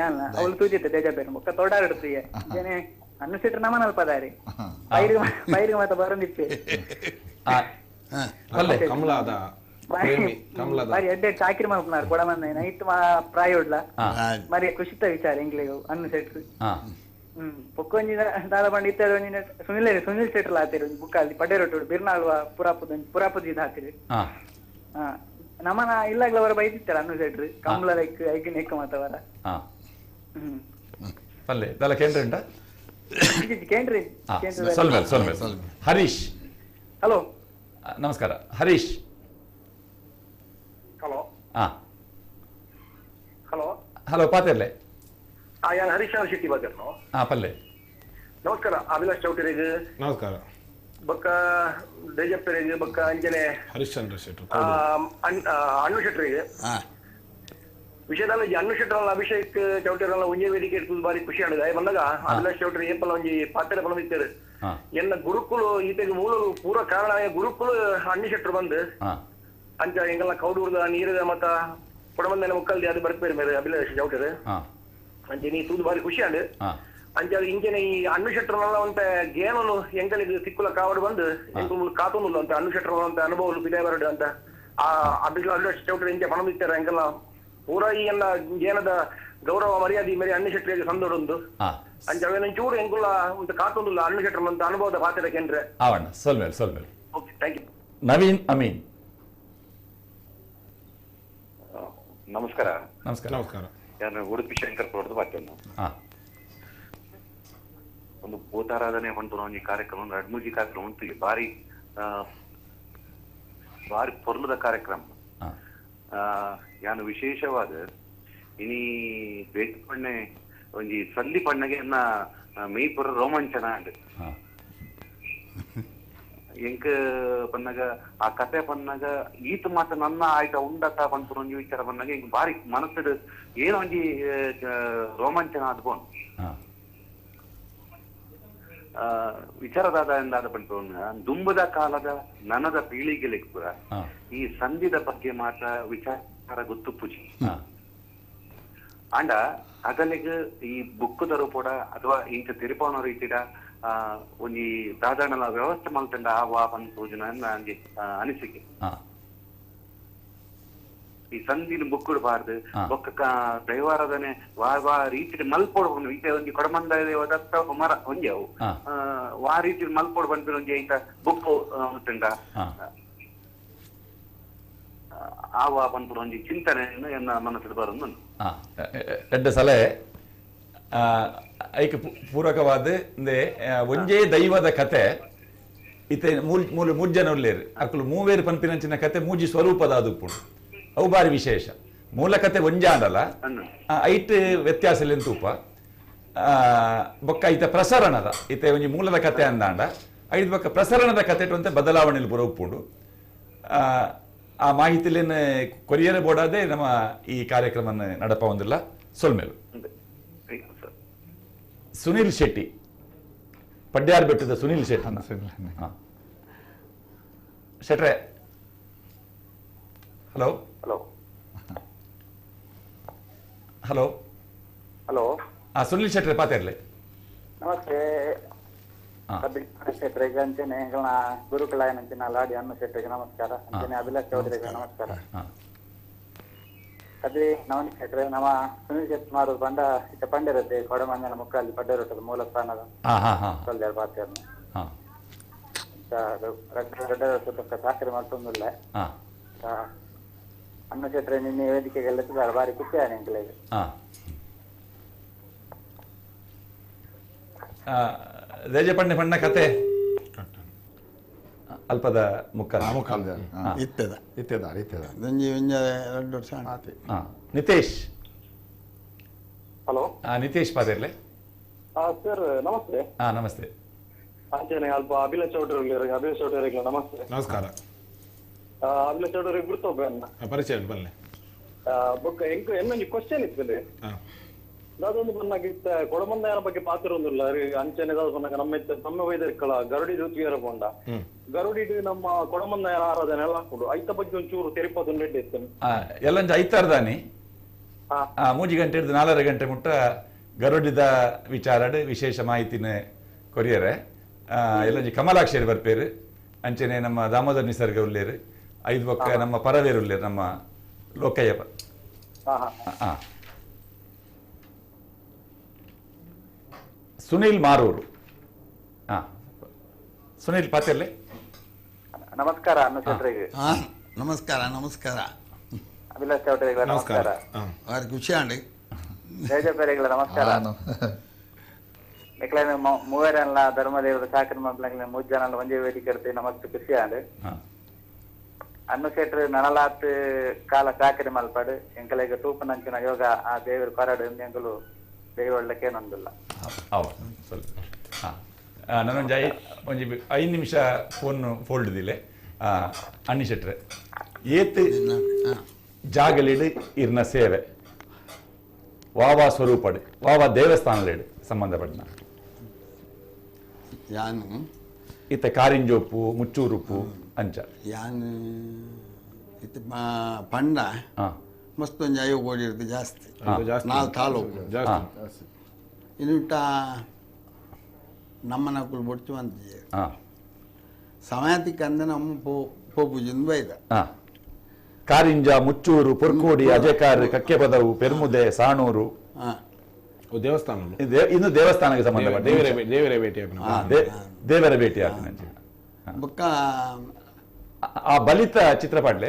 ಯಾನ ಅವಳು ತೂಜಿತ್ತೆ ತೇಜಪೇರ್ ಮುಕ್ಕ ತೊಡಾರಿಡ್ತೀಯ ಜನೆ ಅನ್ನು ಶೆಟ್ರು ನಮನಲ್ಪ ದಾರಿ ಪೈರು ಪೈರು ಮಾತ ಬರಂದಿತ್ತೆ ಕಮಲಾದ ಬಾರಿ ಎಡ್ಡೆ ಚಾಕಿರಿ ಮಲ್ಪನಾರ್ ಕೊಡಮಂದ ನೈಟ್ ಪ್ರಾಯೋಡ್ಲ ಬಾರಿ ಖುಷಿತ ವಿಚಾರ ಎಂಗ್ಲಿಗೆ ಅನ್ನು ಶೆಟ್ರು ಪೊಕ್ಕೊಂಜಿ ದಾದ ಬಂಡ ಇತ್ತ ಒಂಜಿನ ಸುನಿಲ್ ಸುನಿಲ್ ಶೆಟ್ರಲ್ಲ ಆತಿರು ಬುಕ್ಕಾಲಿ ಪಡ್ಡೆ ರೊಟ್ಟು ಬಿರ್ನಾಳ್ವ ಪುರಾಪದ ಪುರಾಪದ ಇದು ಹಾತಿರಿ ನಮ್ಮನ ಇಲ್ಲಾಗ್ಲ ಅವರ ಬೈದಿತ್ತಾರ ಅನ್ನು ಶೆಟ್ರು ಕಮಲ ಲೈಕ್ ಐಕಿನ ಎಕ್ಕ ಮಾತವರ. ಪಲ್ಲೆ ದಾಲ ಕೇಂದ್ರ ಉಂಟಾ? ಕೇಂದ್ರ ಹರೀಶ್. ಹಲೋ ನಮಸ್ಕಾರ ಹರೀಶ್. ಹಲೋ hello hello ಪಾತೆರ್ಲೆ. ಯಾನ್ ಹರೀಶ್ ಶೆಟ್ಟಿ ಮಾತಾಡ್ನು. ಪಲ್ಲೆ ನಮಸ್ಕಾರ ಅಭಿಲಾಷ್ ಚೌಟರಿಗೆ ನಮಸ್ಕಾರ. ಬೊಕ್ಕ ದೇಜಪ್ಪರಿಗೆ ಬೊಕ್ಕ ಅಂಜನೆ ಹರಿಶ್ಚಂದ್ರ ಶೆಟ್ರು ಅಣ್ಣು ಶೆಟ್ಟರಿಗೆ ವಿಷಯದಲ್ಲಿ ಅಣ್ಣು ಶೆಟ್ಟರಲ್ಲ ಅಭಿಷೇಕ್ ಚೌಟರಲ್ಲ ಒಂಜೇ ವೇದಿಕೆ ಇರ್ತದೆ ಬಾರಿ ಖುಷಿ ಆಗಿದೆ. ಬಂದಾಗ ಅಭಿಲಾಷ್ ಚೌಟರಿ ಏಪಲ್ಲ ಒಂಜಿ ಪಾತ್ರೆ ಬಂದಿದ್ದಾರೆ ಎನ್ನ ಗುರುಕುಲು ಈತೆಗೆ ಮೂಲ ಪೂರ ಕಾರಣ ಗುರುಕುಲು ಅಣ್ಣು ಶೆಟ್ಟರು ಬಂದು ಅಂಚ ಎಂಗೆಲ್ಲ ಕೌಡೂರ್ದ ನೀರದ ಮತ್ತ ಕೊಡಮಂದನ ಮುಕ್ಕಲ್ದಿ ಅದು ಬರ್ಪೇರು ಮೇರೆ ಅಭಿಲಾಷ್ ಚೌಟರು ಅಂಚೆ ನೀ ತೂದು ಬಾರಿ ಖುಷಿ ಆಂಡ್ ಅಂಚೆ ಅದು ಇಂಚೆನೆ ಈ ಅಣ್ಣು ಶೆಟ್ಟರ್ನಲ್ಲ ಒಂತ ಗೇನನು ಎಂಕಲಿಗೆ ಸಿಕ್ಕುಲ ಕಾವಡು ಬಂದು ಎಂಕುಲು ಕಾತೊಂದುಲ್ಲ ಅಂತ ಅಣ್ಣು ಶೆಟ್ಟರ್ ಅಂತ ಅನುಭವ ಬಿದಾಯ ಬರಡು ಅಂತ ಆ ಅಭಿಲಾಷ್ ಚೌಟರು ಇಂಚೆ ಪಣದಿತ್ತಾರೆ ಎಂಕೆಲ್ಲ ಪೂರ ಈ ಎಲ್ಲ ಏನದ ಗೌರವ ಮರ್ಯಾದೆ ಮೇರೆ ಅಣ್ಣು ಶೆಟ್ಟರಿಗೆ ಸಂದೋಡೊಂದು ಅಂಚೆ ಅವೇನ ಚೂರು ಎಂಕುಲ ಒಂದು ಕಾತೊಂದುಲ್ಲ ಅಣ್ಣು ಶೆಟ್ಟರ್ ಅಂತ ಅನುಭವದ ಪಾತ್ರೆ ಕೇಂದ್ರ ಆವಣ್ಣ ಸೊಲ್ಮೇಲ್ ಸೊಲ್ಮೇಲ್. Okay thank you. Naveen Amin ನಮಸ್ಕಾರ. ನಮಸ್ಕಾರ. ನಮಸ್ಕಾರ. ನಾನು ಉಡುಪಿ ಶಂಕರ್ ಪುರದ ಮಾತಾಡ್ತೀನಿ. ಒಂದು ಭೂತಾರಾಧನೆ ಪನ್ಪುನ ಒಂಜಿ ಕಾರ್ಯಕ್ರಮ ರಡ್ಮೂಜಿ ಕಾರ್ಯಕ್ರಮ ಉಂಟು ಬಾರಿ ಬಾರಿ ಪೊರ್ಲುದ ಕಾರ್ಯಕ್ರಮ. ಯಾನು ವಿಶೇಷವಾದ ಇನಿ ಬೇಟಿ ಪಣ್ಣೆ ಒಂಜಿ ಸಂಧಿ ಪಣ್ಣಗೆ ಎನ್ನ ಮೇಯ್ಪುರ ರೋಮಾಂಚನ ಅಂಡ್ ಎಂಕ್ ಪನ್ನಗ ಆ ಕತೆ ಪನ್ನಗ ಈತ ಮಾತ ನನ್ನ ಆಯ್ತ ಉಂಡತ ಪನ್ಪುನ ಒಂಜಿ ವಿಚಾರ ಪನ್ನಗ ಎಂಕ್ ಬಾರಿ ಮನಸ್ಸುಡ್ ಏನೋ ಒಂಜಿ ರೋಮಾಂಚನ ಆದ್ಬೋನ್ ವಿಚಾರದಾದ ಎಂದಾದ ಪನ್ಪುನ ದುಂಬದ ಕಾಲದ ನನದ ಪೀಳಿಗೆಲೆಗ್ ಪೂರ ಈ ಸಂಧಿದ ಬಗ್ಗೆ ಮಾತ್ರ ವಿಚಾರ ಗೊತ್ತುಪ್ಪುಜಿ. ಆಂಡ ಅಗಲಿಗ್ ಈ ಬುಕ್ಕುದ ರೂಪಡ ಅಥವಾ ಇಂಚ ತಿರುಪವನ ರೀತಿಡ ಒಂಜಿ ದಾದಾಣಲ ವ್ಯವಸ್ಥೆ ಮಲ್ತಂಡ ಆ ವಾ ಪನ್ಪುಜನ ಒಂಜಿ ಅನಿಸಿಕೆ. ಈ ಸಂಧಿನ ಬುಕ್ಕುಡು ಬಾರ್ದು ಬೊಕ್ಕ ದೈವಾರಾಧನೆ ವಾ ವಾ ರೀತಿ ಮಲ್ಪೋಡು ಈತೆ ಒಂಜಿ ಕೊಡಮಂದ ದತ್ತ ಮರ ಒಂಜಿ ಅವು ವಾ ರೀತಿ ಮಲ್ಪೋಡು ಪನ್ಪಿನ ಒಂಜಿ ಐತ ಬುಕ್ಕು ಮಲ್ತಂಡ ಆ ವಾ ಪನ್ಪುನ ಒಂಜಿ ಚಿಂತನೆ ಎನ್ನ ಮನಸ್ಸು ಬರೋದು. ಎಡ್ಡೆ ಸಲಹೆ ಐಕ್ ಪೂರಕವಾದ ಒಂಜೇ ದೈವದ ಕತೆ ಇತ್ತೆ ಮೂಲ ಮೂರು ಜನ ಉಲ್ಲೇರು ಅಕುಲು ಮೂವೇರು ಪನ್ಪಿನಂಚಿನ ಕತೆ ಮೂಜಿ ಸ್ವರೂಪದ ಅದುಪ್ಪುಂಡು ಅವು ಬಾರಿ ವಿಶೇಷ. ಮೂಲ ಕತೆ ಒಂಜಾಂಡಲ ಐಟ್ ವ್ಯತ್ಯಾಸ ತೂಪ ಬೊಕ್ಕ ಐತ ಪ್ರಸರಣದ ಇತ್ತೆ ಒಂಜಿ ಮೂಲದ ಕತೆ ಅಂದಾಂಡ ಐದು ಬೊಕ್ಕ ಪ್ರಸರಣದ ಕತೆ ಅಂತ ಬದಲಾವಣೆಯಲ್ಲಿ ಪೂರ ಉಪ್ಪುಂಡು. ಆ ಮಾಹಿತಿಲೇನು ಕೊರಿಯರ್ ಬೋರ್ಡಾದೆ ನಮ್ಮ ಈ ಕಾರ್ಯಕ್ರಮ ನಡಪ ಒಂದಿಲ್ಲ. ಸೊಲ್ಮೇಲು ಸುನಿಲ್ ಶೆಟ್ಟಿ ಪಡ್ಯಾರ್ ಬೆಟ್ಟದ Sunil Shetty ಶೆಟ್ರೆ. Hello hello hello hello Sunil ಶೆಟ್ರೆ ಪಾತಿರ್ಲಿ. Namaste ಶೆಟ್ರಿಗೆ ಅಂಚನೆ ಗುರುಕುಲಾಯನಂಚಿನ ಲಾಡಿ ಅನ್ನು ಶೆಟ್ರಿಗೆ ನಮಸ್ಕಾರ. ಅಂಚನೆ ಅಭಿಲಾಷ್ ಚೌಧರಿಗೆ ನಮಸ್ಕಾರ. ಅದೇ ನವನಿ ಶೆಟ್ರೆ ನಮ್ಮ ಸುನಿಲ್ ಶೆಟ್ಟಿ ಮಾರು ಬಂಡ ಇತ್ತ ಪಂಡೆರದ್ದೆ ಕೊಡಮಂಜನ ಮುಕ್ಕಲ್ಲಿ ಪಡ್ಡೆರೊಟ್ಟದ ಮೂಲ ಸ್ಥಾನದ ಸೊಲ್ದಾರ್ ಪಾತ್ರನ ಸಾಕರೆ ಮಲ್ತೊಂದುಲ್ಲ ಅನ್ನು ಶೆಟ್ರೆ ನಿನ್ನೆ ವೇದಿಕೆಗೆಲ್ಲ ಬಾರಿ ಖುಷಿ ಆನೆ. ದೇಜಪಣ್ಣೆ ಪಣ್ಣ ಕತೆ ಅಲ್ಪದ ಮುಕ್ಕಲ್ ಇತ್ತದ ಇತ್ತದ ಇತ್ತದ ಒಂಜಿ ಒಂಜಿ ಎರಡು ವರ್ಷ ಆತೆ. ನಿತೇಶ್. ಹಲೋ ನಿತೇಶ್ ಪಾತಿರ್ಲೆ. ಸರ್ ನಮಸ್ತೆ. ನಮಸ್ತೆ. ಅಂಚನೆ ಅಲ್ಪ ಅಭಿಲಾಷ್ ಚೌಧರಿ ಅಭಿಲಾಷ್ ಚೌಧರಿಗೆ ನಮಸ್ತೆ. ನಮಸ್ಕಾರ. ಅಭಿಲಾಷ್ ಚೌಧರಿ ಗುರ್ತೊಬ್ಬ ಪರಿಚಯ ಬಲ್ಲೆ ಬೊಕ್ಕ ಎಂಕ್ ಎನ್ನೊಂಜಿ ಕ್ವಶನ್ ಇತ್ತು. ದಾದೊಂದು ಬನ್ನಾಗ ಇತ್ತ ಕೊಡಮಂದಾಯನ ಬಗ್ಗೆ ಪಾತ್ರ ಒಂದಿಲ್ಲ ಅಂಚನೆ ದಾದ ಬನ್ನಾಗ ನಮ್ಮ ಇತ್ತ ನಮ್ಮ ವೈದ್ಯರ್ಕಳ ಗರುಡಿ ಋತುವಿಯರ ಪೋಂಡ ಗರುಡಿಡು ನಮ್ಮ ಕೊಡಮಂದಾಯನ ಆರಾಧನೆ ಎಲ್ಲ ಹಾಕುಡು ಐತ ಬಗ್ಗೆ ಒಂಚೂರು ತೆರಿಪದೊಂದು ರೆಡ್ಡಿ ಇತ್ತು. ಎಲ್ಲಂಜ ಐತಾರ್ದಾನಿ 3 ಗಂಟೆ ಹಿಡಿದು 4.5 ಗಂಟೆ ಮುಟ್ಟ ಗರುಡಿದ ವಿಚಾರಡ್ ವಿಶೇಷ ಮಾಹಿತಿನ ಕೊರಿಯರೆ. ಎಲ್ಲಂಜಿ ಕಮಲಾಕ್ಷರಿ ಬರ್ಪೇರು ಅಂಚನೆ ನಮ್ಮ ದಾಮೋದರ ನಿಸರ್ಗ ಉಲ್ಲೇರು ಐದು ಬೊಕ್ಕ ನಮ್ಮ ಪರವೇರು ಉಲ್ಲೇರು ನಮ್ಮ ಲೋಕಯ್ಯಪ್ಪ. ಸುನಿಲ್ ಮಾರೂರು. ಸುನಿಲ್ ಪಾತಿರ್ಲೆ. ನಮಸ್ಕಾರ. ನಮಸ್ಕಾರ ನಮಸ್ಕಾರ. ಅಭಿಲಾಷ್ ಚೌಧರಿಗಳ ನಮಸ್ಕಾರ. ಖುಷಿ ಅಂಡಿ. ನಮಸ್ಕಾರ. ಮೂವರೆಲ್ಲ ಧರ್ಮದೇವರ ಸಾಕರ ಮಕ್ಕಳ ಮೂರು ಜನ ಒಂದೇ ವೇದಿಕೆ ಇರ್ತೀವಿ. ನಮಸ್ತೆ ಖುಷಿ ಆಂಡ್. ಅನ್ನು ಶೆಟ್ರು ನನಲಾತ್ ಕಾಲ ಚಾಕರಿ ಮಲ್ಪಾಡು ಎಂಕಲೆಗ್ ತೂಪನಂಚಿನ ಯೋಗ ಆ ದೇವರು ಕೊರಡು ಎಂಕಲು ದೇವಳ್ಳಕ್ಕೆ ನೊಂದಿಲ್ಲ. ನಾನೊಂಜಿ ಒಂಜಿ 5 ನಿಮಿಷ ಫೋನ್ ಫೋಲ್ಡ್ ದಿಲೆ ಅಣ್ಣಿ ಶೆಟ್ರೆ ಏತ್ ಜಾಗಲಿಡು ಇರ್ನ ಸೇವೆ ವಾವಾ ಸ್ವರೂಪಡು ವಾವಾ ದೇವಸ್ಥಾನಲೇಡು ಸಂಬಂಧಪಟ್ಟ ಯಾನು ಇತ್ತ ಕಾರಿಂಜೋಪು ಮುಚ್ಚೂರುಪ್ಪು ಅಂಚ ಯಾನು ಇತ್ತ ಪಂಡ ಮಸ್ತ್ ಒಂಜಿ 5 ಕೋಡಿ ಇರ್ತದೆ ಜಾಸ್ತಿ 4 ತಾಲೂಕು ಜಾಸ್ತಿ ಇನ್ನುಟ ನಮ್ಮ ನಕುಲು ಬೊಡ್ಚು ಅಂತ ಸಮಯಕ್ಕೆ ಅಂದ ನಮ್ಮ ಪೋಪುಜಿಂದ ಬೈದ ಕಾರಿಂಜ ಮುಚ್ಚೂರು ಪೊರ್ಕೋಡಿ ಅಜೆಕಾರ್ ಕಕ್ಕೆಪದವು ಪೆರ್ಮುದೆ ಸಾಣೂರು ದೇವಸ್ಥಾನ ಇನ್ನು ದೇವಸ್ಥಾನಕ್ಕೆ ಸಂಬಂಧಪಟ್ಟ ದೇವರ ಭೇಟಿ ದೇವರ ಭೇಟಿ ಬೊಕ್ಕ ಆ ಬಲಿತ ಚಿತ್ರಪಾಟ್ಲೆ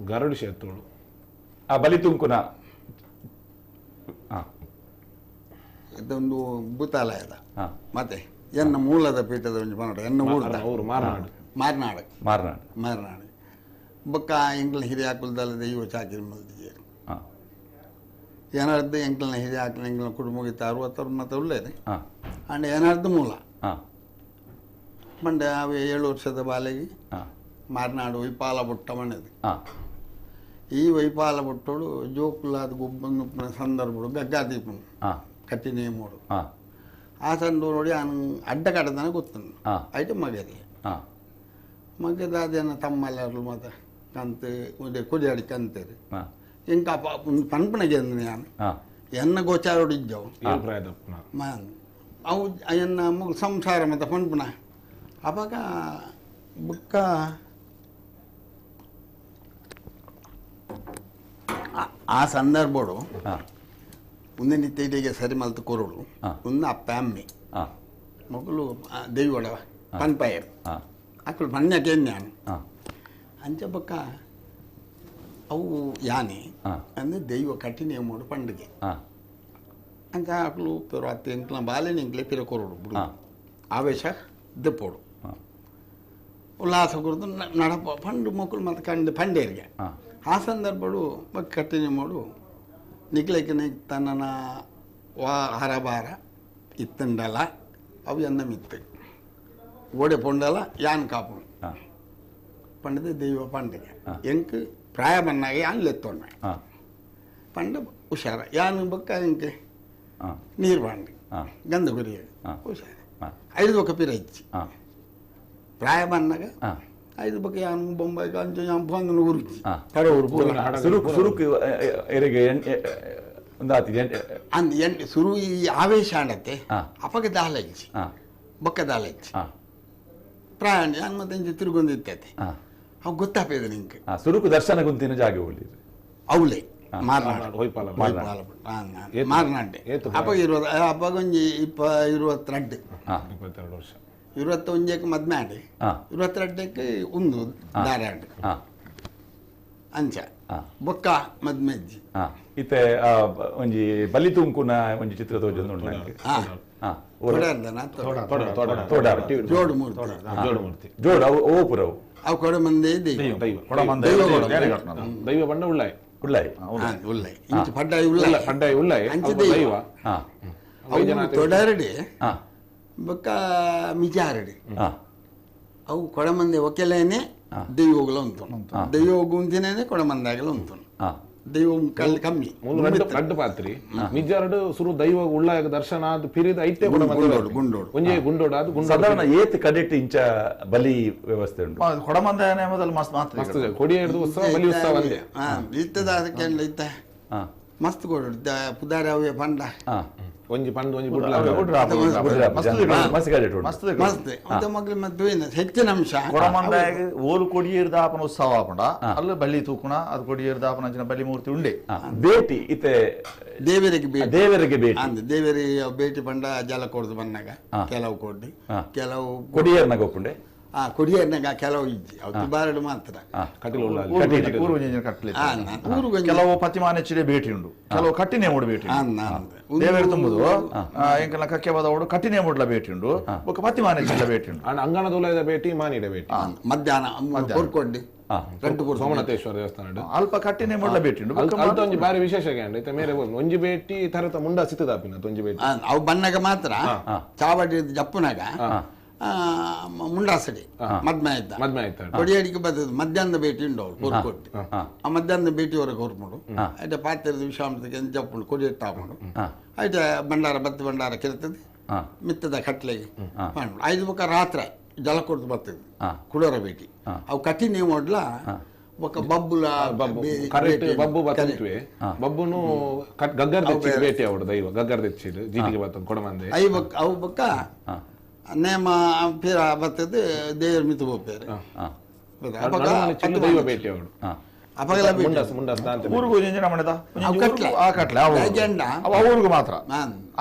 ಗರುಡ ಕ್ಷೇತ್ರಗಳು ಆ ಬಲಿ ತುಂಕುನ ಇದೊಂದು ಭೂತಾಲಯದ ಮತ್ತೆ ಎನ್ನ ಮೂಲದ ಪೀಠದ ಒಂಜಿ ಪನೋಡ ಎನ್ನ ಊರ್ದ ಊರು ಮಾರ್ನಾಡು ಮಾರ್ನಾಡು ಮಾರ್ನಾಡು ಮಾರ್ನಾಡು ಬೊಕ್ಕ ಎಂಕ್ಲ ಹಿರಿಯಾಕುಲ್ದಲ್ಲ ದೈವ ಚಾಕಿರಿ ಮಲ್ತಿಜೇರು ಏನಾರ್ದು ಎಂಕ್ಲನ ಹಿರಿಯಾಕುಲ ಎಂಕ್ಲನ ಕುಟುಂಬ 60 ಮತ್ತೆ ಉಳ್ಳೇದೆ ಅಂಡ್ ಏನಾರ್ದು ಮೂಲ ಪಂಡ ಅವು 7 ವರ್ಷದ ಬಾಲೆಗೆ ಮಾರ್ನಾಡು ವೈಪಾಲ ಬುಟ್ಟ ಮನೆದು ಈ ವೈಪಾಲ ಬುಟ್ಟೋಡು ಜೋಕುಲಾದ ಗುಬ್ಬನ ಸಂದರ್ಭಡು ಗಗ್ಗಾದೀಪನು ಕಟ್ಟಿನೇ ಮೂಡು ಆ ಸಂದರ್ಭ ನೋಡಿ ಅವನು ಅಡ್ಡ ಕಡದನ ಗೊತ್ತನು ಐಟು ಮಗದಿ ಮಗದ ಅದೇನ ತಮ್ಮಲ್ಲರು ಮತ್ತೆ ಕಂತು ಕೊಡಿಯಾಡಿ ಕಂತೇರಿ ఇంకా ಪನ್ಪಣಗೆ ನಾನು ಎನ್ನ ಗೋಚಾರೋಡು ಇದ್ದವು ಅವು ಎನ್ನ ಮಗು ಸಂಸಾರ ಮತ್ತು ಪನ್ಪಣ ಅವಾಗ ಬುಕ್ಕ ಆ ಸಂದರ್ಭಡು ಒಂದೇ ನಿತ್ಯ ಸರಿ ಮಲ್ತು ಕೊರಡು ಒಂದು ಅಪ್ಪ ಅಮ್ಮೆ ಮಗಳು ದೈವಡ ಪನ್ಪಾಯರು ಅಕ್ಕಳು ಪನ್ಯಕ್ಕೆ ನಾನು ಅಂಚ ಬಕ್ಕ ಅವು ಯಾನೆ ಅಂದರೆ ದೈವ ಕಠಿಣ ಮೂಡು ಪಂಡಿಗೆ ಅಂಚ ಅಕ್ಕಳು ಪೆರು ಅತ್ತೆ ಎಂಕ್ಲ ಬಾಲೆನ ಎಂಕ್ಲೆ ಪಿರ ಕೊರಡು ಬಿಡು ಆವೇಶ ದೆಪ್ಪೋಡು ಉಲ್ಲಾಸ ಕೊರದು ನಡಪ ಪಂಡು ಮಕ್ಕಳು ಮತ್ತು ಕಂಡು ಪಂಡೇರಿಗೆ ಆ ಸಂದರ್ಭಡು ಕಠಿಣ ಮಾಡು ನಿಕ್ಲೆಕ್ಕೆ ತನ್ನ ವಾ ಹರಬಾರ ಇತ್ತಂಡಲ ಅವು ಎನ್ನ ಮಿತ್ತು ಓಡೆ ಪೊಂಡಲ ಯಾನ್ ಕಾಪು ಪಂಡದ ದೈವ ಪಂಡಿಗೆ ಎಂಕ್ ಪ್ರಾಯ ಬನ್ನಾಗ ಯಾನ್ ಲೆತ್ತೊಣ್ಣ ಪಂಡ ಹುಷಾರ ಯಾನ್ ಬಕ್ಕ ಎಂಕ್ ನೀರು ಬಾಂಡಿ ಗಂಧ ಗುರಿ ಹುಷಾರ 5 ಬೊಕ್ಕ ಪಿರ ಇಚ್ಚಿ ಪ್ರಾಯ ಬನ್ನಾಗ 5 ಬೊಕ್ಕ ಯಾನ್ ಬೊಂಬೈ ಅಂಚೆ ಯಾನ್ ಬಂದನು ಊರುಚಿ ಪರ ಊರು ಸುರುಕು ಅಂದ್ ಎಂಟು ಸುರು ಈ ಆವೇಶ ಆಡತ್ತೆ ಅಪಗ ದಾಲ ಇಚ್ಚಿ ಬೊಕ್ಕ ದಾಲ ಇಚ್ಚಿ ಪ್ರಾಯ ಯಾನ್ ಮತ್ತೆ ಇಂಚೆ ತಿರುಗೊಂದಿತ್ತೈತೆ ಅವು ಗೊತ್ತಾಪೇದ ನಿಂಗೆ ಸುರುಕು ದರ್ಶನ ಗುಂತಿನ ಜಾಗ ಹೋಗ್ಲಿ ಅವಲೇ ಮಾರ್ನಾಡು ಮಾರ್ನಾಡೆ ಅಪ್ಪಾಗ ಇರುವ ಅಪ್ಪಾಗ ಒಂಜಿ 22 22 ವರ್ಷ 21ಕ್ಕೆ ಮದ್ವೆ ಆಡಿ 22ಕ್ಕೆ ಒಂದು ದಾರ ಆಡಿ ಅಂಚ ಬೊಕ್ಕ ಮದ್ಮೆಜ್ಜಿ ಇತ್ತೆ ಒಂಜಿ ಬಲಿ ತುಂಕುನ ಒಂಜಿ ಚಿತ್ರ ತೋಜೊಂದು ಉಂಟು ಜೋಡು ಮೂರ್ತಿ ಜೋಡು ಮೂರ್ತಿ ಜೋಡು ಅವು ಓಪುರವು ಅವು ಕೊಡಮಂದೆ ದೈವ ದೈವ ಬಣ್ಣ ಉಳ್ಳಾಯಿ ಉಳ್ಳಾಯಿ ಉಳ್ಳಾಯಿ ಇಂಚು ಪಡ್ಡಾಯಿ ಉಳ್ಳಾಯಿ ಪಡ್ಡಾಯಿ ಉಳ್ಳಾಯಿ ಅಂಚೆ ದೈವ ಅವು ತೊಡರಡಿ ಬೊಕ್ಕ ಮಿಜಾರಡಿ ಅವು ಕೊಡಮಂದೆ ಒಕೆಲೇನೆ ದೈವಗಳ ಉಂಟು ದೈವ ಗುಂತಿನೇ ಕೊಡಮಂದಾಗಲ ಉಂಟು ದೈವ ಕಲ್ ಕಮ್ಮಿ ರಡ್ಡು ಪಾತ್ರಿ ಮಿಜಾರಡು ಸುರು ದೈವ ಉಳ್ಳಾಯ ದರ್ಶನ ಅದು ಪಿರಿದ ಐತೆ ಗುಂಡೋಡು ಒಂಜೇ ಗುಂಡೋಡು ಅದು ಗುಂಡೋಡು ಸಾಧಾರಣ ಏತ್ ಕಡೆಟ್ ಇಂಚ ಬಲಿ ವ್ಯವಸ್ಥೆ ಉಂಟು ಕೊಡಮಂದಾಯನೇ ಮೊದಲು ಮಸ್ತ್ ಮಸ್ತ್ ಕೊಡಿ ಹಿಡಿದು ಉತ್ಸವ ಬಲಿ ಉತ್ಸವ ಅಂದೆ ಇತ್ತದ ಅದಕ್ಕೆ ಇತ್ತ ಮಸ್ತ್ ಕೊಡು ಪುದಾರಿ ಅವೇ ಪಂಡ ಒಂಜಿ ಪಂಡ ಒಂಜಿ ಬುಡ್ಲ ಮಸ್ತ್ ಮತ್ತೆ ಮಗ್ಳು ಮತ್ತೆ ಹೆಚ್ಚಿನ ಅಂಶ ಕೊಡಮಂದಾಯಗ ಓಲು ಕೊಡಿಯೇರ್ದ ಆಪನ ಉತ್ಸವ ಆಪಂಡ ಅಲ್ಲ ಬಲಿ ತೂಕುಣ ಅದು ಕೊಡಿಯೇರ್ದ ಆಪನ ಅಂಚಿನ ಬಲಿ ಮೂರ್ತಿ ಉಂಡೆ ಭೇಟಿ ಇತ್ತೆ ದೇವರಿಗೆ ಭೇಟಿ ದೇವರಿಗೆ ಭೇಟಿ ಅಂದ್ ದೇವರಿಗೆ ಭೇಟಿ ಪಂಡ ಜಲ ಕೊಡ್ದು ಬಂದಾಗ ಕೆಲವು ಕೊಡ್ದು ಕೆಲವು ಕೊಡಿಯೇರ್ನಾಗ ಒಪ್ಪುಂಡೆ ಆ ಕೊಡಿಯೇರ್ನಾಗ ಕೆಲವು ಇಜ್ಜಿ ಅವು ತುಬಾರಡು ಮಾತ್ರ ಕೆಲವು ಪತಿಮಾನೆಚ್ಚಿಡೆ ಭೇಟಿ ಉಂಡು ಕೆಲವು ಕಟ್ಟಿನೇ ಮೂಡು ಭೇಟಿ ದೇವರು ತುಂಬುದು ಎಂಕಲ್ನ ಕಕ್ಕೆ ಬದವಡು ಕಟ್ಟಿನೇ ಮೂಡ್ಲ ಭೇಟಿ ಉಂಡು ಬೊಕ್ಕ ಪತಿಮಾನೆಚ್ಚಿಡ ಭೇಟಿ ಉಂಡು ಅಂಗಣದೊಲದ ಭೇಟಿ ಮಾನಿಡ ಭೇಟಿ ಮಧ್ಯಾಹ್ನ ಕೊಡ್ಕೊಡ್ಡಿ ಸೋಮನಾಥೇಶ್ವರ ದೇವಸ್ಥಾನ ಅಲ್ಪ ಕಟ್ಟಿನೇ ಮೂಡ್ಲ ಭೇಟಿ ಉಂಡು ಅಲ್ಪ ಒಂಜಿ ಬಾರಿ ವಿಶೇಷ ಗ್ಯಾಂಡ್ ಮೇರೆ ಒಂಜಿ ಭೇಟಿ ತರತ ಮುಂಡ ಸಿತ್ತದಾಪಿನ ಒಂಜಿ ಭೇಟಿ ಅವು ಬನ್ನಾಗ ಮಾತ್ರ ಚಾವಡಿ ಜಪ್ಪುನಾಗ ಮುಂಡಾಸಡಿ ಮದ್ಮೆ ಆಯ್ತಾ ಮದ್ಮೆ ಆಯ್ತಾ ಕೊಡಿಯಡಿಗೆ ಬರ್ತದೆ ಮಧ್ಯಾಹ್ನದ ಭೇಟಿ ಉಂಡು ಅವ್ರು ಕೊರ್ಕೊಟ್ಟು ಆ ಮಧ್ಯಾಹ್ನದ ಭೇಟಿವರೆಗೆ ಹೊರ್ಮುಡು ಆಯ್ತಾ ಪಾತ್ರದ ವಿಶ್ರಾಮಕ್ಕೆ ಜಪ್ಪುಂಡು ಕೊಡಿಯಟ್ಟು ಹಾಕೊಂಡು ಆಯ್ತಾ ಭಂಡಾರ ಬತ್ತು ಭಂಡಾರ ಕಿರ್ತದೆ ಮಿತ್ತದ ಕಟ್ಲೆಗೆ ಮಾಡ್ಬಿಡು 5 ಬೊಕ್ಕ ರಾತ್ರಿ ಜಲ ಕೊಡ್ದು ಬರ್ತದೆ ಕುಡೋರ ಭೇಟಿ ಅವು ಕಠಿಣ ಮೊಡ್ಲ ಬೊಕ್ಕ ಬಬ್ಬುಲ ಕರೆಕ್ಟ್ ಬಬ್ಬು ಬತ್ತುವೆ ಬಬ್ಬುನು ಗಗ್ಗರ್ ತೆಚ್ಚಿ ಭೇಟಿ ಅವಡು ದೈವ ಗಗ್ಗರ್ ತೆಚ್ಚಿಡು ಜೀಟಿಗೆ ಬತ್ತದ ಕೊಡಮಂದೆ I ಬೊಕ್ಕ ಅವು ಬೊಕ್ಕ ನೇಮ ಪಿರ ಬರ್ತದೆ ದೇವರ ಮಿತ್ತು ಬೋಪೇರು ದೈವ ಭೇಟಿ ಅವಡು ಅಪಗಲ ಊರುಗು ಒಂಜಿ ನಮಣದ ಆ ಕಟ್ಲೆ ಆ ಊರುಗು ಮಾತ್ರ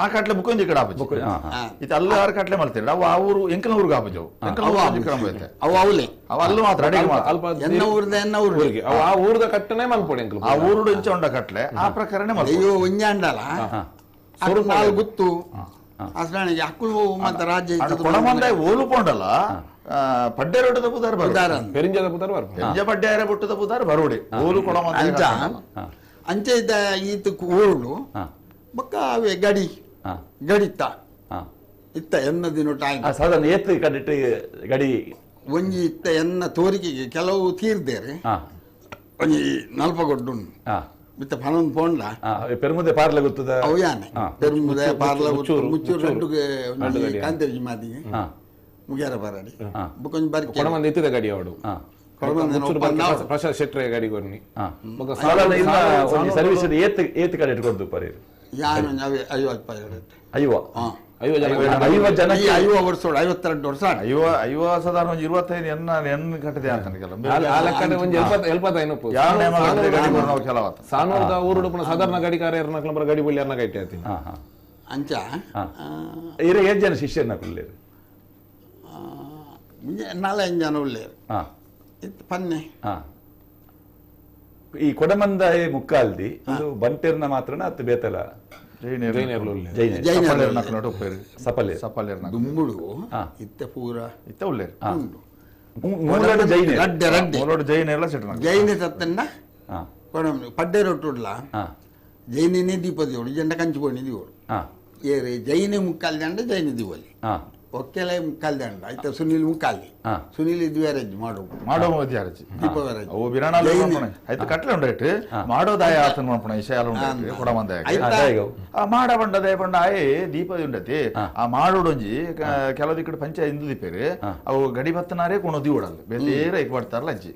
ಆ ಕಟ್ಲೆ ಬುಕ್ಕೊಂಜಿ ಕಡೆ ಆಪುಜಿ ಇದು ಅಲ್ಲ ಆರು ಕಟ್ಲೆ ಮಲ್ತಿರ ಅವು ಆ ಊರು ಎಂಕಲ ಊರುಗು ಆಪುಜವು ಎಂಕಲ ಊರು ಅವು ಅವಲೇ ಅವ ಅಲ್ಲೂ ಮಾತ್ರ ಅಡಿಗೆ ಮಾತ್ರ ಎನ್ನ ಊರ್ದ ಎನ್ನ ಊರಿಗೆ ಆ ಊರ್ದ ಕಟ್ಟನೆ ಮಲ್ಪೊಡೆ ಎಂಕಲು ಆ ಊರುಡು ಇಂಚ ಉಂಡ ಕಟ್ಲೆ ಆ ಪ್ರಕಾರನೇ ಮಲ್ಪ ಅಯ್ಯೋ ಒಂಜಾಂಡಲ ನಾಲ್ ಗುತ್ತು ಅಸ್ರಾಣಿಗೆ ಅಕ್ಕುಲು ಮತ್ತೆ ರಾಜ್ಯ ಕೊಡಮಂದಾಯ ಓಲು ಪೋಂಡಲ್ಲ ಪಡ್ಡೆ ರೊಟ್ಟದ ಪುದಾರ್ ಬರುದಾರ ಪೆರಿಂಜದ ಪುದಾರ್ ಬರು ಪೆರಿಂಜ ಪಡ್ಡೆರ ಬೊಟ್ಟದ ಪುದಾರ್ ಬರೋಡಿ ಓಲು ಕೊಡಮಂದಾಯ ಅಂಚ ಅಂಚೆ ಇದ್ದ ಈತ ಊರುಡು ಬೊಕ್ಕ ಅವೇ ಗಡಿ ಗಡಿತ ಇತ್ತ ಎನ್ನ ದಿನ ಸಾಧಾರಣ ಏತ್ ಕಡಿಟ್ ಗಡಿ ಒಂಜಿ ಇತ್ತ ಎನ್ನ ತೋರಿಕೆಗೆ ಕೆಲವು ತೀರ್ದೇರೆ ಒಂಜಿ ನಲ್ಪ ಗೊಡ್ಡು ಮಿತ್ತ ಪನೊಂದು ಪೋಂಡ ಪೆರುಮುದೆ ಪಾರ್ಲ ಗೊತ್ತದ ಅವು ಯಾನೆ ಪೆರುಮುದೆ ಪಾರ್ಲ ಮುಚ್ಚೂರು ರಡ್ಡುಗೆ ಒಂಜಿ ಕಾಂತೇರಿ ಮಾದಿಗೆ ಮುಗಿಯಾರ ಬಾರಡಿ ಬೊಕೊಂಜಿ ಬಾರಿ ಕೊಡಮಂದ ಇತ್ತಿದ ಗಡಿ ಅವಡು ಪ್ರಸಾದ್ ಶೆಟ್ರೆ ಗಡಿ ಕೊರ್ನಿ ಸರ್ವಿಸ್ ಏತ್ ಏತ್ ಕಡೆ ಇಟ್ಕೊಡ್ದು ಪರಿ ಯಾನು ಐವ ಐವ ಜನ ಐವ ವರ್ಷ 52 ವರ್ಷ ಐವ ಐವ ಸಾಧಾರಣ ಒಂದು 25 ಎನ್ನ ಎನ್ನ ಕಟ್ಟದೆ ಅಂತ ಸಾನೂರದ ಊರುಡುಪುನ ಸಾಧಾರಣ ಗಡಿಕಾರ ಎರನಕ್ಲ ಗಡಿ ಬಳ್ಳಿ ಅನ್ನ ಕಟ್ಟಿ ಆತೀನಿ ಅಂಚ ಇರ ಏಳು ಜನ ಶಿಷ್ಯರನ್ನ ಕುಲ್ಲೇರು ನಾಲ್ಕು ಜನ ಉಳ್ಳೇರು ಇತ್ತು ಪನ್ನೆ ಈ ಕೊಡಮಂದಾಯ ಮುಕ್ಕಾಲ್ದಿ ಒಂದು ಬಂಟೆರ್ನ ಮಾತ್ರನ ಅತ್ತು ಬೇತಲ ದುಂಬುಡು ಇತ್ತ ಪೂರ ಇತ್ತ ಉಳ್ಳೇರು ರಡ್ಡೆ ರಡ್ಡೆ ಜೈನೆಲ್ಲ ಸೆಟ್ನ ಜೈನ ತತ್ತನ್ನ ಪಡ್ಡೆ ರೊಟ್ಟುಡ್ಲ ಜೈನೇ ದೀಪ ದೇವಳು ಜಂಡ ಕಂಚುಕೊಂಡು ದೇವಳು ಏರಿ ಜೈನೆ ಮುಕ್ಕಾಲ್ದಿ ಅಂಡ ಜೈನ ದಿವಲಿ ಒಕ್ಕೆಲೆ ಮುಕ್ಕಾಲ್ದಿ ಅಂಡ ಆಯ್ತಾ ಸುನಿಲ್ ಮುಕ್ಕಾಲ್ದಿ ಸುನಿಲ್ ಇದು ವೆರಜ್ ಮಾಡೋ ಮಾಡೋ ಮಧ್ಯಾರಜಿ ದೀಪ ವೆರಜ್ ಅವು ಬಿರಾಣ ಆಯ್ತು ಕಟ್ಲೆ ಉಂಡೈಟ್ ಮಾಡೋದಾಯ ಆತನ ಮಾಡ್ಪಣ ಇಶಾಲ ಉಂಡೈಟ್ ಕೊಡಮಂದಾಯ ಆ ಮಾಡ ಬಂಡ ದಯ ಬಂಡ ಆಯೆ ದೀಪ ಉಂಡತಿ ಆ ಮಾಡೋಡೊಂಜಿ ಕೆಲವು ದಿಕ್ಕಡೆ ಪಂಚಾಯತ್ ಇಂದು ದೀಪೇರು ಅವು ಗಡಿ ಬತ್ತನಾರೇ ಕೊಣದಿ ಓಡಲ್ಲ ಬೇರೆ ಐಕ್ ಬರ್ತಾರಲ್ಲ ಅಜ್ಜಿ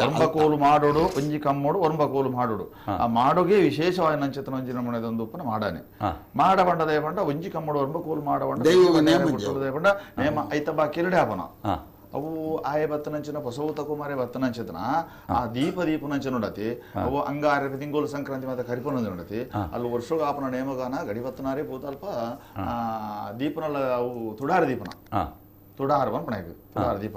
ಒರಂಬ ಕೋಲು ಮಾಡೋಡು ಒಂಜಿ ಕಮ್ಮೋಡು ಒರಂಬ ಕೋಲು ಮಾಡೋಡು ಆ ಮಾಡೋಗೆ ವಿಶೇಷವಾಗಿ ನಂಚತನ ಒಂಜಿ ನಮ್ಮನೆದೊಂದು ಉಪ್ಪನ ಮಾಡಾನೆ ಮಾಡ ಬಂಡ ದಯ ಬಂಡ ಒಂಜಿ ಕಮ್ಮೋಡು ಒರಂಬ ಕೋಲು ಮಾಡ ಬಂಡ ದಯ ಬಂಡ ನೇಮ ಐತ ಬಾಕಿ ಎರಡೆ ಆಪನ ಅವು ಆಯ ಬತ್ತನಂಚಿನ ಹೊಸವು ತಕುಮಾರೆ ಬತ್ತನಂಚತನ ಆ ದೀಪ ದೀಪನಂಚ ನೋಡತಿ ಅವು ಅಂಗಾರ ತಿಂಗೋಲು ಸಂಕ್ರಾಂತಿ ಮಾತ ಕರಿಪನ ನೋಡತಿ ಅಲ್ಲಿ ವರ್ಷಗ ಆಪನ ನೇಮಗಾನ ಗಡಿ ಬತ್ತನಾರೇ ಪೂತಲ್ಪ ಆ ದೀಪನಲ್ಲ ಅವು ತುಡಾರ ದೀಪನ ತುಡಾರ ಬಂಪಣಾಗ ತುಡಾರ ದೀಪ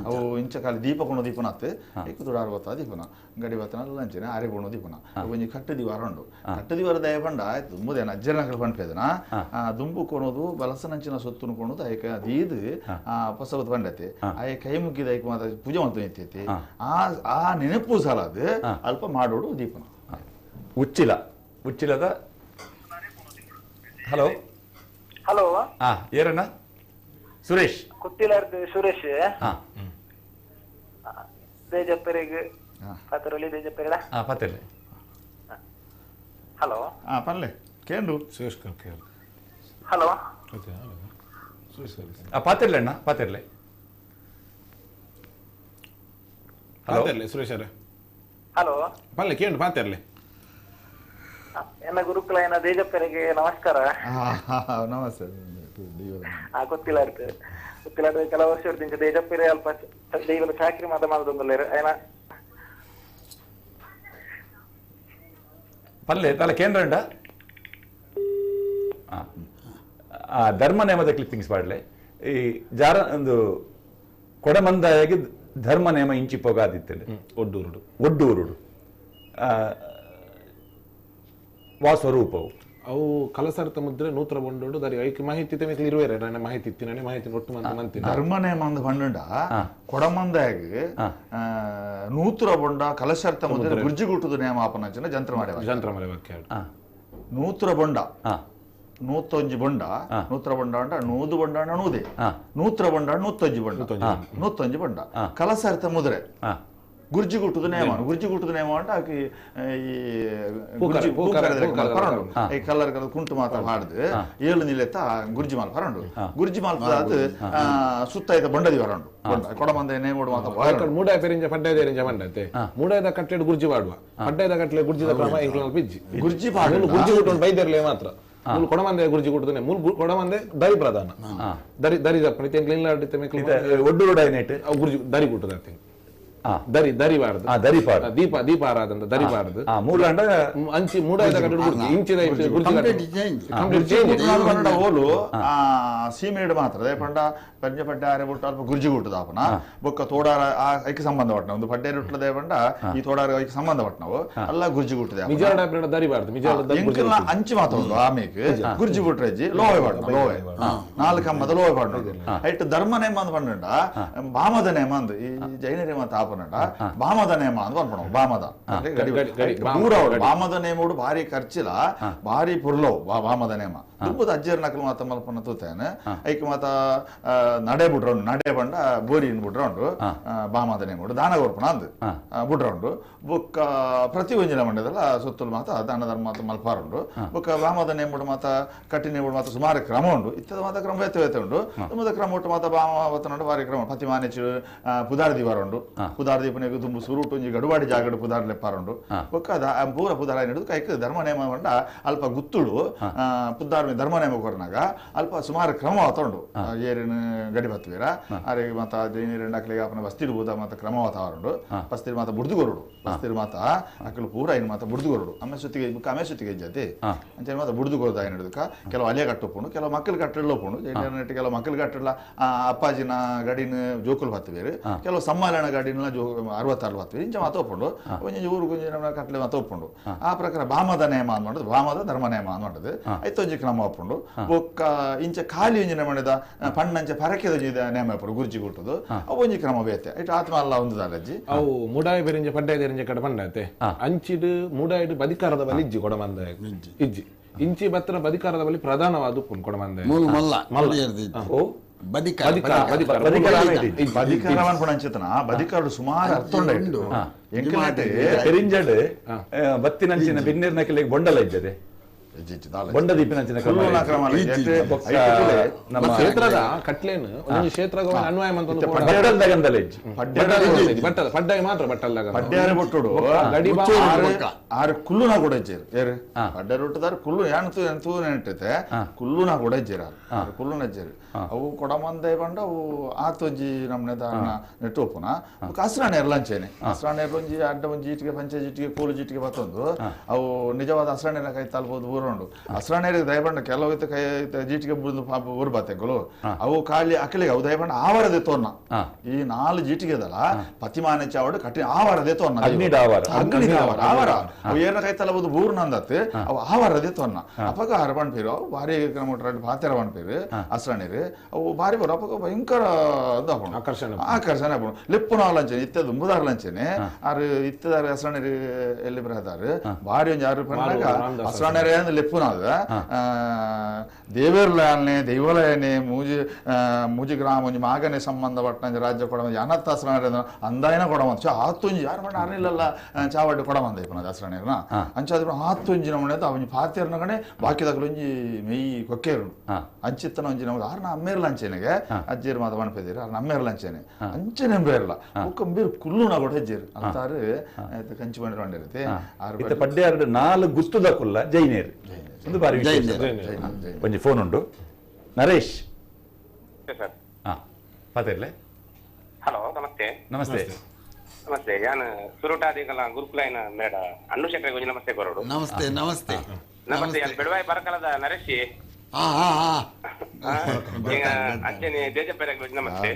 ಅವು ಇಂಚ ಕಾಲಿ ದೀಪ ಕೊಣೋ ದೀಪನ ಅತ್ತೆ ಏಕ ತುಡಾರ ಬತ್ತ ದೀಪನ ಗಡಿ ಬತ್ತನ ಲಂಚನೆ ಆರೆ ಕೊಣೋ ದೀಪನ ಒಂಜಿ ಕಟ್ಟು ದಿವಾರ ಉಂಡು ಕಟ್ಟು ದಿವಾರ ದಯ ಪಂಡ ದುಂಬುದೇನ ಅಜ್ಜನ ಪಂಪೇದನ ಆ ದುಂಬು ಕೊಣೋದು ಬಲಸನಂಚಿನ ಸೊತ್ತುನು ಕೊಣೋದು ಆಯ್ಕ ದೀದು ಆ ಪಸವತ್ ಪಂಡತೆ ಆಯ ಕೈ ಮುಗ್ಗಿದ ಐಕ ಮಾತ ಪೂಜೆ ಮಂತ ನಿಂತೈತಿ ಆ ಆ ನೆನಪು ಸಲ ಅದು ಅಲ್ಪ ಮಾಡೋಡು ದೀಪನ ಉಚ್ಚಿಲ ಉಚ್ಚಿಲದ ಹಲೋ ಹಲೋ ಹಾ ಏರಣ್ಣ ಸುರೇಶ್ ಕುತ್ತಿಲಾರ್ದು ಸುರೇಶ್ ದೇಜಪ್ಪರಿಗೆ ಪಾತ್ರಲಿ ದೇಜಪ್ಪರಿಡ ಪಾತ್ರಲಿ ಹಲೋ ಪಲ್ಲೆ ಕೇಂಡು ಸುರೇಶ್ ಕೇಳು ಹಲೋ ಪಾತಿರ್ಲೆ ಅಣ್ಣ ಪಾತಿರ್ಲೆ ಹಲೋ ಸುರೇಶ್ ಅವರೇ ಹಲೋ ಪಲ್ಲೆ ಕೇಂಡು ಪಾತಿರ್ಲೆ ಎನ್ನ ಗುರುಕುಲ ದೇಜಪ್ಪರಿಗೆ ನಮಸ್ಕಾರ. ನಮಸ್ತೆ. ಗೊತ್ತಿಲ್ಲಾರ್ದು ಗೊತ್ತಿಲ್ಲಾರ್ದು ಕೆಲವು ವರ್ಷ ದೇಜಪ್ಪರೆ ಅಲ್ಪ ದೈವದ ಚಾಕ್ರಿ ಮಾತ ಮಾಡೋದೊಂದಲ್ಲ ಏನ ಪಲ್ಲೆ ತಲೆ ಕೇಂದ್ರ ಆ ಧರ್ಮ ನೇಮದ ಕ್ಲಿಪ್ಪಿಂಗ್ಸ್ ಪಾಡ್ಲೆ ಈ ಜಾರ ಒಂದು ಕೊಡಮಂದಾಯಾಗಿ ಧರ್ಮ ನೇಮ ಇಂಚಿ ಪೋಗಾದಿತ್ತೇನೆ ಒಡ್ಡೂರುಡು ಒಡ್ಡೂರುಡು ವಾ ಸ್ವರೂಪವು ಅವು ಕಲಸರ್ತ ಮುದ್ರೆ ನೂತ್ರ ಬಂಡೋಡು ದಾರಿ ಐಕ್ ಮಾಹಿತಿ ತೆಮಿಕ್ಲಿ ಇರುವೇರೆ ನನ್ನ ಮಾಹಿತಿ ಇತ್ತಿ ನಾನೇ ಮಾಹಿತಿ ಒಟ್ಟು ಮಂತ ಮಂತಿ ಧರ್ಮ ನೇಮ ಅಂದ್ ಬಂಡ ಕೊಡಮಂದಾಯಾಗ ನೂತ್ರ ಬೊಂಡ ಕಲಶರ್ತ ಮುದ್ರೆ ಗುರ್ಜಿಗುಟ್ಟದ ನೇಮ ಆಪನಂಚಿನ ಜಂತ್ರ ಮಾಡ್ಯಾವ ಜಂತ್ರ ಮಾಡ್ಯಾವ ವಾಕ್ಯ ನೂತ್ರ ಬೊಂಡ ನೂತ್ತೊಂಜಿ ಬೊಂಡ ನೂತ್ರ ಬೊಂಡ ಅಂಡ ನೂದು ಬೊಂಡ ಅಂಡ ನೂದೆ ನೂತ್ರ ಬೊಂಡ ನೂತ್ತೊಂಜಿ ಬೊಂಡ ನೂತ್ತೊಂಜಿ ಬೊಂಡ ಕಲಸರ್ತ ಮುದ್ರೆ ಗುರ್ಜಿಗುಟ್ಟದ ನೇಮ ಗುರ್ಜಿಗುಟ್ಟದ ನೇಮ ಅಂಡ ಆಕಿ ಈ ಗುರ್ಜಿ ಈ ಕಲರ್ ಕಲರ್ ಕುಂಟು ಮಾತ್ರ ಹಾಡ್ದು ಏಳು ನಿಲೆತ್ತ ಗುರ್ಜಿ ಮಾಲ್ ಹೊರಂಡು ಗುರ್ಜಿ ಮಾಲ್ ಅದು ಸುತ್ತ ಐತ ಬಂಡದಿ ಹೊರಂಡು ಕೊಡಮಂದ ನೇಮೋಡು ಮಾತ್ರ ಮೂಡಾಯ ಪೆರಿಂಜ ಪಡ್ಡಾಯ ಎರಿಂಜ ಬಂಡತೆ ಮೂಡಾಯದ ಕಟ್ಟೆಡ್ ಗುರ್ಜಿ ಪಾಡುವ ಪಡ್ಡಾಯದ ಕಟ್ಟಲೆ ಗುರ್ಜಿದ ಕ್ರಮ ಎಂಕ್ಲ ಪಿಜ್ಜಿ ಗುರ್ಜಿ ಪಾಡು ಗುರ್ಜಿ ಗುಟ್ಟು ಬೈದರ್ಲೆ ಮಾತ್ರ ಮೂಲು ಕೊಡಮಂದೆ ಗುರ್ಜಿ ಕೊಡ್ತಾನೆ ಮೂಲು ಕೊಡಮಂದೆ ದರಿ ಪ್ರಧಾನ ದರಿ ದರಿ ದಪ್ಪನಿ ತೆಂಗ್ಲ ಒಡ್ಡು ಗುರ್ಜಿ ದರಿ ಗುಟ್ಟದ. ದರಿ ದರಿಬಾರ್ದು ದರಿಪಾರ್ದು ದೀಪ ದೀಪ ಆರಾಧನೆ ದರಿಬಾರ್ದು ಮೂಲಾಂಡ ಅಂಚಿ ಮೂಡಾಯದ ಕಡೆ ಇಂಚಿದ ಓಲು ಆ ಸೀಮೆಡ್ ಮಾತ್ರ ಪಂಡ ಪಂಜ ಪಡ್ಡಾರೆ ಬುಟ್ಟು ಅಲ್ಪ ಗುರ್ಜಿ ಗುಟ್ಟದಾಪನ ಬೊಕ್ಕ ತೋಡಾರ ಆ ಐಕ್ಕೆ ಸಂಬಂಧ ಪಟ್ಟಣ ಒಂದು ಪಡ್ಡೇರು ಹುಟ್ಟಲದೇ ಪಂಡ ಈ ತೋಡಾರ ಐಕ್ಕೆ ಸಂಬಂಧ ಪಟ್ಟಣವು ಅಲ್ಲ ಗುರ್ಜಿ ಗುಟ್ಟದೆ ಮಿಜಾಡ ದರಿಬಾರ್ದು ಮಿಜಾಡ ಅಂಚಿ ಮಾತ್ರ ಉಂಡು ಆಮೇಕ್ ಗುರ್ಜಿ ಬುಟ್ರೆಜ್ಜಿ ಲೋವೆ ಪಡ್ನ ಲೋವೆ ನಾಲ್ಕು ಅಮ್ಮದ ಲೋವೆ ಪಡ್ನ ಐಟ್ ಧರ್ಮ ನೇಮ ಅಂದ್ ಪಂಡ ಬಾಮದ ನೇಮ ಅಂದ್ ಈ ಜೈನರೇ ಮಾತ ಆಪನಂಡ ಬಾಮದ ನೇಮ ಅಂದ್ ಪನ್ಪಣ ಬಾಮದ ಬಾಮದ ನೇಮೋಡು ಭಾರಿ ಖರ್ಚಿಲ ಭಾರಿ ಪುರ್ಲವು ಬಾಮದ ನೇಮ ದುಂಬುದ ಅಜ್ಜರ್ ನಕಲು ಮಾತ ಮಲ್ಪನ ತೂತೇನೆ ಐಕ್ ಮಾತ ನಡೆ ಬುಡ್ರೌಂಡು ನಡೆ ಬಂಡ ಬೋರಿನ್ ಬುಡ್ರೌಂಡು ಬಾಮದ ನೇಮೋಡು ದಾನ ಕೊರ್ಪಣ ಅಂದ್ ಬುಡ್ರೌಂಡು ಬೊಕ್ಕ ಪ್ರತಿ ಒಂಜಿನ ಮಂಡ್ಯದಲ್ಲ ಸುತ್ತಲು ಮಾತ ದಾನ ಧರ್ಮ ಮಾತ ಮಲ್ಪಾರುಂಡು ಬೊಕ್ಕ ಬಾಮದ ನೇಮುಡು ಮಾತ ಕಟ್ಟಿ ನೇಮುಡು ಮಾತ ಸುಮಾರು ಕ್ರಮ ಉಂಡು ಇತ್ತದ ಮಾತ ಕ್ರಮ ವ್ಯತ್ಯ ವ್ಯತ್ಯ ಉಂಡು ದುಂಬುದ ಕ್ರಮ ಉಂಟು ಮಾತ ಬಾಮ ವತನುಂಡು ಭಾರಿ ಕ್ರಮ ಪತಿಮಾನೆಚು ಪುದಾರ್ ದಿವಾರ ಉಂಡು ಪುದಾರ್ ದೀಪನಿಗೆ ತುಂಬು ಸುರುಟು ಒಂಜಿ ಗಡುವಾಡಿ ಜಾಗಡು ಪುದಾರ್ ಲೆಪ್ಪಾರುಂಡು ಬೊಕ್ಕ ಪೂರ ಪುದಾರ ಹಿಡಿದು ಕೈಕ್ ಧರ್ಮ ನೇಮ ಬಂಡ ಅಲ್ಪ ಗುತ್ತುಳು ಪುದಾರ್ ಧರ್ಮ ನೇಮ ಕೊರನಾಗ ಅಲ್ಪ ಸುಮಾರು ಕ್ರಮ ಆತುಂಡು ಏರಿನ ಗಡಿ ಬತ್ತುವೀರ ಆರಿಗೆ ಮಾತ ಜೈನೀರಿನ ಅಕ್ಲಿಗೆ ಅಪನ ಬಸ್ತಿಡ್ಬೋದ ಮಾತ ಕ್ರಮ ವಾತಾವರಣ ಬಸ್ತಿರ್ ಮಾತ ಬುಡ್ದುಗೊರುಡು ಬಸ್ತಿರ್ ಮಾತ ಅಕ್ಕಲು ಪೂರ ಇನ್ ಮಾತ ಬುಡ್ದುಗೊರುಡು ಅಮ್ಮೆ ಸುತ್ತಿಗೆ ಬುಕ್ಕ ಅಮ್ಮೆ ಸುತ್ತಿಗೆ ಇಜ್ಜತಿ ಅಂಚನೆ ಮಾತ ಬುಡ್ದುಗೊರುದ ಹಿಡಿದಕ್ಕ ಕೆಲವು ಅಲೆ ಕಟ್ಟುಪುಂಡು ಕೆಲವು ಮಕ್ಕಳು ಕಟ್ಟಡ್ಲೋಪುಂಡು ಜೈನೀರಿನ ಕೆಲವು ಮಕ್ಕಳು ಕಟ್ಟಡ್ಲ ಅಪ್ಪಾಜಿನ ಗಡಿನ ಜೋಕುಲು ಬತ್ತುವೀರು ಕೆಲವು ಸಮ್ಮಾಲನ ಗಡಿನ ಜೋ 66 ಬತ್ತುವೀರು ಇಂಚ ಮಾತ ಒಪ್ಪುಂಡು ಒಂಜಿ ಊರು ಗುಂಜಿ ಕಟ್ಲೆ ಮಾತ ಒಪ್ಪುಂಡು ಆ ಪ್ರಕಾರ ಬಾಮದ ನೇಮ ಅಂದ್ ಮಾಡೋದು ಬಾಮದ ಧರ್ಮ ನೇಮ ಅಂದ್ ಮಾಡೋದು ಐತೊಂಜಿ ಕ್ರಮ ಒಪ್ಪುಂಡು ಬೊಕ್ಕ ಇಂಚ ಖಾಲಿ ಒಂಜಿ ನೇಮ ಪಣ್ಣಂಚ ಪರಕೆದ ನೇಮ ಒಪ್ಪುಂಡು ಗುರ್ಜಿ ಗುಟ್ಟುದು ಅವು ಒಂಜಿ ಕ್ರಮ ಬೇತೆ ಇಟ್ಟು ಆತ್ಮ ಅಲ್ಲ ಒಂದು ದಾಲಜ್ಜಿ ಅವು ಮುಡಾಯಿ ಬೆರಿಂಜ ಪಡ್ಡಾಯ ದೆರಿಂಜ ಕಡೆ ಪಂಡಾತೆ ಅಂಚಿಡು ಮುಡಾಯಿಡು ಬದಿಕಾರದ ಬಲಿ ಇಜ್ಜಿ ಕೊಡಮಂದ ಇಜ್ಜಿ ಇಂಚಿ ಬತ್ತಿನ ಬದಿಕಾರದ ಬಲಿ ಪ್ರಧಾನವಾದ ಉಪ್ಪುಂಡು ಕೊಡಮಂದ ಮಲ್ಲ ಮಲ್ಲ ಬದಿಕಾರ ಸುಮಾರು ಅರ್ಥ ಉಂಡು ಪೆರಿಂಜಡ್ ಬತ್ತಿನಂಚಿನ ಬಿನ್ನೇರ್ನ ಕೆಲಗೆ ಬೊಂಡಲ ಇದ್ದದೆ ಬೊಂಡ ದೀಪಿನಂಚಿನ ಕ್ಷೇತ್ರದ ಕಟ್ಲೇನು ಒಂದೊಂದು ಕ್ಷೇತ್ರ ಅನ್ವಯ ಪಡ್ಡಾಯ ಮಾತ್ರ ಬಟ್ಟಲ್ದಾಗ ಪಡ್ಡಾರೆ ಬೊಟ್ಟುಡು ಆರು ಕುಲ್ಲುನ ಕೂಡ ಇಜ್ಜೇರು ಏರು ಪಡ್ಡಾರೆ ಹುಟ್ಟದಾರು ಕುಲ್ಲು ಯಾನು ತೂ ನೆಟ್ಟೈತೆ ಕುಲ್ಲುನ ಕೂಡ ಇಜ್ಜೇರು ಆರು ಕುಲ್ಲುನ ಇಜ್ಜೇರು ಅವು ಕೊಡಮಂದೆ ಬಂಡ ಅವು ಆತೊಂಜಿ ನಮ್ಮನೆ ದಾರನ ನೆಟ್ಟು ಒಪ್ಪುನ ಹಸ್ರಾಣೆ ಎರ್ಲಂಚೇನೆ ಹಸ್ರಾಣೆ ಒಂಜಿ ಅಡ್ಡ ಒಂಜಿ ಇಟ್ಟಿಗೆ ಪಂಚ ಇಟ್ಟಿಗೆ ಕೋಲು ಜಿಟ್ಟಿಗೆ ಬತ್ತೊಂದು ಅವು ನಿಜವಾದ ಹಸ್ರಾಣೆ ಕೈ ತಲ್ಬೋದು ಊರುಂಡು ಹಸ್ರಾಣೆ ದಯಬಂಡ ಕೆಲವು ಕೈ ಜೀಟಿಗೆ ಬುರ್ದು ಪಾಪ ಊರು ಬಾತೆಗಳು ಅವು ಖಾಲಿ ಅಕಲಿಗೆ ಅವು ದಯಬಂಡ ಆವರದೆ ತೋರ್ನ ಈ 4 ಜೀಟಿಗೆದಲ್ಲ ಪತಿಮಾನೆ ಚಾವಡು ಕಠಿಣ ಆವರದೆ ತೋರ್ನ ಅಗ್ನಿ ಆವರ ಆವರ ಅವು ಏನ ಕೈ ತಲಬಹುದು ಬೂರ್ನಂದತ್ತೆ ಅವು ಆವರದೆ ತೋರ್ನ ಅಪಗ ಹರಬಣ್ ಪೀರು ಅವು ಭಾರಿ ಕ್ರಮ ಪಾತೆರ ಪೀರು ಹಸ್ರಾಣೇರು ಅವು ಭಾರಿ ಬರೋ ಅಪಗ ಭಯಂಕರ ಆಕರ್ಷಣೆ ಆಕರ್ಷಣೆ ಆಪುಂಡು ಲೆಪ್ಪುನಾಲಂಚನೆ ಇತ್ತದ ದುಂಬುದಾರ್ಲಂಚನೆ ಆರು ಇತ್ತದಾರು ಹಸ್ರಾಣೇರು ಎಲ್ಲಿ ಬರದಾರು ಭಾರಿ ಒಂಜಿ ಆರು ಪಂಡಾಗ ಹಸ್ರಾಣೇರೇ ಅಂದ್ರೆ ಲೆಪ್ಪುನಾದ ದೇವೇರ್ಲಯನೆ ದೈವಲಯನೆ ಮೂಜಿ ಮೂಜಿ ಗ್ರಾಮ ಒಂಜಿ ಮಾಗನೆ ಸಂಬಂಧ ಪಟ್ಟಂಜ ರಾಜ್ಯ ಕೊಡಮ ಅನತ್ತ ಹಸ್ರಾಣೇರ ಅಂದಾಯನ ಕೊಡಮಂತ ಆತೊಂಜಿ ಯಾರು ಪಂಡ ಅರ್ನಿಲ್ಲಲ್ಲ ಚಾವಡ್ಡು ಕೊಡಮಂದ ಇಪ್ಪನದ ಹಸ್ರಾಣೇರ್ನ ಅಂಚಾದ ಆತೊಂಜಿ ನಮ್ಮನೆ ಅವನಿ ಪಾತೇರ್ನ ಕಡೆ ಬಾಕಿದಾಗಲು ಒಂಜಿ ಮೆಯ್ ಕೊಕ್ಕೇರು ಅಂಚಿತ್ತನ ಒಂಜಿ ನಮ್ಮದು ಆರ್ನ ಅಮ್ಮೇರ್ಲ ಅಂಚೆನೆಗೆ ಅಜ್ಜೇರು ಮಾತ ಮಣಪೆದಿರು ಆರ್ನ ಅಮ್ಮೇರ್ಲ ಅಂಚೆನೆ ಅಂಚೆನೆ ಬೇರ್ಲ ಬೊಕ್ಕ ಬೇರು ಕುಲ್ಲುನ ಕೂಡ ಹೆಜ್ಜೇರು ಅಂತಾರು ಕಂಚು ಬಂಡಿ ಬಂಡಿರುತ್ತೆ ಆರು ಪಡ್ಡೆ 4 ಗುತ್ತುದ ಕುಲ್ಲ ಜೈನೇರು ಒಂದು ಬಾರಿ ಒಂಜಿ ಫೋನ್ ಉಂಟು ನರೇಶ್ ಸರ್ ಪಾತಿರ್ಲೆ ಹಲೋ ನಮಸ್ತೆ ನಮಸ್ತೆ ನಮಸ್ತೆ ಯಾನ್ ಸುರುಟಾದಿಗಳ ಗುರುಕುಲೈನ ಮೇಡ ಅಣ್ಣು ಶೆಟ್ಟರಿಗೆ ಒಂಜಿ ನಮಸ್ತೆ ಕೊರಡು ನಮಸ್ತೆ ನಮಸ್ತೆ ನಮಸ್ತೆ ಬೆಳವಾಯಿ ಬರಕಲದ ನರೇಶ್ ಅಂಚನೆ ದೇಜಪ್ಪರಿಗೆ ಒಂಜಿ ನಮಸ್ತೆ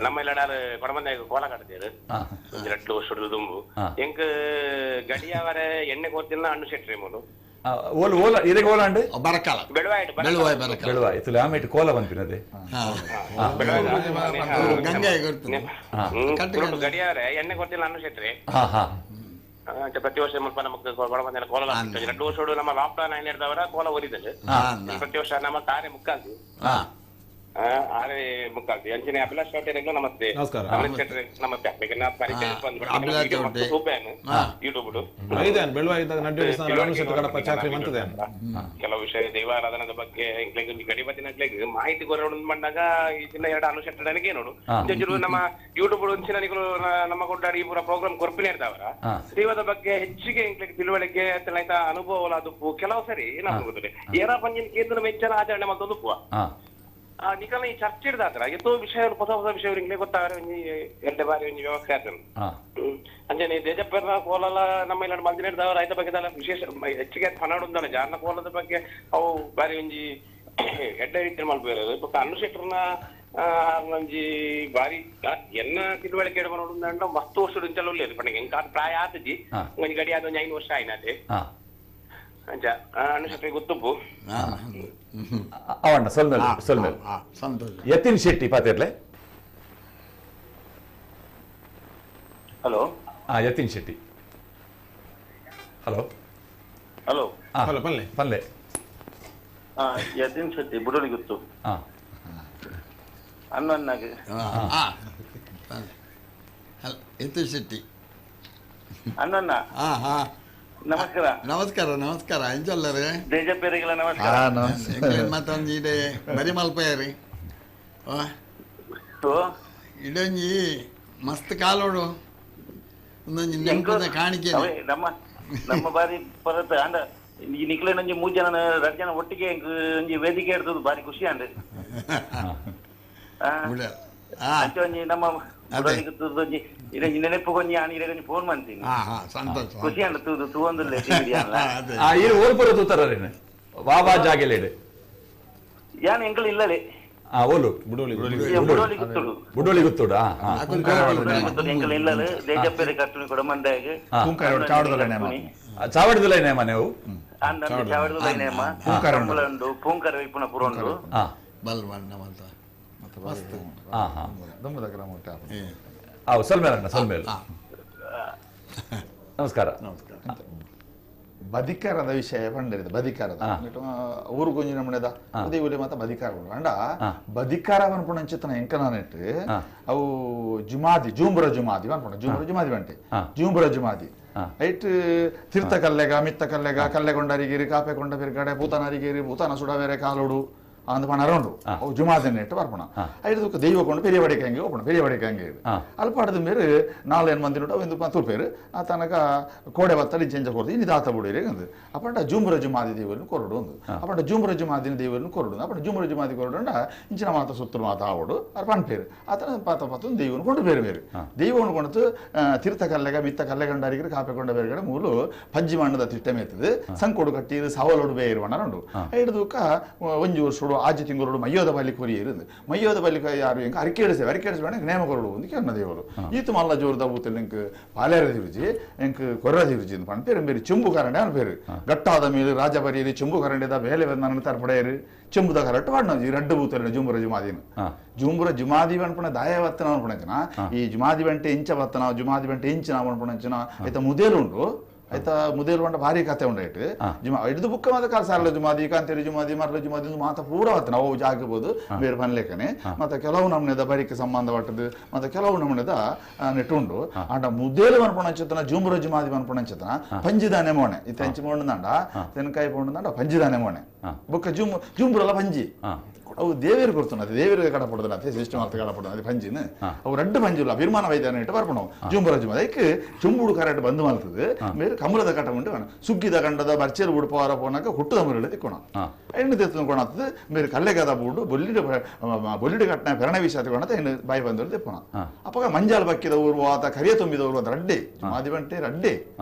ನಮ್ಮ ಇಲ್ಲಡಾರು ಕೊಡಮಂದ ಕೋಲ ಕಟ್ಟದೇರು ಒಂಜಿ ರಡ್ಡು ವರ್ಷ ದುಂಬು ಎಂಕ್ ಗಡಿಯವರ ಎಣ್ಣೆ ಕೋರ್ತಿಲ್ಲ ಅಣ್ಣು ಶೆಟ್ರಿ ಮೂಲು ಓಲ್ ಓಲ ಇರೆಗ್ ಓಲಾಂಡ್ ಬರಕಾಲ ಬೆಳವಾಯಿ ಬೆಳವಾಯಿ ಬರಕಾಲ ಬೆಳವಾಯಿ ಇತ್ತಲೆ ಆಮೇಟ್ ಕೋಲ ಬಂಪಿನದೆ ಗಂಗೆ ಗಡಿಯಾರೆ ಎಣ್ಣೆ ಕೊಡ್ತಿಲ್ಲ ಅಣ್ಣು ಶೆಟ್ರಿ ಹಾ ಹಾ ಪ್ರತಿ ವರ್ಷ ಮುಲ್ಪ ನಮಕ್ ಕೊಡಮಂದ ಕೋಲ 2 ವರ್ಷ ನಮ್ಮ ಲಾಕ್ಡೌನ್ అయినವರ ಕೋಲ ಒರಿದಲು ಪ್ರತಿ ವರ್ಷ ನಮ್ಮ ತಾರೆ ಮುಕ್ಕಾಲ್ದು ಆರೆ ಮುಕ್ಕಾಲ್ದು ಅಂಚನೆ ಅಭಿಲಾಷ್ ಚೌಟರಿಗೆ ನಮಸ್ತೆ ಅಭಿಲಾಷ್ ಚೌಟರಿ ನಮಸ್ತೆ ಪರಿಚಯ ಯೂಟ್ಯೂಬ್ ಕೆಲವು ವಿಷಯ ದೈವಾರಾಧನದ ಬಗ್ಗೆ ಗಡಿಬತ್ತಿನಕ್ಲೆಗ್ ಮಾಹಿತಿ ಕೊರಡು ಬಂದಾಗ ಈ ಚಿನ್ನ ಎರಡು ಅನುಶೆಟ್ಟನಿಗೆ ನೋಡು ನಮ್ಮ ಯೂಟ್ಯೂಬ್ ಒಂಚಿನ ನಮ್ಮ ಕೊಟ್ಟಾಡಿ ಈ ಪೂರ ಪ್ರೋಗ್ರಾಮ್ ಕೊರ್ಪಿನ ಇರ್ತಾವರ ದೈವದ ಬಗ್ಗೆ ಹೆಚ್ಚಿಗೆ ಇಂಕ್ಲೆಗ್ ತಿಳುವಳಿಕೆ ಅನುಭವ ಅದು ಕೆಲವು ಸರಿ ಏನಾಗ್ತದೆ ಏರಾ ಪಂಜಿನ ಕೇಂದ್ರ ಮೆಚ್ಚನ ಆಚರಣೆ ಮತ್ತೊಂದು ಪೂವ ನಿಕಲ ಈ ಚರ್ಚೆ ಹಿಡ್ದಾತ್ರ ಎತ್ತೋ ವಿಷಯ ಹೊಸ ಹೊಸ ವಿಷಯ ಗೊತ್ತಾಗ ಎಡ್ಡೆ ಬಾರಿ ಒಂಜಿ ವ್ಯವಸ್ಥೆ ಆತನ ಅಂಚನೆ ದೇಜಪ್ಪನ ಕೋಲಲ ನಮ್ಮ ಇಲ್ಲ ಮಲ್ದಿನ ಹಿಡ್ದವ ರೈತ ಬಗ್ಗೆ ವಿಶೇಷ ಹೆಚ್ಚಿಗೆ ಪನಾಡುಂದಾನೆ ಜಾರ್ನ ಕೋಲದ ಬಗ್ಗೆ ಅವು ಬಾರಿ ಒಂಜಿ ಎಡ್ಡೆ ರೀತಿ ಮಲ್ಪೇರು ಬೊಕ್ಕ ಅನ್ನು ಶೆಟ್ಟರ್ನ ಒಂಜಿ ಬಾರಿ ಎನ್ನ ತಿಳುವಳಿಕೆ ಹಿಡ್ಕೊಂಡು ಮಸ್ತ್ ವರ್ಷ ಇಂಚಲ ಉಲ್ಲೇರು ಪಂಡ ಎಂಕ ಪ್ರಾಯ ಆತಜಿ ಒಂಜಿ ಗಡಿ ಆದ ಒಂಜಿ 5 ವರ್ಷ ಆಯ್ನಾತೆ ಅಂಚ ಅನ್ನು ಶೆಟ್ಟರಿಗೆ ಗೊತ್ತುಪ್ಪು ಅವಣ್ಣ ಸೊಲ್ಮೆಲ್ ಸೊಲ್ಮೆಲ್ ಸಂತೋಷ. Yatin Shetty ಪಾತಿರ್ಲೆ. Hello. Yatin Shetty. Hello hello hello ಪಲ್ಲೆ ಪಲ್ಲೆ. ಯತಿನ್ ಶೆಟ್ಟಿ ಬುಡೋಲಿ ಗೊತ್ತು. ಅಣ್ಣನಾಗೆ ಯತಿನ್ ಶೆಟ್ಟಿ ಅಣ್ಣಣ್ಣ. ನಮಸ್ಕಾರ ನಮಸ್ಕಾರ ನಮಸ್ಕಾರ. ಎಂಚಲ್ಲರೇ ದೇಜಪ್ಪೇರಿಗೆಲ್ಲ ನಮಸ್ಕಾರ. ಮತ್ತೊಂದು ಇಡೆ ಬರಿ ಮಲ್ಪೇರಿ ಇಡೊಂಜಿ ಮಸ್ತ್ ಕಾಲೋಡು ಒಂದೊಂಜಿ ನೆನಪಿನ ಕಾಣಿಕೆ. ನಮ್ಮ ನಮ್ಮ ಬಾರಿ ಪರತ ಅಂಡ ಈ ನಿಕ್ಲೇನೊಂಜಿ 3 ಜನ 2 ಜನ ಒಟ್ಟಿಗೆ ಒಂಜಿ ವೇದಿಕೆ ಇರ್ತದೆ ಬಾರಿ ಖುಷಿ ಅಂಡ್ ಒಂಜಿ ನಮ್ಮ ಒಂಜಿ ನೆನಪು ಕೊಂಜಿ ಆನ್ ಇಡಗೊಂಜಿ ಫೋನ್ ಮಾಡ್ತೀನಿ ಖುಷಿ ಅಂಡ ತೂದು ತೂವೊಂದುಲ್ಲೆ ಓಲ್ಪುರ ತೂತಾರೇನು ವಾ ವಾ ಜಾಗೆಲೇಡು ಯಾನ್ ಎಂಕಲ್ ಇಲ್ಲಲೇ. ಓಲು ಬುಡೋಲಿ ಬುಡೋಲಿ ಗುತ್ತುಡು ಬುಡೋಲಿ ಗುತ್ತುಡು. ಎಂಕಲ್ ಇಲ್ಲಲು ದೇಜಪ್ಪೇರಿ ಕಟ್ಟುನಿ ಕೊಡಮಂದಾಗ್ ಚಾವಡಿದಲ ನೇಮ ನೀವು ಚಾವಡಿದಲ ನೇಮ ಪೂಂಕರ ಪೂಂಕರ ಇಪ್ಪುನ ಪುರೊಂಡು ಬಲ್ವಣ್ಣ ಮತ್ತ ಮಸ್ತ್. ದುಂಬದ ಗ್ರಾಮ ಸೊಲ್ಮೇಲ್ ಅಣ್ಣ ಸೊಲ್ಮೇಲ್. ನಮಸ್ಕಾರ ನಮಸ್ಕಾರ. ಬದಿಕಾರದ ವಿಷಯ ಪಂಡಿರಿದ ಬದಿಕಾರದ ಊರು ಗೊಂಜಿ ನಮ್ಮನೆದ ಉದಯ ಮಾತ ಬದಿಕಾರ ಅಂಡ ಬದಿಕಾರ ಪನ್ಪುಣ ಎಂಕನಾನೆಟ್ ಅವು ಜುಮಾದಿ ಜೂಂಬುರ ಜುಮಾದಿ ಪನ್ಪುಣ ಜೂಂಬುರ ಜುಮಾದಿ ಬಂಟೆ ಜೂಂಬುರ ಜುಮಾದಿ ಐಟ್ ತೀರ್ಥ ಕಲ್ಲೆಗ ಮಿತ್ತ ಕಲ್ಲೆಗ ಕಲ್ಲೆಗೊಂಡರಿಗಿರಿ ಕಾಪೆಕೊಂಡ ಬಿರ್ಗಡೆ ಪೂತನರಿಗಿರಿ ಪೂತನ ಸುಡಬೇರೆ ಕಾಲೋಡು ಅಂದ್ ಪಣ ಅರೌಂಡು ಅವು ಜುಮಾದಿನ ಇಟ್ಟು ಬರ್ಪಣ ಐದು ದೈವ ಕೊಂಡು ಪೆರಿಯ ಬಡಿಕೆ ಹಂಗೆ ಹೋಗೋಣ ಪೆರಿಯ ಬಡಿಕೆ ಹಂಗೆ ಅಲ್ಪಾಡದ ಮೇರೆ 4 ಮಂದಿ ನೋಡು ಅವೆಂದು ತೂಪೇರು ಆ ತನಕ ಕೋಡೆ ಬತ್ತಲಿ ಚೇಂಜ ಕೊಡ್ದು ಇನ್ನು ದಾತ ಬುಡಿರಿ ಅಂದು ಅಪ್ಪಂಡ ಜುಂಬುರ ಜುಮಾದಿ ದೇವರನ್ನು ಕೊರಡು ಒಂದು ಅಪ್ಪಂಡ ಜುಂಬುರ ಜುಮಾದಿನ ದೇವರನ್ನು ಕೊರಡು ಅಪ್ಪಂಡ ಜುಂಬುರ ಜುಮಾದಿ ಕೊರಡುಂಡ ಇಂಚಿನ ಮಾತ ಸುತ್ತಲು ಮಾತ ಆವಡು ಅರ್ ಪನ್ಪೇರು ಆತನ ಪಾತ ಪತ್ತು ದೈವನು ಕೊಂಡು ಬೇರೆ ಬೇರೆ ದೈವವನ್ನು ಕೊಂಡು ತೀರ್ಥ ಕಲ್ಲೆಗ ಮಿತ್ತ ಕಲ್ಲೆಗಂಡಾರಿಗರು ಕಾಪೆ ಕೊಂಡ ಬೇರೆ ಕಡೆ ಮೂಲು ಪಂಜಿ ಮಣ್ಣದ ತಿಟ್ಟೆ ಮೇತದೆ ಸಂಕೋಡು ಕಟ್ಟಿರು ಸಾವಲೋಡು ಬೇರು ಉಂಡು ಹಿಡಿದುಕ ಒಂಜಿ ವರ್ಷ ಆಜಿ ತಿಂಗಳು ಮಯ್ಯೋದ ಬಲಿ ಕೊರಿಯರು ಮಯ್ಯೋದ ಬಲಿ ಯಾರು ಎಂಕ ಅರಿಕೇಡಿಸೆ ಅರಿಕೇಡಿಸ ಬೇಡ ನೇಮ ಕೊರಡು ಒಂದು ಕೇಳ ದೇವರು ಈತು ಮಲ್ಲ ಜೋರದ ಬೂತಲ್ ಎಂಕ್ ಪಾಲೇರ ತಿರುಜಿ ಎಂಕ್ ಕೊರ್ರ ತಿರುಜಿ ಅಂತ ಪೇರು ಬೇರೆ ಚೆಂಬು ಕರಂಡೆ ಅವನ പേര് ಗಟ್ಟಾದ ಮೇಲೆ ರಾಜ ಬರೀರಿ ಚೆಂಬು ಕರಂಡೆದ ಬೇಲೆ ಬಂದ ತರ್ಪಡೆಯರು ಚೆಂಬುದ ಕರಟ್ಟು ವಾಡ್ನ ಈ ರಡ್ಡು ಬೂತಲ್ ಜುಂಬುರ ಜುಮಾದಿನ ಜುಂಬುರ ಜುಮಾದಿ ಅನ್ಪಣ ದಾಯ ವತ್ತನ ಅನ್ಪಣಚನ ಈ ಜುಮಾದಿ ಬಂಟೆ ಇಂಚ ವತ್ತನ ಜುಮಾದಿ ಬಂಟೆ ಇಂಚಿನ ಅನ್ಪಣಚನ ಆಯ್ತಾ ಮುದೇಲು ಉಂಡು ಆಯ್ತಾ ಮುದೇಲು ಉಂಡ ಭಾರಿ ಕತೆ ಉಂಡಾಯ್ತು ಜುಮಾ ಹಿಡಿದು ಬುಕ್ಕ ಮಾತ ಕಾಲ ಸಾರಲ ಜುಮಾದಿ ಕಾಂತೇರಿ ಜುಮಾದಿ ಮರಲ ಜುಮಾದಿ ಮಾತ ಪೂರ ಆತ ನಾವು ಜಾಗಬಹುದು ಬೇರೆ ಪನ್ಲೇಕನೆ ಮತ್ತೆ ಕೆಲವು ನಮ್ಮನೆದ ಬರಿಕೆ ಸಂಬಂಧಪಟ್ಟದ್ದು ಮತ್ತೆ ಕೆಲವು ನಮ್ಮನೆದ ನೆಟ್ಟುಂಡು ಆಂಡ ಮುದೇಲು ಅನ್ಪಣಚತನ ಜುಂಬುರ ಜುಮಾದಿ ಅನ್ಪಣಚತನ ಪಂಜಿದಾನೆ ಮೋಣೆ ಇತ್ತ ಹೆಂಚಿ ಮೋಣದಾಂಡ ತೆನಕಾಯಿ ಪೋಣದಾಂಡ ಪಂಜಿದಾನೆ ಮೋಣೆ ಬುಕ್ಕ ಜುಂಬು ಜುಂಬುರಲ್ಲ ಪಂಜಿ ಅವು ದೇವೇರು ಕೊಡ್ತಾನೆ ದೇವೇರು ಕಡಪಡುದಿಲ್ಲ ಅದೇ ಸಿಸ್ಟಮ್ ಅರ್ಥ ಕಡಪಡುದು ಅದೇ ಪಂಜಿನ ಅವು ರಡ್ಡು ಪಂಜಿಲ್ಲ ತೀರ್ಮಾನ ವೈದ್ಯನ ಇಟ್ಟು ಬರ್ಪಣ ಜುಂಬುರ ಜುಮ ಅದಕ್ಕೆ ಚುಂಬುಡು ಕರೆಕ್ಟ್ ಬಂದು ಮಾಡ್ತದೆ ಬೇರೆ ಕಮಲದ ಕಟ್ಟ ಉಂಟು ಸುಗ್ಗಿದ ಕಂಡದ ಬರ್ಚೇರು ಉಡುಪವಾರ ಪೋನಾಕ ಹುಟ್ಟದ ಮುರಳಿ ತಿಕ್ಕೋಣ ಹೆಣ್ಣು ತೆತ್ತು ಕೊಣತ್ತದೆ ಬೇರೆ ಕಲ್ಲೆಗದ ಬೂಡು ಬೊಲ್ಲಿಡು ಬೊಲ್ಲಿಡು ಕಟ್ಟನ ಪೆರಣ ವಿಷ ತಿಕ್ಕೊಣತ ಹೆಣ್ಣು ಬಾಯಿ ಬಂದವರು ತಿಪ್ಪಣ ಅಪ್ಪ ಮಂಜಾಲ್ ಬಕ್ಕಿದ ಊರು ಆತ ಕರಿಯ ತುಂಬಿದ ಊರು ಅದು ರಡ್ಡೆ ಜುಮಾದಿ ಬಂಟೆ ರಡ್ಡೆ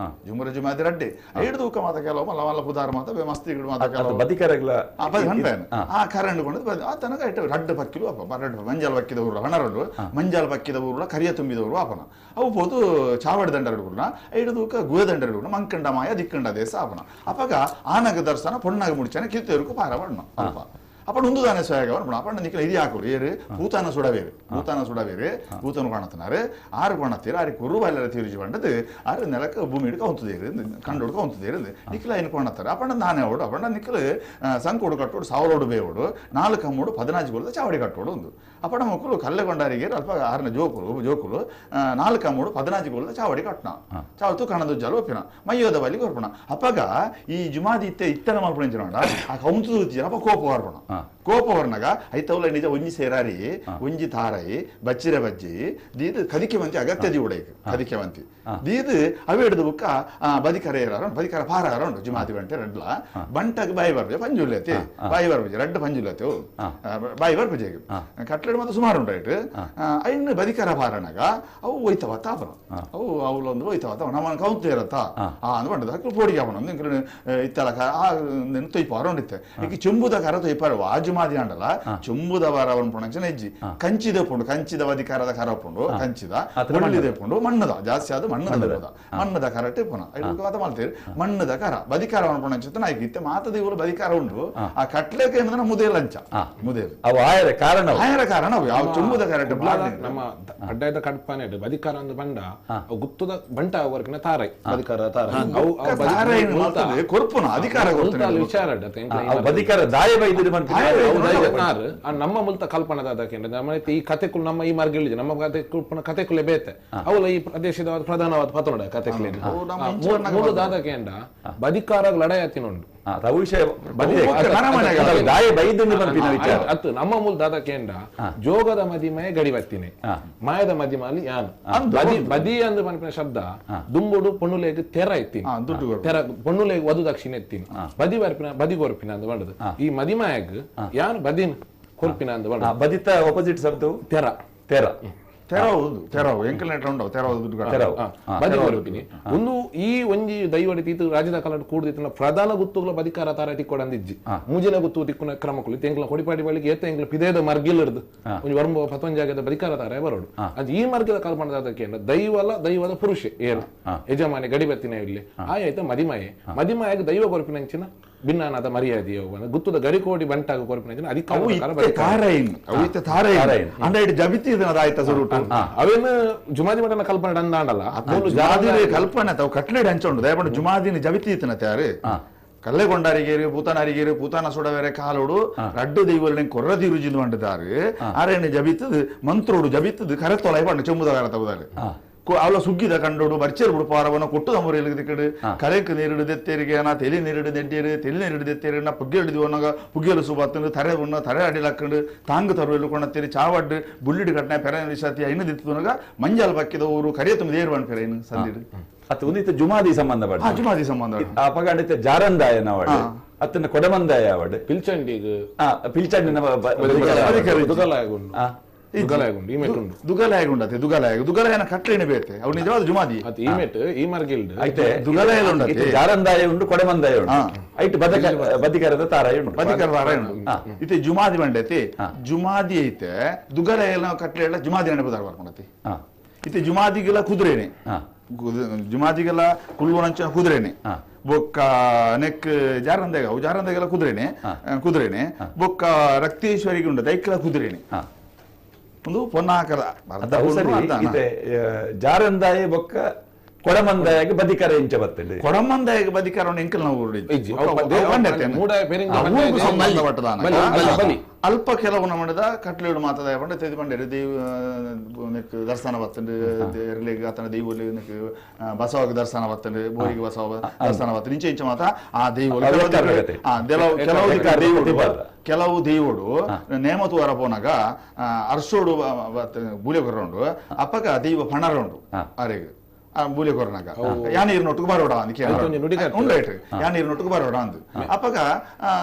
ಜುಂಬುರ ಜುಮಾದಿ ರಡ್ಡೆ ಐಡು ತೂಕ ಮಾತ ಕೆಲವು ಮಲ್ಲ ಮಲ್ಲ ಪುದಾರ ಮಾತ ಮಸ್ತಿ ಮಾತ ಕೆಲವು ಆ ಕರೆಂಡು ಕೊಂಡು ಆ ತನಕ ಇಟ್ಟು ರಡ್ಡು ಪಕ್ಕಿಲು ಅಪ್ಪ ರಡ್ಡು ಮಂಜಾಲ್ ಬಕ್ಕಿದವರು ಹಣರಡ್ಡು ಮಂಜಾಲ್ ಬಕ್ಕಿದ ಊರುಳ ಕರಿಯ ತುಂಬಿದವರು ಆಪನ ಅವು ಪೋತು ಚಾವಡಿ ದಂಡರಡುಗುಣ ಐಡುದೂಕ ಗುಹ ದಂಡರಡುಗುಣ ಮಂಕಂಡ ಮಾಯ ದಿಕ್ಕಂಡ ದೇಶ ಆಪನ ಅಪ್ಪಗ ಆನಗ ದರ್ಶನ ಪೊಣ್ಣಾಗ ಮುಡಿಚಾನ ಕಿತ್ತೇರುಕು ಪಾರ ಬಣ್ಣ ಅಲ್ಪ ಅಪ್ಪ ಉಂದುದಾನೆ ಸ್ವಯಾಗ ಅಪ್ಪ ನಿಕ್ಕಲ ಇದು ಹಾಕೋರು ಏರು ಭೂತಾನ ಸುಡಬೇರು ಭೂತಾನ ಸುಡಬೇರು ಭೂತನ ಕಾಣತನಾರು ಆರು ಕೊಣತ್ತೀರ ಆರು ಕುರು ಬಾಯಲ ತೀರುಜಿ ಬಂಡದು ಆರು ನೆಲಕ್ಕೆ ಭೂಮಿ ಹಿಡ್ಕ ಹೊಂತದೇರು ಕಂಡೋಡ್ಕ ಹೊಂತದೇರು ನಿಕ್ಕಲ ಏನು ಕೊಣತ್ತಾರೆ ಅಪ್ಪಣ್ಣ ನಾನೇ ಓಡು ಅಪ್ಪಣ್ಣ ನಿಕ್ಕಲು ಸಂಕೋಡು ಕಟ್ಟೋಡು ಸಾವಲೋಡು ಬೇವೋಡು 4 ಅಮ್ಮೋಡು 14 ಗೊಲದ ಚಾವಡಿ ಕಟ್ಟೋಡು ಒಂದು ಅಪ್ಪಣ್ಣ ಮಕ್ಕಳು ಕಲ್ಲೆಗೊಂಡಾರಿಗೆ ಅಲ್ಪ ಆರನ ಜೋಕುಲು ಜೋಕುಲು 4 ಅಮ್ಮೋಡು 14 ಗೊಲದ ಚಾವಡಿ ಕಟ್ಟಣ ಚಾವತು ಕಣದ ಜಲ ಒಪ್ಪಿನ ಮಯ್ಯೋದ ಬಲಿ ಕೊರ್ಪಣ ಅಪ್ಪಗ ಈ ಜುಮಾದಿ ಇತ್ತೆ ಇತ್ತನ ಮಲ್ಪಣ ಆ ಕೌಂತು ಅಪ್ಪ ಕೋಪ ಅರ್ಪಣ ಕೋಪ ವರ್ಣಗ ಐತವಲ ನಿಜ ಒಂಜಿ ಸೇರಾರಿ ಒಂಜಿ ತಾರಾಯಿ ಬಚ್ಚಿರ ಬಜ್ಜಿ ದೀದ್ ಕದಿಕೆ ಮಂತಿ ಅಗತ್ಯ the ಉಡೈಕ್ ಕದಿಕೆ ಮಂತಿ ದೀದ್ ಅವೆ ಹಿಡಿದು ಬುಕ್ಕ ಬದಿಕರ ಏರಾರ ಬದಿಕರ ಪಾರ ಉಂಟು ಜುಮಾತಿ ಬಂಟೆ ರಡ್ಲ ಬಂಟಗ್ ಬಾಯಿ ಬರ್ಪೆ ಪಂಜುಲ್ಯತೆ ಬಾಯಿ ಬರ್ಪುಜೆ ರಡ್ಡ ಪಂಜುಲ್ಯತೆ ಬಾಯಿ ಬರ್ಪುಜೆ ಕಟ್ಲೆಡ್ ಮಾತ್ರ ಸುಮಾರು ಉಂಟು ರೈಟ್ ಐನ್ ಬದಿಕರ ಪಾರನಾಗ ಅವು ಒಯ್ತವ ತಾಪನ ಅವು ಅವಳೊಂದು ಒಯ್ತವ ನಮ್ಮ ಕೌಂತ ಇರತ್ತ ಆ ಅಂದ್ ಬಂಡದ ಹಾಕಿ ಪೋಡಿಗೆ ಅವನ ಇತ್ತಲ ಆ ತೊಯ್ಪಾರ ಉಂಡಿತ್ತೆ ಈಗ ಚೆಂಬುದ ಕರ ತೊಯ್ಪಾರ ವಾಜುಮಾದಿ ಅಂಡಲ ಚೆಂಬುದ ವಾರ ಅವನ ಪುಣಂಚನ ಹೆಜ್ಜಿ ಕಂಚಿದ ಪುಂಡು ಕಂಚಿದ ಅಧಿಕಾರದ ಕರ ಪುಂಡು ಕಂಚಿದ ಒಳ್ಳಿದೆ ಪುಂಡು ಮಣ್ಣದ ಜಾಸ್ತಿ ಆದ ಮಣ್ಣದ ಮಣ್ಣದ ಕರಟೆ ಪುನಃ ಮಾತ ಮಾಡ್ತೀರಿ ಮಣ್ಣದ ಕರ ಬದಿಕಾರ ಅವನ ಪುಣಂಚಿತ ನಾಯ್ಕ ಇತ್ತೆ ಮಾತದ ಇವರು ಬದಿಕಾರ ಉಂಟು ಆ ಕಟ್ಲೆಗೆ ಏನಂದ್ರೆ ಮುದೇ ಲಂಚ ಮುದೇ ಅವು ಆಯರ ಕಾರಣ ಆಯರ ಕಾರಣ ಯಾವ ಚೆಂಬುದ ಕರಟೆ ನಮ್ಮ ಅಡ್ಡಾಯದ ಕಡ್ಪಾನೆ ಬದಿಕಾರ ಅಂದ್ ಬಂಡ ಗುತ್ತದ ಬಂಟ ವರ್ಕಿನ ತಾರೈ ಬದಿಕಾರ ತಾರೈ ಕೊರ್ಪುನ ಅಧಿಕಾರ ವಿಚಾರ ಬದಿಕಾರ ದಾಯ ಬೈದಿರು ನಮ್ಮ ಮುಲ್ತ ಕಲ್ಪನದ ನಮ್ಮ ಈ ಕತೆಕುಲು ನಮ್ಮ ಈ ಮಾರ್ಗ ನಮ್ಮ ಕತೆ ಕತೆಕುಲೆ ಬೇತೆ ಅವಲ ಈ ಪ್ರದೇಶದ ಪ್ರಧಾನವಾದ ಪತನೋಡ ಕತೆಕುಲೆ ಮೂಲ ದಾದಕೇಂಡ ಬದಿಕಾರ ಲಡಾಯತಿನುಂಡು ನಮ್ಮ ಮೂಲ ದಾದಕೇಂಡ ಜೋಗದ ಮದಿಮಯ ಗಡಿ ಬತ್ತಿನಿ ಮಾಯದ ಮದಿಮಾಲಿ ಯಾನು ಬದಿ ಅಂದ್ ಪನ್ಪಿನ ಶಬ್ದ ದುಂಬುಡು ಪೊಣ್ಣುಲೇಗ್ ತೆರ ಎತ್ತೀನಿ ತೆರ ಪೊಣ್ಣುಲೇಗ್ ವಧು ದಕ್ಷಿಣ ಎತ್ತೀನಿ ಬದಿ ಬರ್ಪಿನ ಬದಿ ಕೊರ್ಪಿನ ಅಂದ್ ಬಂಡದು ಈ ಮದಿಮಾಯಗ್ ಯಾನು ಬದಿನ್ ಕೊರ್ಪಿನ ಅಂದ್ ಬಂಡ ಬದಿತ ಆಪೋಸಿಟ್ ಶಬ್ದ ತೆರ ತೆರ ತೆರವು ತೆರವು ಎಂಕಲ್ ಉಂಟು ತೆರವು ದುಡ್ಡು ತೆರವು ಬದಿ ಕೊರ್ಪಿನಿ ಒಂದು ಈ ಒಂಜಿ ದೈವಡಿ ತೀತು ರಾಜ್ಯದ ಕಾಲಡ್ ಕೂಡ್ದಿತ್ತಿನ ಪ್ರಧಾನ ಗುತ್ತುಗಳ ಬದಿಕಾರ ತಾರ ತಿಕ್ಕೊಡಂದಿಜ್ಜಿ ಮೂಜಿನ ಗುತ್ತು ತಿಕ್ಕುನ ಕ್ರಮಕುಲು ಎಂಕ್ಲ ಕೊಡಿಪಾಡಿ ಬಳಿಗೆ ಏತ ಎಂಕ್ಲ ಪಿದೇದ ಮರ್ಗಿಲಿರ್ದು ಒಂಜಿ ವರ್ಂಬ ಪತೊಂಜಾಗದ ಬದಿಕಾರ ತಾರ ಬರೋಡು ಅದು ಈ ಮರ್ಗಿದ ಕಲ್ಪನದಕ್ಕೆ ದೈವಲ ದೈವದ ಪುರುಷ ಏರು ಯಜಮಾನಿ ಗಡಿ ಬತ್ತಿನ ಇಲ್ಲಿ ಆಯ್ತ ಮದಿಮಾಯೆ ಮದಿಮಾಯಗ್ ದೈವ ಕೊರ್ಪಿನಂಚಿನ ಭಿನ್ನಾನಾದ ಮರ್ಯಾದೆ ಗುತ್ತದ ಗಡಿಕೋಡಿ ಬಂಟಾಗ ಕೊರ್ಪಿನ ಅಧಿಕಾರ ಅವೇನು ಜುಮಾದಿ ಮಠನ ಕಲ್ಪನೆ ಅಂದಾಂಡಲ್ಲ ಕಲ್ಪನೆ ತಾವು ಕಟ್ಲೆಡ್ ಹಂಚುಂಡು ದಯಪಂಡು ಜುಮಾದಿನ ಜಬಿತಿ ಇತ್ತನ ತಯಾರು ಕಲ್ಲೆಗೊಂಡಾರಿಗೇರು ಪೂತನಾರಿಗೇರು ಪೂತಾನ ಸುಡವೇರೆ ಕಾಲೋಡು ರಡ್ಡು ದೈವಲ್ನ ಕೊರ್ರದಿ ರುಜಿಂದು ಮಂಡಿದಾರು ಆರೇನು ಜಬಿತ್ತದು ಮಂತ್ರೋಡು ಜಬಿತ್ತದು ಕರೆತೊಲೈ ಪಂಡು ಚೆಂಬುದ ಕರ ತಗುದಾರು ಅವಳ ಸುಗ್ಗಿದ ಕಂಡೋಡು ಬರ್ಚೇರು ಬಿಡುಪಾರವನ ಕೊಟ್ಟು ತಮ್ಮರು ದಿಕ್ಕಡು ಕರೆಕ್ ನೀರಿಡು ದೆತ್ತೇರಿಗೆ ನಾ ತೆಲಿ ನೀರಿಡು ನೆಡ್ಡೇರು ತೆಲಿ ನೀರಿಡು ದೆತ್ತೇರು ನಾ ಪುಗ್ಗೆ ಹಿಡಿದು ಒನ್ನಗ ಪುಗ್ಗೆಲು ಸುಬಾತಂಡು ತರೆ ಉಣ್ಣ ತರೆ ಅಡಿಲಕ್ಕಂಡು ತಾಂಗು ತರುವೆಲು ಕೊಣತ್ತೀರಿ ಚಾವಡ್ಡು ಬುಳ್ಳಿಡು ಕಟ್ನ ಪೆರ ವಿಷಾತಿ ಐನು ದಿತ್ತುನಗ ಮಂಜಾಲ್ ಪಕ್ಕಿದ ಊರು ಕರಿಯ ತುಂಬ ದೇರು ಪೆರ ಏನು ಸಂದಿಡು ಅತ್ತ ಒಂದಿತ್ತ ಜುಮಾದಿ ಸಂಬಂಧ ಜುಮಾದಿ ಸಂಬಂಧ ಆ ಪಗಂಡಿತ ಜಾರಂದಾಯ ನಾವಡು ಅತ್ತನ ಕೊಡಮಂದಾಯ ಅವಡು ಪಿಲ್ಚಂಡಿಗ್ ಪಿಲ್ಚಂಡಿನ ದುಗಲಾಯಗುಂಡತೆ ದುಗಲಾಯ ದುಗಲಾಯನ ಕಟ್ಲೇನೆ ಬೇತೆ ಅವು ನಿಜವಾದ ಜುಮಾದಿ ಈ ಮರ್ಗಿಲ್ಡ್ ಐತೆ ದುಗಲಾಯ ಉಂಡತೆ ಜಾರಂದಾಯ ಉಂಡು ಕೊಡಮಂದಾಯ ಉಂಡು ಐಟ್ ಬದಿಕರದ ತಾರಾಯ ಉಂಡು ಬದಿಕರ ತಾರಾಯ ಉಂಡು ಇತ್ತೆ ಜುಮಾದಿ ಬಂಡೈತಿ ಜುಮಾದಿ ಐತೆ ದುಗಲಾಯ ಕಟ್ಲೆ ಜುಮಾದಿ ನೆನಪು ಬರ್ಕೊಂಡತಿ ಇತ್ತೆ ಜುಮಾದಿಗೆಲ್ಲ ಕುದುರೆನೆ ಜುಮಾದಿಗೆಲ್ಲ ಕುಳ್ಳುವನಂಚಿನ ಕುದುರೆನೆ ಬೊಕ್ಕ ನೆಕ್ ಜಾರಂದಾಗ ಅವು ಜಾರಂದಾಗೆಲ್ಲ ಕುದುರೆನೆ ಕುದುರೆನೆ ಬೊಕ್ಕ ರಕ್ತೇಶ್ವರಿಗೆ ಉಂಡು ದೈಕ್ಲ ಕುದುರೆನೆ ಒಂದು ಪೊನ್ನಾಕರ ಜಾರಂದಾಯ ಬೊಕ್ಕ ಕೊಡಮಂದಾಯಗೆ ಬದಿಕಾರ ಇಂಚ ಬರ್ತದೆ ಕೊಡಮಂದಾಯಗೆ ಬದಿಕಾರ ಎಂಕಲ್ ನಾವು ಅಲ್ಪ ಕೆಲವು ಮಾಡಿದ ಕಟ್ಲೇಡು ಮಾತದಾಯ ಪಂಡ ತೆದು ಪಂಡೇರು ದೇವ್ ದರ್ಶನ ಬರ್ತಂಡು ಎರ್ಲಿಗೆ ಆತನ ದೈವಲಿ ಬಸವಾಗ ದರ್ಶನ ಬರ್ತಂಡು ಬೋರಿಗೆ ಬಸವ ದರ್ಶನ ಬರ್ತಂಡು ಇಂಚ ಇಂಚ ಮಾತ ಆ ದೈವ ಕೆಲವು ಕೆಲವು ದೈವಡು ನೇಮತುವರ ಪೋನಾಗ ಅರ್ಸೋಡು ಬೂಲೆ ಕೊರಂಡು ಅಪ್ಪಗ ದೈವ ಪಣರ ಉಂಡು ಅರೆಗೆ ಬೂಲೆ ಕೊರನಾಗ ಯಾನೀರು ನೊಟ್ಟುಕು ಬರೋಡ ಅಂದ್ ಉಂಡೈಟ್ ಯಾನೀರು ನೊಟ್ಟುಕು ಬರೋಡ ಅಂದು ಅಪ್ಪಗ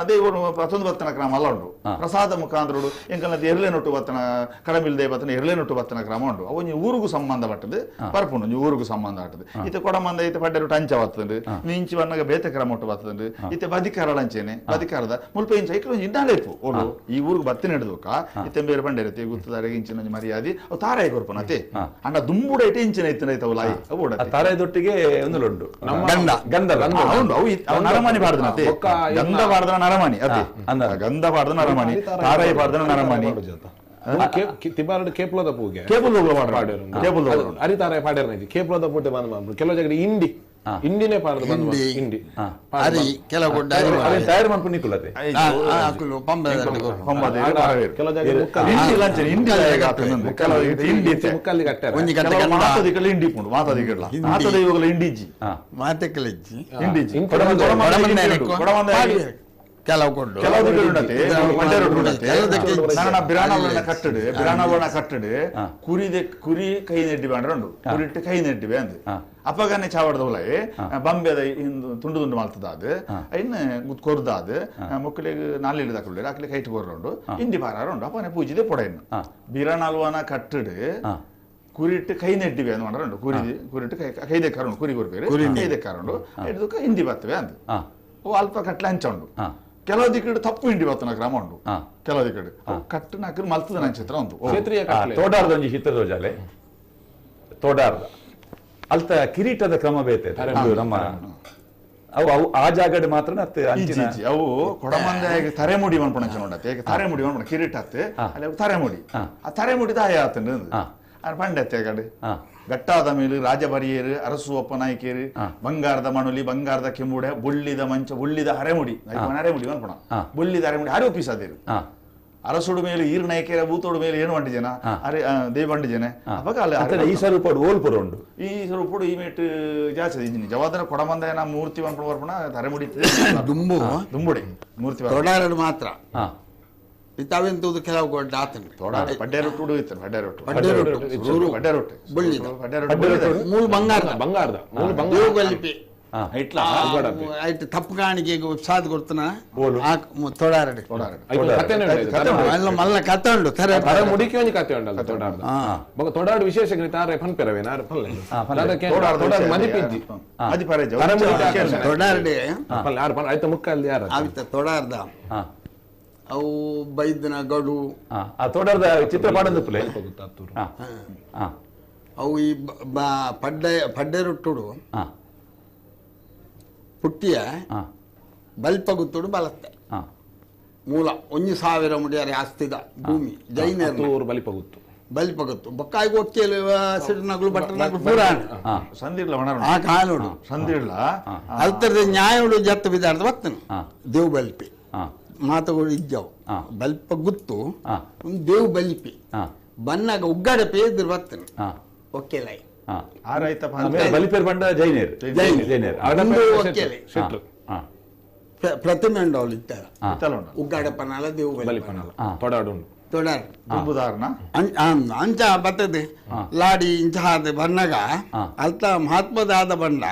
ದೈವಡು ಪತ್ತೊಂದು ಬತ್ತನ ಕ್ರಮ ಅಲ್ಲ ಉಂಡು ಪ್ರಸಾದ ಮುಖಾಂತರಡು ಎಂಕಲ್ನ ಎರಳೆ ನೊಟ್ಟು ಬತ್ತನ ಕಡಮಿಲ್ ದೈ ಬತ್ತನ ಎರಳೆ ನೊಟ್ಟು ಬತ್ತನ ಕ್ರಮ ಉಂಡು ಅವು ಒಂಜಿ ಊರುಗು ಸಂಬಂಧ ಪಟ್ಟದು ಪರ್ಪುಂಡು ಒಂಜಿ ಊರುಗು ಸಂಬಂಧ ಪಟ್ಟದು ಇತ್ತೆ ಕೊಡಮಂದ ಇತ್ತೆ ಪಡ್ಡೆರು ಟಂಚ ಬತ್ತಂಡು ಇಂಚಿ ಬನ್ನಗ ಬೇತೆ ಕ್ರಮ ಒಟ್ಟು ಬತ್ತಂಡು ಇತ್ತೆ ಬದಿಕಾರ ಲಂಚೇನೆ ಬದಿಕಾರದ ಮುಲ್ಪ ಇಂಚ ಐಕ್ಲ ಒಂಜಿ ಇಂಡಾಲೇಪು ಓಡು ಈ ಊರುಗು ಬತ್ತಿನ ಹಿಡಿದೋಕ ಇತ್ತೆ ಬೇರೆ ಪಂಡೇರತೆ ಗುತ್ತದಾರಿಗೆ ಇಂಚಿನ ಒಂಜಿ ಮರ್ಯಾದೆ ಅವು ತಾರಾಯಿ ಕೊರ್ಪುನ ಅತೆ ಅಂಡ ದುಂಬುಡ ಇಟ್ಟೆ ಇಂಚಿನ ಇತ್ತಿನ ಐತವು ಲಾಯಿ ತಾರಾಯದೊಟ್ಟಿಗೆ ಒಂದು ಗಂಧ ಗಂಧ ನರಮಣಿ ಬಾರ್ದನತೆ ಗಂಧ ಬಾರ್ದನ ನರಮಣಿ ಅದೇ ಗಂಧ ಬಾರ್ದನ ನರಮಣಿ ತಾರಾಯಿ ಬಾರ್ದನ ನರಮಣಿ ತಿಬಾರಡು ಕೇಪುಲದ ಪೂಗೆ ಕೇಪುಲ ಅರಿತಾರಾಯ ಪಾಡೇರ್ನ ಕೇಪುಲದ ಪೂಟೆ ಬಂದ್ ಕೆಲವು ಜಾಗ ಇಂಡಿ ಇಂಡಿನೇ ಪಾಡದು ಬಂದ್ ಇಂಡಿ ಅರಿ ಕೆಲವು ತಯಾರು ಮಾಡ್ಕೊಂಡು ನಿಕ್ಕುಲತೆ ಕೆಲವು ಜಾಗ ಮುಕ್ಕಲ್ಲಿ ಕಟ್ಟಾರೆ ಇಂಡಿ ಪುಂಡು ಮಾತಾದಿಗಳ ಮಾತಾದಿಗಳ ಇಂಡಿಜಿ ಮಾತೆಕ್ಕಲಿಜ್ಜಿ ಇಂಡಿಜಿ ಕೆಲವು ಕೊಡು ಕೆಲವು ಬಿರಾಣವನ್ನ ಕಟ್ಟಡು ಬಿರಾಣವನ್ನ ಕಟ್ಟಡು ಕುರಿದೆ ಕುರಿ ಕೈ ನೆಡ್ಡಿ ಬೇಂಡ್ರ ಉಂಡು ಕುರಿಟ್ಟು ಕೈ ನೆಡ್ಡಿ ಅಂದ್ ಅಪಗನೆ ಚಾವಡ್ದವಲಾಯಿ ಬಂಬೆದ ತುಂಡು ತುಂಡು ಮಾಡ್ತದ ಅದು ಇನ್ನು ಕೊರ್ದ ಅದು ಮಕ್ಕಳಿಗೆ ನಾಲಿಗೆ ದಾಕುಳ್ಳಿ ಅಕ್ಲೆ ಕೈಟ್ ಕೊರ್ರ ಇಂಡಿ ಬಾರ ಉಂಡು ಅಪ್ಪನೆ ಪೂಜಿದೆ ಪೊಡ ಇನ್ನು ಬಿರಾಣಲ್ವನ ಕಟ್ಟಡು ಕುರಿಟ್ಟು ಕೈ ನೆಡ್ಡಿವೆ ಅಂತ ಮಾಡ್ರ ಕುರಿ ಕುರಿಟ್ಟು ಕೈ ಕೈದೆ ಕಾರಣ ಕುರಿ ಕೊರ್ಬೇರು ಕೈದೆ ಕಾರಣ ಹಿಡಿದು ಹಿಂಡಿ ಬರ್ತವೆ ಅಂದ್ ಅಲ್ಪ ಕಟ್ಲೆ ಹಂಚ ಉಂಡು ಕೆಲವು ದಿಕ್ಕಡು ತಪ್ಪು ಹಿಂಡಿ ಬರ್ತನ ಕ್ರಮ ಉಂಡು ಕೆಲವು ದಿಕ್ಕಡು ಕಟ್ಟು ನಾಲ್ಕು ಮಲ್ತದ ನಂಚಿತ್ರ ಉಂಟು ತೋಡಾರ್ದ ಒಂಜಿ ಹಿತ್ತದ ಜಾಲೆ ತೋಡಾರ್ದ ಅಲ್ತ ಕಿರೀಟದ ಕ್ರಮ ಬೇತೆ ನಮ್ಮ ಅವು ಅವು ಆ ಜಾಗಡ್ ಮಾತ್ರ ಅವು ಕೊಡಮಂದ ತರೆಮುಡಿ ಮನ್ಪಣ ನೋಡತ್ತೆ ತರೆಮುಡಿ ಮನ್ಪಣ ಕಿರೀಟ ಅತ್ತೆ ಅಲ್ಲಿ ತರೆಮುಡಿ ಆ ತರೆಮುಡಿ ದಾಯ ಆತಂಡು ಪಂಡತ್ತೆ ಕಡೆ ಗಟ್ಟಾದ ಮೇಲೆ ರಾಜಬರಿಯರು ಅರಸು ಒಪ್ಪ ನಾಯಕಿಯರು ಬಂಗಾರದ ಮಣುಲಿ ಬಂಗಾರದ ಕೆಂಬುಡೆ ಬುಳ್ಳಿದ ಮಂಚ ಬುಳ್ಳಿದ ಅರೆಮುಡಿ ಅರೆಮುಡಿ ಅನ್ಪಣ ಬುಳ್ಳಿದ ಅರೆಮುಡಿ ಅರೆ ಒಪ್ಪಿಸಾದಿರು ಅರಸುಡು ಮೇಲೆ ಈರು ನಾಯಕಿಯರ ಬೂತೋಡು ಮೇಲೆ ಏನು వంటి ಜನ ಅರೆ ದೇವಂಡಿ ಜನ ಅವಾಗ ಅಲ್ಲಿ ಈ ಸ್ವರೂಪಡು ಓಲ್ಪುರ ಉಂಡು ಈ ಸ್ವರೂಪಡು ಈ ಮೇಟ್ ಜಾಸ್ತಿ ಇಂಜಿನಿ ಜವಾದನ ಕೊಡಮಂದಯನ ಮೂರ್ತಿ ಅನ್ಪಣ ಬರ್ಪಣ ತರೆಮುಡಿ ದುಂಬು ದುಂಬುಡಿ ಮೂರ್ತಿ ತೊಡಾರಡು ಮಾತ್ರ ಇತ್ತಾವೆಂತದ್ದು ಕೆಲವು ಗೊಡ್ಡ ಆತನ ಪಡ್ಡೆ ರೊಟ್ಟು ಇತ್ತು ಪಡ್ಡೆ ರೊಟ್ಟು ಪಡ್ಡೆ ರೊಟ್ಟು ಬುಳ್ಳಿದ ಮೂರು ಬಂಗಾರದ ಬಂಗಾರದ ಮೂರು ಬಂಗಾರ ಇಟ್ಲಾ ಆಯ್ತು ತಪ್ಪು ಕಾಣಿಕೆ ಸಾಧು ಕೊಡ್ತಾನ ತೊಡಾರಡಿ ಮಲ್ಲ ಕತೆ ಉಂಡು ತರೆ ಮುಡಿಕೆ ಒಂಜಿ ಕತೆ ಉಂಡಲ್ಲ ತೊಡಾರ್ದ ಬೊಕ ತೊಡಾಡು ವಿಶೇಷ ತಾರೆ ಪನ್ಪೆರವೆ ನಾರು ಪಲ್ಲೆ ಮದಿಪಿಜ್ಜಿ ತೊಡಾರಡಿ ಆಯ್ತು ಮುಕ್ಕಲ್ಲಿ ಯಾರು ಆಯ್ತು ತೊಡಾರ್ದ ಅವು ಬೈದನ ಗಡು ತೋಡಾರ್ದ ಚಿತ್ರ ಪಾಡೊಂದು ಪುಲೆ ಅವು ಈ ಪಡ್ಡೆ ಪಡ್ಡೆ ರೊಟ್ಟುಡು ಪುಟ್ಟಿಯ ಬಲ್ಪ ಗುತ್ತುಡು ಬಲತ್ತೆ ಮೂಲ 1000 ಮುಡಿಯಾರೆ ಆಸ್ತಿದ ಭೂಮಿ ಜೈನರು ಬಲಿಪ ಗುತ್ತು ಬಲಿಪ ಗುತ್ತು ಬೊಕ್ಕಾಯಿಗೆ ಒಕ್ಕೇಲು ಸಿಡ್ನಗಳು ಬಟ್ಟನಗಳು ಪೂರ ಸಂದಿಡ್ಲ ಆ ಕಾಲೋಡು ಸಂದಿಡ್ಲ ಅಲ್ತರದ ನ್ಯಾಯೋಡು ಜತ್ತು ಬಿದಾರ್ದ ಬತ್ತನು ದೇವ್ ಬಲ್ಪಿ ಮಾತುಗಳು ಇಜ್ಜವು ಬಲ್ಪ ಗುತ್ತು ಒಂದು ದೇವ್ ಬಲಿಪಿ ಬನ್ನಾಗ ಉಗ್ಗಾಡ ಪೇದ್ರು ಬತ್ತನು ಒಕ್ಕೇಲಾಯಿ ಬಲಿಪೇರ್ ಬಂಡ ಜೈನೇರ್ ಜೈನೇರ್ ಪ್ರತಿಮೆ ಉಂಡು ಅವಳು ಇತ್ತಾರೆ ಉಗ್ಗಾಡಪ್ಪನಾಲ ದೇವು ಬಲಿಪನಾಲ ತೊಡಾಡು ತೊಡಾಡು ದುಂಬುದಾರನ ಅಂಚ ಬರ್ತದೆ ಲಾಡಿ ಇಂಚ ಬನ್ನಾಗ ಅಲ್ತ ಮಹಾತ್ಮದಾದ ಬಂಡ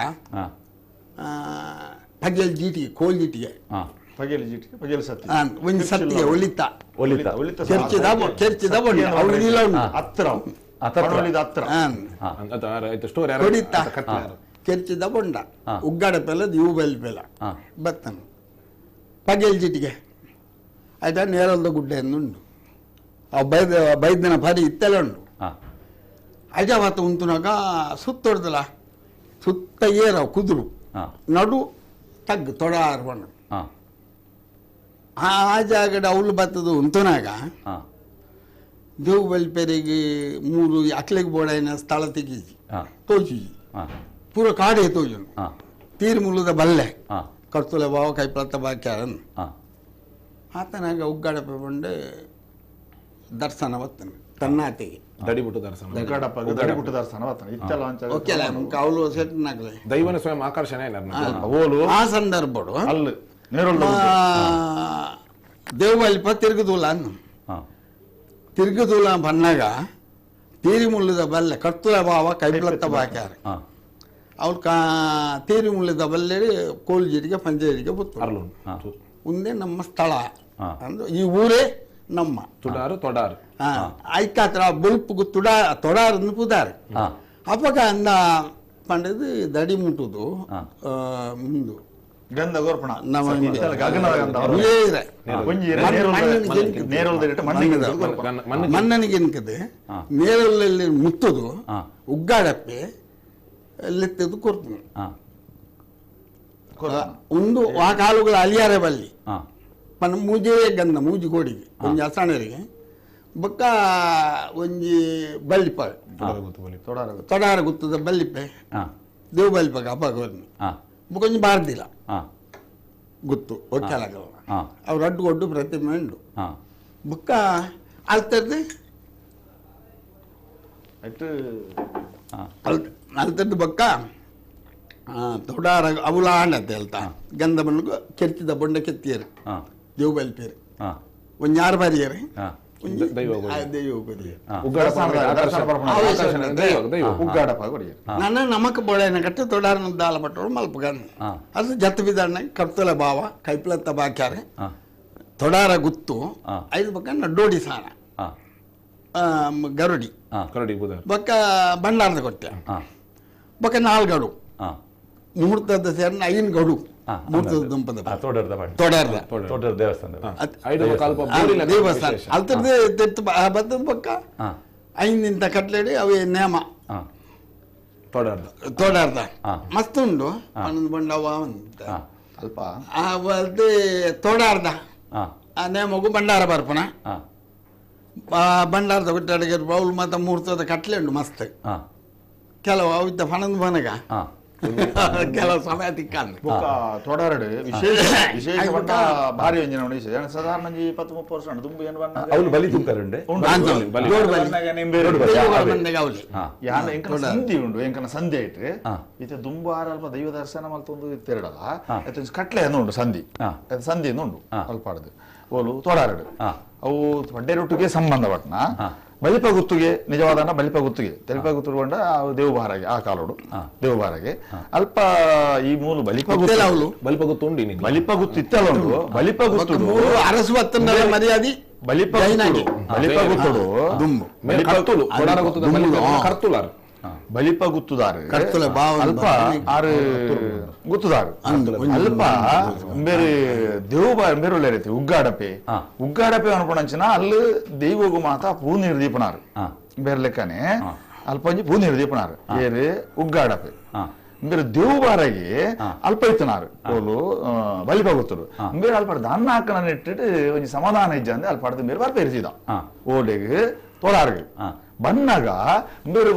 ಪಗೆಲ್ ಜೀಟಿಗೆ ಕೋಲ್ ಜೀಟಿಗೆ ಪಗೆಲ್ ಜೀಟಿಗೆ ಪಗೆಲ್ ಸತ್ತಿ ಒಂದು ಸತ್ತಿಗೆ ಒಲಿತ ಒಲಿತ ಒಲಿತ ಕೆರ್ಚಿದ ಕೆರ್ಚಿದ ಬಂಡ ಅವಳು ನೀಲ ಉಂಡು ಹತ್ರ ಹೊಡಿತ ಕೆರ್ಚಿದ ಬೊಂಡ ಉಗ್ಗಾಡ ಪೆಲ್ಲ ಇವು ಬಲ್ ಪೆಲ್ಲ ಬತ್ತನು ಪಗೆಲ್ ಜಿಟಿಗೆ ಆಯ್ತಾ ನೇರಲ್ದ ಗುಡ್ಡೆ ಉಂಡು ಆ ಬೈದ ಬೈದನ ಪರಿ ಇತ್ತೆಲ್ಲ ಉಂಡು ಅಜಾವತ್ತು ಉಂಟುನಾಗ ಸುತ್ತೊಡ್ದಲ್ಲ ಸುತ್ತ ಏರವು ಕುದುರು ನಡು ತಗ್ಗು ತೊಡಾರು ಬಣ್ಣ ಆ ಜಾಗಡ ಅವಳು ಬತ್ತದು ಉಂಟುನಾಗ ದೇವು ಬಲ್ಪೆರಿಗೆ ಮೂರು ಅಕ್ಲೆಗೆ ಬೋಡಾಯಿನ ಸ್ಥಳ ತೆಗೀಜಿ ತೋಚಿ ಪೂರ ಕಾಡೇ ತೋಜನು ತೀರು ಮುಲ್ಲದ ಬಲ್ಲೆ ಕರ್ತುಲೆ ಬಾವ ಕೈಪ್ಲತ್ತ ಬಾಕ್ಯಾರನ್ ಆತನಾಗ ಉಗ್ಗಾಡಪ್ಪ ಬಂದು ದರ್ಶನ ಬತ್ತನು ತನ್ನಾತೆಗೆ ದಡಿಬುಟ್ಟು ದರ್ಶನ ಉಗ್ಗಾಡಪ್ಪ ದಡಿಬುಟ್ಟು ದರ್ಶನ ಬತ್ತನು ಇತ್ತಲ್ಲ ಓಕೆಲ್ಲ ಅವಳು ಸೆಟ್ನಾಗಲೇ ದೈವನ ಸ್ವಯಂ ಆಕರ್ಷಣೆ ಓಲು ಆ ಸಂದರ್ಭಡು ಅಲ್ಲಿ ದೇವಲ್ಪ ತಿರುಗುದೂಲ ಅನ್ನು ತಿರುಗುದೂಲ ಬನ್ನಾಗ ತೀರಿ ಮುಳ್ಳಿದ ಬಲ್ಲೆ ಕರ್ತುಲ ಭಾವ ಕೈಪ್ಲತ್ತ ಬಾಕ್ಯಾರ ಅವ್ರು ಕಾ ತೀರಿ ಮುಳ್ಳಿದ ಬಲ್ಲೆ ಕೋಲ್ಜಿರಿಗೆ ಪಂಜೇರಿಗೆ ಬುತ್ತು ಒಂದೇ ನಮ್ಮ ಸ್ಥಳ ಅಂದ್ರೆ ಈ ಊರೇ ನಮ್ಮ ತುಡಾರು ತೊಡಾರು ಐಕಾತ್ರ ಬೊಲ್ಪುಗು ತುಡಾ ತೊಡಾರು ಪುದಾರು ಅಪ್ಪಗ ಅಂದ ಪಂಡದು ದಡಿ ಮುಟ್ಟುದು ಮುಂದು ಗಂಧ ಗೋರ್ಪಣ ಮಣ್ಣನಿಗೆ ಎನ್ಕದೆ ನೇರಲ್ಲಿ ಮುತ್ತದು ಉಗ್ಗಾಡಪ್ಪೆ ಲೆತ್ತದು ಕೊರ್ಪುನು ಒಂದು ಆ ಕಾಲುಗಳ ಅಲಿಯಾರೆ ಬಲ್ಲಿ ಪನ್ನ ಮೂಜೇ ಗಂಧ ಮೂಜಿ ಕೋಡಿಗೆ ಒಂಜಿ ಅಸಾಣರಿಗೆ ಬೊಕ್ಕ ಒಂಜಿ ಬಲ್ಲಿಪ ತೊಡಾರ ಗುತ್ತದ ಬಲ್ಲಿಪೆ ದೇವು ಬಲ್ಲಿಪಗ ಅಪ್ಪ ಬೊಕೊಂಜಿ ಬಾರ್ದಿಲ್ಲ ಗೊತ್ತು ಒಕ್ಕೆಲಾಗಲ್ಲ ಅವ್ರು ಅಡ್ಡು ಒಡ್ಡು ಪ್ರತಿಮೆ ಉಂಡು ಬೊಕ್ಕ ಅಲ್ತದ್ದು ಅಲ್ತದ್ದು ಬೊಕ್ಕ ತೊಡಾರ ಅವುಲ ಆಂಡತ್ತೆ ಅಲ್ತಾ ಗಂಧ ಬಣ್ಣ ಕೆತ್ತಿದ ಬೊಂಡ ಕೆತ್ತಿಯರು ದೇವು ಬಲ್ಪೇರು ಒಂಜಾರು ಯಾರು ಬಾರಿಯರು ನನ್ನ ನಮಕ್ ಬೋಳೆನ ಕಟ್ಟು ತೊಡಾರನ ದಾಲ ಪಟ್ಟೋಳು ಮಲ್ಪಗನ್ ಅದು ಜತ್ತು ಬಿದ್ದಾರಣ ಕರ್ತಲ ಭಾವ ಕೈಪ್ಲತ್ತ ಬಾಕ್ಯಾರೆ ತೊಡಾರ ಗುತ್ತು ಐದು ಪಕ್ಕ ಡೋಡಿ ಸಾರ ಗರುಡಿ ಬೊಕ್ಕ ಬಂಡಾರದ ಕೊಟ್ಟೆ ಬೊಕ್ಕ ನಾಲ್ಗಡು ಮುಹೂರ್ತದ ಸೇರ್ನ ಐನ್ ಗಡು ಮುಹೂರ್ತದ ದುಂಪದ ತೊಡಾರದ ದೇವಸ್ಥಾನ ದೇವಸ್ಥಾನ ಅಲ್ತದ್ದು ತೆತ್ತು ಬತ್ತದ ಪಕ್ಕ ಐನಿಂತ ಕಟ್ಲೇಡಿ ಅವೇ ನೇಮ ತೊಡಾರ್ದ ಮಸ್ತ್ ಉಂಡು ಒಂದೊಂದು ಬಂಡವ ಅಂತ ಅಲ್ಪ ಅದೇ ತೊಡಾರ್ದ ಆ ನೇಮಗು ಭಂಡಾರ ಬರ್ಪಣ ಭಂಡಾರದ ಕೊಟ್ಟಾಡಿಗೆ ಬೌಲ್ ಮತ್ತು ಮುಹೂರ್ತದ ಕಟ್ಲೆ ಉಂಡು ಮಸ್ತ್ ಕೆಲವು ಅವಿದ್ದ ಪಣಂದು ಬನಗ ಕೆಲವು ಸಮಯ ತಿಕ್ಕಂದು ತೊಡರಡು ವಿಶೇಷ ವಿಶೇಷ ಬಣ್ಣ ಭಾರಿ ವ್ಯಂಜನ ಉಂಡು ವಿಶೇಷ ಸಾಧಾರಣ ಒಂಜಿ 20-30 ವರ್ಷ ಉಂಟು ದುಂಬು ಏನು ಬಣ್ಣ ಅವ್ಲು ಬಲಿ ತಿಂತಾರುಂಡೆ ಯಾನ ಎಂಕನ ಸಂಧಿ ಉಂಡು ಎಂಕನ ಸಂಧಿ ಐಟ್ರಿ ಇತ್ತೆ ದುಂಬು ಆರ ಅಲ್ಪ ದೈವ ದರ್ಶನ ಮಲ್ತೊಂದು ಇತ್ತೆರಡಲ್ಲ ಕಟ್ಲೆ ಅಂದು ಉಂಡು ಸಂಧಿ ಸಂಧಿ ಉಂಡು ಅಲ್ಪಾಡದು ಓಲು ತೊಡಾರಡು ಅವು ಪಡ್ಡೆ ಸಂಬಂಧ ಪಟ್ನ ಬಲಿಪ ಗುತ್ತಿಗೆ ನಿಜವಾದ ಬಲಿಪ ಗುತ್ತಿಗೆ ತೆಲಿಪ ಗುತ್ತು ಕೊಂಡ ದೇವಬಾರಗೆ ಆ ಕಾಲೋಡು ದೇವಬಾರಗೆ ಅಲ್ಪ ಈ ಮೂಲು ಬಲಿಪ ಗುತ್ತು ಬಲಿಪ ಗುತ್ತು ಉಂಡು ಬಲಿಪ ಗುತ್ತು ಇತ್ತಲ್ಲ ಉಂಡು ಬಲಿಪ ಗುತ್ತು ಅರಸು ಮರ್ಯಾದೆ ಬಲಿಪ ಬಲಿಪ ಗುತ್ತುಡು ಕರ್ತುಲಾರು ಬಲಿಪ ಗುತ್ತುದಾರು ಅಲ್ಪ ಆರು ಗುತ್ತುದಾರು ಅಲ್ಪ ಬೇರೆ ದೇವು ಬೇರೆ ರೀತಿ ಉಗ್ಗಾಡಪೆ ಉಗ್ಗಾಡಪೆ ಅನ್ಕೊಂಡಂಚಿನ ಅಲ್ಲಿ ದೈವಗು ಮಾತ ಪೂ ನೀರು ದೀಪನಾರು ಬೇರೆ ಲೆಕ್ಕನೆ ಅಲ್ಪ ಒಂಜಿ ಪೂ ನೀರು ದೀಪನಾರು ಏರು ಉಗ್ಗಾಡಪೆ ಬೇರೆ ದೇವು ಬಾರಾಗಿ ಅಲ್ಪ ಇತ್ತನಾರು ಓಲು ಬಲಿಪ ಗುತ್ತರು ಬೇರೆ ಅಲ್ಪ ದಾನ್ನ ಹಾಕನ ಇಟ್ಟಿಟ್ಟು ಒಂಜಿ ಸಮಾಧಾನ ಇಜ್ಜ ಅಂದ್ರೆ ಅಲ್ಪ ಬೇರೆ ಬರ್ಪೆ ಇರ್ತಿದ ಓಡೆಗೆ ತೋಳಾರ್ಗೆ ಬಣ್ಣಾಗ ಬೇರೆ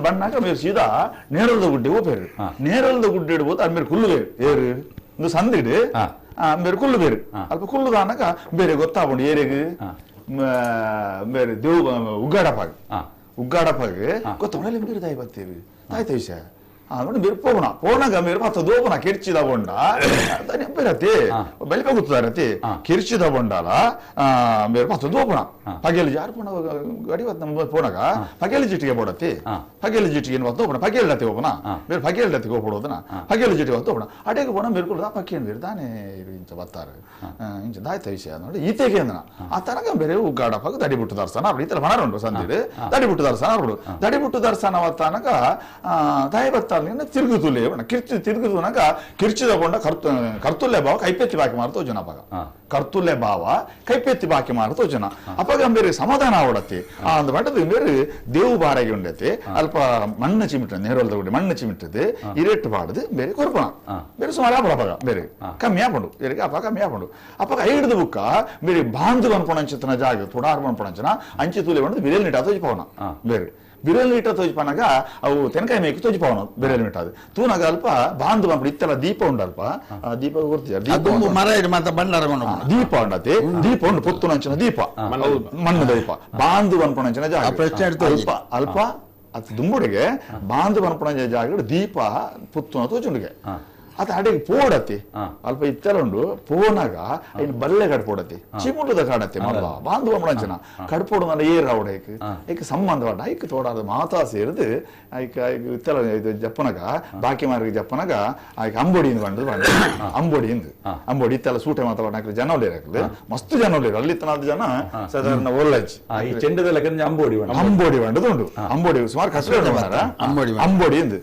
ಬಣ್ಣಾಗ ಬೇರೆ ಸೀದಾ ನೇರಲ್ದ ಗುಡ್ಡೆ ಹೋಗ್ಬೇರು ನೇರಲ್ದ ಗುಡ್ಡೆ ಇಡ್ಬೋದು ಅದ್ಮೇಲೆ ಕುಲ್ಲು ಬೇರು ಏರು ಒಂದು ಸಂದಿಡು ಬೇರೆ ಕುಲ್ಲು ಬೇರು ಅಲ್ಪ ಕುಲ್ಲುದಾನಕ ಬೇರೆ ಗೊತ್ತಾಗೊಂಡು ಏರಿಗ್ ಬೇರೆ ದೇವು ಉಗ್ಗಾಡಪ್ಪಾಗ ಉಗ್ಗಾಡಪ್ಪಾಗ ಗೊತ್ತಾಗ ಬೇರೆ ತಾಯಿ ಬತ್ತೀವಿ ತಾಯಿ ವಿಷಯ ನೋಡಿ ಬೇರೆ ಪೋಣ ಪೋಣಗ ಬೇರೆ ಪತ್ತ ದೋಪನ ಕಿರ್ಚಿದ ಬೊಂಡ ಬೇರತಿ ಬಲಿಪ ಗೊತ್ತಾರತಿ ಕಿರ್ಚಿದ ಬೊಂಡಾಲ ಬೇರೆ ಪತ್ತ ದೋಪಣ ಪಗೆಲ್ ಯಾರು ಪೋಣ ಗಡಿ ನಮ್ಮ ಪೋಣಗ ಪಗೆಲ್ ಜಿಟ್ಟಿಗೆ ಬೋಡತಿ ಪಗೆಲ್ ಜಿಟ್ಟಿಗೆ ಏನು ದೋಪಣ ಪಗೆಲ್ ಡತಿ ಹೋಪನ ಬೇರೆ ಪಗೆಲ್ ಡತಿ ಹೋಗ್ಬಿಡೋದನ ಪಗೆಲ್ ಜಿಟ್ಟಿಗೆ ಹೋಪಣ ಅಡೆಗೆ ಪೋಣ ಬೇರೆ ಕುಳ್ದ ಪಕ್ಕೇನು ಬೇರೆ ತಾನೇ ಇಂಚ ಬತ್ತಾರೆ ಇಂಚ ದಾಯ್ತ ವಿಷಯ ನೋಡಿ ಈತೆಗೆ ಅಂದನ ಆ ತನಕ ಬೇರೆ ಉಗ್ಗಾಡಪ್ಪಾಗ ದಡಿ ಬಿಟ್ಟು ದರ್ಶನ ಈ ತರ ಮನಾರುಂಡು ಸಂದಿಡು ದಡಿ ಬಿಟ್ಟು ದರ್ಶನ ಅವ್ರು ದಡಿ ಬಿಟ್ಟು ದರ್ಶನ ತನಕ ತಾಯಿ ಬತ್ತ ತಿರುಗುತ್ತುಲೆ ಕಿರ್ಚಿ ತಿರುಗುತುನಕ ಕಿರ್ಚಿದ ಕೊಂಡ ಕರ್ತುಲ್ಲೆ ಭಾವ ಕೈಪೆತ್ತಿ ಬಾಕಿ ಮಾರ್ತೋ ಜನ ಅಪಗ ಕರ್ತುಲ್ಲೆ ಭಾವ ಕೈಪೆತ್ತಿ ಬಾಕಿ ಮಾರ್ತೋ ಜನ ಅಪಗ ಬೇರೆ ಸಮಾಧಾನ ಅವಡತ್ತಿ ಆ ಅಂದ ಬಟ್ಟದ ಬೇರೆ ದೇವು ಬಾರಾಗಿ ಉಂಡತಿ ಅಲ್ಪ ಮಣ್ಣು ಚಿಮಿಟ ನೇರೊಲ್ದ ಗುಡಿ ಮಣ್ಣು ಚಿಮಿಟ್ಟದೆ ಇರೆಟ್ಟು ಬಾಡದು ಬೇರೆ ಕೊರ್ಪಣ ಬೇರೆ ಸುಮಾರು ಆಪಡ ಅಪಗ ಬೇರೆ ಕಮ್ಮಿ ಆಪಂಡು ಬೇರೆ ಅಪ ಕಮ್ಮಿ ಆಪಂಡು ಅಪಗ ಐಡ್ದು ಬುಕ್ಕ ಬೇರೆ ಬಾಂಧು ಅನ್ಪೊಣಂಚಿತನ ಜಾಗ ತುಡಾರ್ ಅನ್ಪೊಣಂಚನ ಅಂಚಿ ತೂಲೆ ಬಂದು ಬಿರಿಯಲ್ ನೀಟ ತೋಜಿಪವನ ಬೇರೆ ಬಿರಲ್ ಮೀಟ ತೋಜಿಪನಾಗ ಅವು ತೆನಕಾಯಿ ಮೇಕು ತೋಜಿಪವನ ಬಿರಲ್ ಮೀಟ ಅದು ತೂನಾಗ ಅಲ್ಪ ಬಾಂಧು ಬಂದ್ಬಿಟ್ಟು ಇತ್ತೆಲ್ಲ ದೀಪ ಉಂಡಲ್ಪ ದೀಪ ಗೊತ್ತಿದೆ ಮರ ದೀಪ ಉಂಡತಿ ದೀಪ ಉಂಡು ಪೊತ್ತುನಂಚಿನ ದೀಪ ಮಣ್ಣು ದೀಪ ಬಾಂಧು ಅನ್ಪೊಣಂಚಿನ ಜಾಗ ಅಲ್ಪ ಅಲ್ಪ ಅದು ದುಂಬುಡಿಗೆ ಬಾಂಧು ಅನ್ಪೊಣಂಚಿನ ಜಾಗ ದೀಪ ಪುತ್ತುನ ತೋಚುಂಡಿಗೆ ಅದು ಅಡೆಗೆ ಪೋಡತಿ ಅಲ್ಪ ಇತ್ತೆಲ್ಲ ಉಂಡು ಪೋನಾಗ ಇನ್ನು ಬಲ್ಲೆ ಕಡ್ಪೋಡತಿ ಚಿಮುಟದ ಕಾಡತಿ ಮಲ್ಲ ಬಾಂಧು ಬಂಬಳಂಚನ ಕಡ್ಪೋಡು ನನ್ನ ಏರ್ ಅವಡ ಐಕ್ ಐಕ್ ಸಂಬಂಧ ಐಕ್ ತೋಡಾದ ಮಾತಾ ಸೇರಿದು ಐಕ್ ಐಕ್ ಇತ್ತೆಲ್ಲ ಇದು ಜಪ್ಪನಾಗ ಬಾಕಿ ಮಾರ್ಗ ಜಪ್ಪನಾಗ ಐಕ್ ಅಂಬೋಡಿ ಇಂದು ಬಂಡದು ಬಂಡ ಅಂಬೋಡಿ ಇಂದು ಅಂಬೋಡಿ ಇತ್ತೆಲ್ಲ ಸೂಟೆ ಮಾತಾಡ ಜನ ಒಳ್ಳೆ ಮಸ್ತ್ ಜನ ಒಳ್ಳೆ ಅಲ್ಲಿ ತನಾದ ಜನ ಸಾಧಾರಣ ಒಳ್ಳಜ್ಜಿ ಚೆಂಡದ ಅಂಬೋಡಿ ಅಂಬೋಡಿ ಬಂಡದು ಉಂಡು ಅಂಬೋಡಿ ಸುಮಾರು ಕಷ್ಟ ಅಂಬೋಡಿ ಇಂದು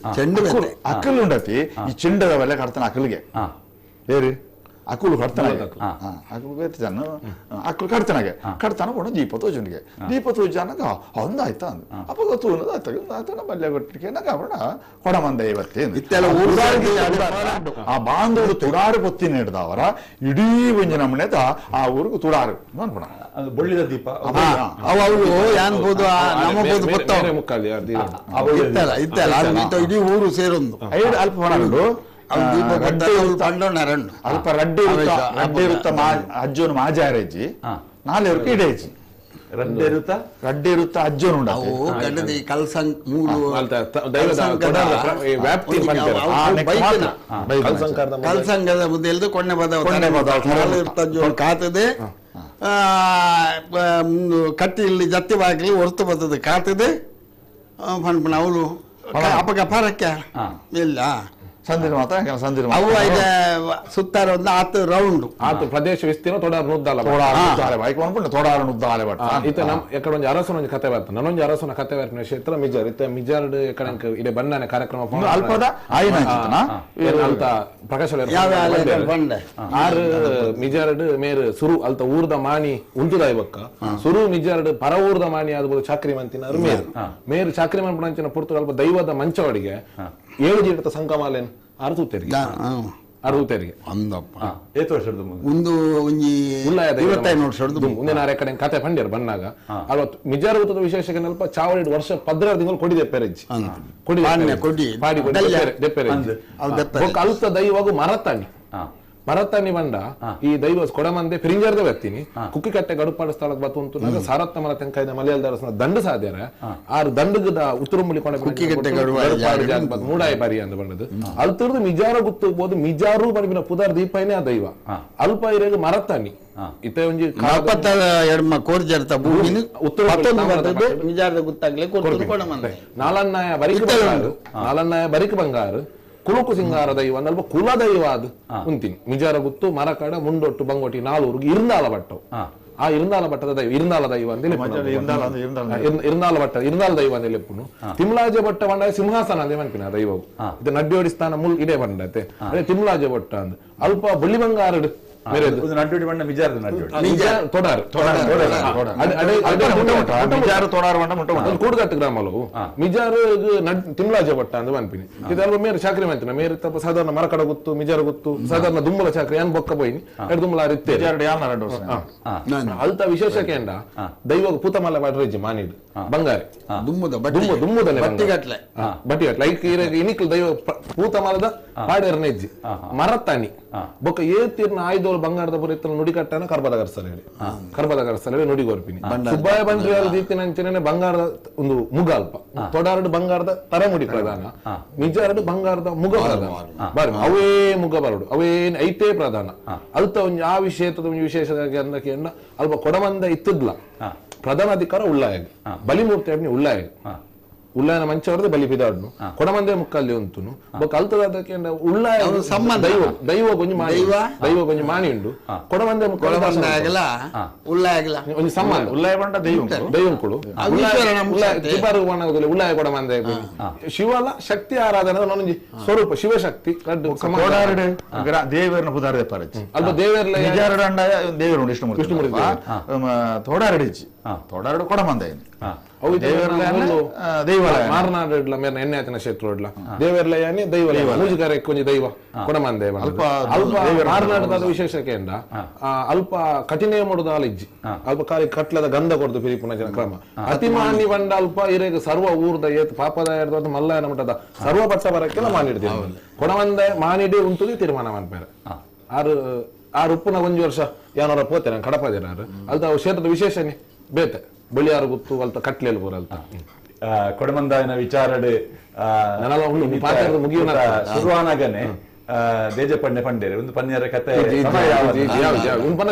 ಅಕ್ಕಲ್ ಉಂಡತಿ ಈ ಚೆಂಡದ ಬಲ್ಲೆ ಕಡ್ತಾನೆ ಅಕಲಿಗೆ ಏರಿ ಅಕುಲು ಕಡ್ತಾನೆ ಅಕುಲು ಬೇತ ಜನ ಅಕುಲು ಕಡ್ತಾನಾಗೆ ಕಡ್ತಾನ ಕೊಡು ದೀಪ ತೋಜುನಿಗೆ ದೀಪ ತೋಜಾನಗ ಒಂದಾಯ್ತಾ ಅಂದು ಅಪ್ಪ ಗೊತ್ತು ಆಯ್ತು ಬಲ್ಲೆ ಕೊಟ್ಟಿಗೆ ಅವಣ ಕೊಡಮಂದ ಇವತ್ತೇ ಆ ಬಾಂಧವರು ತುಡಾರು ಪೊತ್ತಿನ ಹಿಡ್ದವರ ಇಡೀ ಒಂಜಿ ನಮ್ಮನೆದ ಆ ಊರಿಗೆ ತುಡಾರು ಅನ್ಪಣ ಬೊಳ್ಳಿದ ದೀಪ ಇಡೀ ಊರು ಸೇರೊಂದು ಅಲ್ಪ ಅಲ್ಪ ರಡ್ಡೆ ಇರುತ್ತ ಅಜ್ಜೋನು ಮಾಜಾರೇಜಿ ನಾಲೆವർക്ക് ಇಡೇಜಿ ರಡ್ಡೆರುತ್ತ ಅಜ್ಜನು ಕಲ್ಸಂಕದ ಮುದ್ದೆಲ್ದು ಕೊಂಡೆ ಬದ ಕಾತದೆ ಕಟ್ಟಿ ಇಲ್ಲಿ ಜತ್ತಿ ಬಾಗ್ಲಿ ಹೊರ್ತು ಬರ್ತದೆ ಕಾತದೆ ಪನ್ಪನ ಅವಳು ಅಪ್ಪಗ ಪರಕ್ಕೆ ಇಲ್ಲ ಸಂದಿರ ಮಾತ್ರ ಸಂದಿರ ಅವು ಸುತ್ತಾರ ಒಂದು ಆತು ರೌಂಡ್ ಆತು ಪ್ರದೇಶ ವಿಸ್ತೀರ್ಣ ತೊಡಾರ ನುದ್ದಾಲ ತೋಡಾರ ನುದ್ದಾಲೆ ಬಟ್ ಇತ್ತ ನಮ್ಮ ಎಕಡೆ ಒಂಜಿ ಅರಸನ ಒಂಜಿ ಕತೆ ಬರ್ತದೆ ನನ್ನೊಂಜಿ ಅರಸನ ಕತೆ ಬರ್ತಿನ ಕ್ಷೇತ್ರ ಮಿಜಾರ್ ಇತ್ತ ಮಿಜಾರ್ಡ್ ಎಕಡೆ ಇಡೆ ಬಣ್ಣನೆ ಕಾರ್ಯಕ್ರಮ ಅಲ್ಪದ ಆಯ್ನ ಅಲ್ತ ಪ್ರಕಾಶ ಆರು ಮಿಜಾರ್ಡ್ ಮೇರ್ ಸುರು ಅಲ್ತ ಊರ್ದ ಮಾಣಿ ಉಂಟುದ ಇವಕ್ಕ ಸುರು ಮಿಜಾರ್ಡ್ ಪರ ಊರ್ದ ಮಾಣಿ ಆದ್ಬೋದು ಚಾಕ್ರಿ ಮಂತಿನ ಮೇರ್ ಮೇರ್ ಚಾಕ್ರಿ ಮನ್ಪುಣಂಚಿನ ಪುರ್ತು ಅಲ್ಪ ದೈವದ ಮಂಚವಡಿಗೆ 7 ಜೀಡತ ಸಂಕಮಾಲೇನ್ ಅರ್ಧೂತೆರಿಗೆ ಅರ್ಧೂತೆರಿಗೆ ಅಂದಪ್ಪ ಏತು ವರ್ಷದ ಒಂದು ಒಂಜಿ 25 ವರ್ಷದ ಮುಂದಿನ ಆರೆ ಕಡೆ ಕತೆ ಪಂಡ್ಯರು ಬನ್ನಾಗ ಅಲ್ವತ್ತು ಮಿಜಾರ್ ಊತದ ವಿಶೇಷ ಅಲ್ಪ ಚಾವಡಿ ವರ್ಷ 16 ತಿಂಗಳು ಕೊಡಿದೆ ಪೆರೆಜ್ಜಿ ಕೊಡಿ ಕೊಡಿ ಪಾಡಿ ದೆಪ್ಪೆರೆಜ್ಜಿ ಅಲ್ತ ದೈವಾಗ ಮರತಾಣಿ ಮರತಾನಿ ಬಂಡ ಈ ದೈವ ಕೊಡಮಂದೆ ಪಿರಿಂಜಾರ್ದ ಬರ್ತೀನಿ ಕುಕ್ಕಿ ಕಟ್ಟೆ ಗಡುಪಾಡು ಸ್ಥಳಕ್ಕೆ ಬತ್ತು ಉಂಟು ನಾಗ ಸಾರತ್ತ ಮರ ತೆಂಕಾಯ್ದ ಮಲಯಾಳದ ಅರಸನ ದಂಡು ಸಾಧ್ಯಾರ ಆರು ದಂಡಗದ ಉತ್ತರಮುಳಿ ಕೊಂಡ ಮೂಡಾಯಿ ಬಾರಿ ಅಂತ ಬಂದದ್ದು ಅಲ್ತರ್ದು ಮಿಜಾರ ಗುತ್ತಬಹುದು ಮಿಜಾರು ಬರಿಬಿನ ಪುದಾರ್ ದೀಪನೇ ಆ ದೈವ ಅಲ್ಪ ಇರೇಗ ಮರತಾನಿ ಇತ್ತೆ ಒಂಜಿ ನಾಲನ್ನಾಯ ಬರಿಕ್ ಬಂಗಾರು ನಾಲನ್ನಾಯ ಬರಿಕ್ ಬಂಗಾರು ಕುಳುಕು ಸಿಂಗಾರ ದೈವ ಅಲ್ಪ ಕುಲ ದೈವ ಅದು ಉಂತೀನಿ ಮಿಜಾರ ಗುತ್ತು ಮರಕಡ ಮುಂಡೊಟ್ಟು ಬಂಗೋಟಿ ನಾಲ್ೂರ್ಗೆ ಇರ್ನಾಲ ಬಟ್ಟವು ಆ ಇರ್ನಾಲ ಬಟ್ಟದ ದೈವ ಇರ್ನಾಲ ದೈವ ಅಂತ ಇರ್ನಾಲ ಬಟ್ಟ ಇರ್ನಾಲ ದೈವ ಅಂತ ಲೆಪ್ಪುನು ತಿಮ್ಲಾಜೆ ಬಟ್ಟ ಬಂಡ ಸಿಂಹಾಸನ ಅಂದೇ ಮನ್ಪಿನ ದೈವವು ಇದು ನಡ್ಯೋಡಿ ಸ್ಥಾನ ಮುಲ್ ಇದೇ ಬಂಡತೆ ಅದೇ ತಿಮ್ಲಾಜೆ ಬಟ್ಟ ಅಂದ್ ಅಲ್ಪ ಬಳ್ಳಿ ಬಂಗಾರಡು ಕೂಡುಗಟ್ಟು ಗ್ರಾಮಲವು ಮಿಜಾರು ತಿಮ್ಲಾಜೆ ಬಟ್ಟ ಅಂತ ಮನ್ಪಿನಿ ಇದಲ್ವ ಮೇರು ಚಾಕ್ರಿ ಮಂತಿನ ಮೇರು ತಪ್ಪ ಸಾಧಾರಣ ಮರಕಡ ಗುತ್ತು ಮಿಜಾರ ಗುತ್ತು ಸಾಧಾರಣ ದುಮ್ಮಲ ಚಾಕ್ರಿ ಏನ್ ಬೊಕ್ಕ ಪೋಯಿನಿ ಎರಡು ದುಮ್ಮಲ ಅರಿತ್ತೆ ಅಲ್ತ ವಿಶೇಷ ಕೇಂದ್ರ ದೈವ ಪೂತಮಲ್ಲ ಬಾಡ್ರೇಜಿ ಮಾನಿಡ್ ಬಂಗಾರಿ ದುಮ್ಮದ ದುಮ್ಮದನೆ ಬಟ್ಟಿಗಟ್ಲೆ ಬಟ್ಟಿಗಟ್ಲೆ ಐಕ್ ಇನಿಕ್ಲು ದೈವ ಪೂತಮಾಲದ ಪಾಡೇರ್ನೆಜ್ಜಿ ಮರತಾನಿ ಬೊಕ್ಕ ಏತಿರ್ನ ಆಯ್ದೋಳು ಬಂಗಾರದ ಪುರಿತನ ನುಡಿಕಟ್ಟನ ಕರ್ಬದ ಗರ್ಸಲ ಹೇಳಿ ಕರ್ಬದ ಗರ್ಸಲ ಹೇಳಿ ನುಡಿಗೋರ್ಪಿನಿ ಸುಬ್ಬಾಯ ಬಂದ್ರಿ ದೀಪಿನಂಚನೆ ಬಂಗಾರದ ಒಂದು ಮುಗ ಅಲ್ಪ ತೊಡಾರಡು ಬಂಗಾರದ ತರಮುಡಿ ಪ್ರಧಾನ ನಿಜಾರಡು ಬಂಗಾರದ ಮುಗ ಪ್ರಧಾನ ಬಾರಿ ಅವೇ ಮುಗ ಬರಡು ಅವೇನ್ ಐತೇ ಪ್ರಧಾನ ಅಲ್ತ ಒಂಜಿ ಆ ವಿಷಯದ ಒಂದು ವಿಶೇಷ ಅಂದಕ್ಕೆ ಅಲ್ಪ ಕೊಡಮಂದ ಇತ್ತದ್ಲ ಪ್ರಧಾನ ಅಧಿಕಾರ ಉಳ್ಳಾಯಗ ಬಲಿಮೂರ್ತಿ ಅಗ್ನಿ ಉಳ್ಳಾಯಗ ಉಳ್ಳಾಯನ ಮಂಚವರದೆ ಬಲಿ ಪಿದಾಡ್ನು ಕೊಡಮಂದೆ ಮುಕ್ಕಲ್ಲಿ ಉಂಟುನು ಬೊಕ್ಕ ಅಲ್ತದಕ್ಕೆ ಉಳ್ಳಾಯ ದೈವ ದೈವ ಗೊಂಜಿ ಮಾಣಿ ದೈವ ಗೊಂಜಿ ಮಾಣಿ ಉಂಡು ಕೊಡಮಂದೆ ಮುಕ್ಕಲ್ಲ ಉಳ್ಳಾಯಗಲ ಒಂಜಿ ಸಂಬಂಧ ಉಳ್ಳಾಯ ಬಂಡ ದೈವ ದೈವಂಕುಳು ತಿಬಾರು ಉಳ್ಳಾಯ ಕೊಡಮಂದೆ ಶಿವಲ ಶಕ್ತಿ ಆರಾಧನೆ ಒಂಜಿ ಸ್ವರೂಪ ಶಿವಶಕ್ತಿ ದೇವರನ್ನ ಪುದಾರ ಪರಚಿ ಅಲ್ಪ ದೇವರ ನಿಜಾರಡ ದೇವರು ವಿಷ್ಣುಮೂರ್ತಿ ವಿಷ್ಣುಮೂರ್ತಿ ತೋಡಾರಡಿಜಿ ತೋಡಾರಡು ಕೊಡಮಂದ ಮಾರನಾಡ್ಲ ಮೇರ್ನ ಎಣ್ಣೆ ಆತನ ಕ್ಷೇತ್ರ ದೇವರ್ಲಯಾನೆ ದೈವ ಮೂಜುಗಾರ ಕೊಂಜಿ ದೈವ ಕೊಡಮಂದೆ ಅಲ್ಪ ಮಾರನಾಡದ ವಿಶೇಷ ಕೇಂದ್ರ ಅಲ್ಪ ಕಠಿಣ ಮಾಡುದ ಅಲಿಜ್ಜಿ ಅಲ್ಪ ಕಾಲಿ ಕಟ್ಲದ ಗಂಧ ಕೊಡ್ದು ಪಿರಿಪುನ ಜನ ಕ್ರಮ ಅತಿಮಾನಿ ಬಂಡ ಅಲ್ಪ ಇರೇಗ ಸರ್ವ ಊರ್ದ ಏತ್ ಪಾಪದ ಮಲ್ಲಯನ ಮಠದ ಸರ್ವ ಪಟ್ಟ ಬರಕ್ಕೆಲ್ಲ ಮಾನಿಡ್ತೀವಿ ಕೊಡಮಂದೆ ಮಾನಿಡಿ ಉಂಟುದಿ ತೀರ್ಮಾನ ಮಾಡ್ತಾರೆ ಆರು ಆರು ಉಪ್ಪುನ ಒಂಜಿ ವರ್ಷ ಯಾನೋರ ಪೋತೆ ನಾನು ಕಡಪದೇನಾರು ಅಲ್ತ ಕ್ಷೇತ್ರದ ವಿಶೇಷನೇ ಬೇತೆ ಬಳಿಯಾರು ಗೊತ್ತು ಅಲ್ತ ಕಟ್ಲೆಲ್ ಬೋರ್ ಅಲ್ತ ಕೊಡಮಂದಾಯನ ವಿಚಾರಡು ಶುರುವಾನಾಗನೆ ದೇಜಪಣ್ಣೆ ಪಂಡೇರಿ ಒಂದು ಪನ್ಯರ ಕತೆ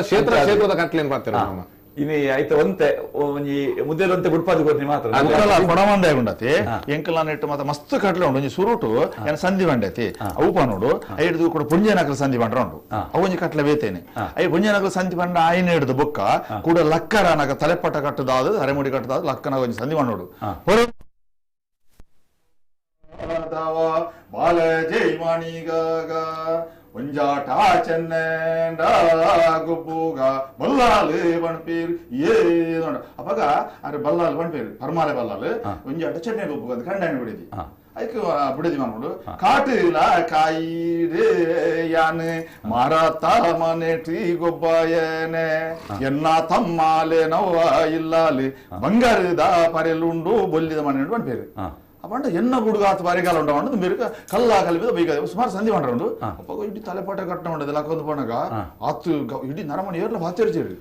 ಕ್ಷೇತ್ರ ಕ್ಷೇತ್ರದ ಕಟ್ಲೇನ್ ಪಾತ್ರ ಇನಿ ಐತ ಒಂತೆ ಒಂಜಿ ಮುದ್ದೆಲೊಂತೆ ಬುಡ್ಪಾದ ಕೊರ್ನಿ ಮಾತ್ರ ಕೊಡಮಂದಾಯ ಉಂಡತಿ ಎಂಕಲ ನೆಟ್ಟು ಮಾತ್ರ ಮಸ್ತ್ ಕಟ್ಲೆ ಉಂಡು ಒಂಜಿ ಸುರುಟು ಏನ ಸಂಧಿ ಬಂಡತಿ ಅವು ಪನೋಡು ಐಡ್ದು ಕೂಡ ಪುಂಜನಕಲ ಸಂಧಿ ಬಂಡ್ರ ಉಂಡು ಅವು ಒಂಜಿ ಕಟ್ಲೆ ಬೇತೇನೆ I ಪುಂಜನಕಲ ಸಂಧಿ ಬಂಡ ಆಯ್ನ ಹಿಡ್ದು ಬೊಕ್ಕ ಕೂಡ ಲಕ್ಕರನಾಗ ತಲೆಪಟ್ಟ ಕಟ್ಟದಾದ ಅರೆಮುಡಿ ಕಟ್ಟದಾದ ಲಕ್ಕನಾಗ ಒಂಜಿ ಸಂಧಿ ಬಂಡೋಡು ಬಾಲ ಜೈಮಾಣಿಗಾಗ ಒಂಜಾಟ ಚೆನ್ನಡ ಗೊಬ್ಬುಗ ಬಲ್ಲಾಲು ಬಣ್ಪೀರ್ ಏ ನೋಡ ಅವಾಗ ಅರೆ ಬಲ್ಲಾಲು ಬಣ್ಪೀರ್ ಪರ್ಮಾಲೆ ಬಲ್ಲಾಲು ಒಂಜಾಟ ಚೆನ್ನೆ ಗೊಬ್ಬುಗ ಅಂತ ಕಂಡಾಣಿ ಬಿಡಿದಿ ಅದಕ್ಕೆ ಬಿಡಿದಿ ಮಾಡ್ಬಿಡು ಕಾಟಿಲ ಕಾಯಿಡೆ ಯಾನು ಮಾರತ ಮನೆಟಿ ಗೊಬ್ಬಯನೆ ಎನ್ನ ತಮ್ಮಾಲೆ ನವ್ವ ಇಲ್ಲಾಲಿ ಬಂಗಾರದ ಪರೆಲುಂಡು ಬೊಲ್ಲಿದ ಮನೆ ಬಣ್ಪೀರ್ ಅಪಂಡ ಎನ್ನ ಬುಡುಗ ಆತ ಬಾರಿಗಾಲ ಉಂಡ ಉಂಡು ಮೇರುಕ ಕಲ್ಲ ಕಲ್ಪಿದ ಬೈಕ ಸುಮಾರು ಸಂಧಿ ಮಾಡ್ರ ಉಂಡು ಅಪ್ಪ ಇಡೀ ತಲೆಪಾಟ ಕಟ್ಟ ಉಂಡದಲ್ಲ ಹಾಕೊಂದು ಪೋಣಗ ಆತು ಇಡೀ ನರಮಣಿ ಏರ್ಲ ಬಾತೇರ್ಜೇರು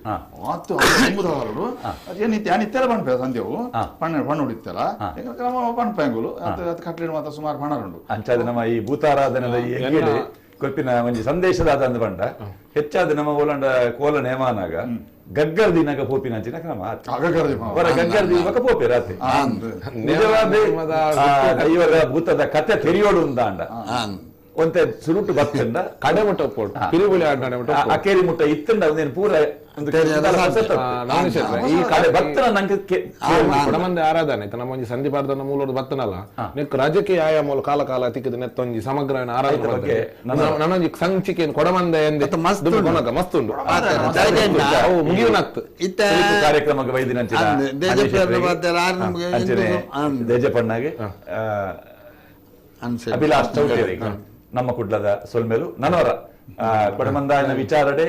ಆತು ತುಂಬುದಾಗಲುಡು ಏನು ಯಾನ್ ಇತ್ತೆಲ್ಲ ಪನ್ಪೆ ಸಂಧ್ಯವು ಪಣ್ಣ ಪಣ್ಣು ಇತ್ತೆಲ್ಲ ಪನ್ಪೆಂಗುಲು ಅದು ಕಟ್ಲಿಡ್ ಮಾತ್ರ ಸುಮಾರು ಪಣರುಂಡು. ಅಂಚಾದ ನಮ್ಮ ಈ ಭೂತಾರಾಧನೆದ ಈ ಎಗ್ಗೆಡ್ ಕೊರ್ಪಿನ ಒಂಜಿ ಸಂದೇಶದಾದ ಅಂದ್ ಪಂಡ ಹೆಚ್ಚಾದ ನಮ್ಮ ಓಲಂಡ ಕೋಲ ನೇಮಾನಾಗ ಗಗ್ಗರ್ ದಿನಗ ಪೋಪಿನಂಚಿನ ಕ್ರಮ ಹೊರ ಗಗ್ಗರ್ ದಿನಕ ಪೋಪೆ ರಾತ್ರಿ ನಿಜವಾದ ದೈವದ ಭೂತದ ಕತೆ ತೆರಿಯೋಡು ಉಂದಾಂಡ ಒಂತೆ ಸುರುಟು ಬತ್ತಂಡ ಕಡೆ ಮುಟ್ಟ ಒಪ್ಪೋಡು ಪಿರಿಬುಳಿ ಆಡ್ನಾಡೆ ಮುಟ್ಟ ಅಕೇರಿ ಮುಟ್ಟ ಇತ್ತಂಡ ಒಂದೇನು ಪೂರ ಈ ಕಡೆ ಬತ್ತನ ನಂಗೆ ಕೊಡಮಂದೆ ಆರಾಧನೆ ನಮ್ಮ ಒಂಜಿ ಸಂಧಿ ಪಾಡ್ದನ ಮೂಲೋಡು ಬತ್ತನಲ್ಲ ನೆಕ್ ರಾಜಕೀಯ ಆಯಾಮೂಲ ಕಾಲ ಕಾಲ ತಿಕ್ಕಿದ ನೆತ್ತೊಂಜಿ ಸಮಗ್ರ ಆರಾಧನೆ ಬಗ್ಗೆ ನನ್ನೊಂಜಿ ಸಂಚಿಕೆ ಕೊಡಮಂದೆ ಎಂದೆ ಮಸ್ತ್ ಮಸ್ತ್ ಉಂಡು ಮುಗಿಯುನತ್ತು ಕಾರ್ಯಕ್ರಮಕ್ಕೆ ವೈದಿನಂಚಿನ ದೇಜಪಣ್ಣಗೆ ಅಭಿಲಾಷ್ ಚೌಟೇರಿ ನಮ್ಮ ಕುಡ್ಲದ ಸೊಲ್ಮೆಲು ನನವರ ಕೊಡಮಂದಾಯನ ವಿಚಾರಡೆ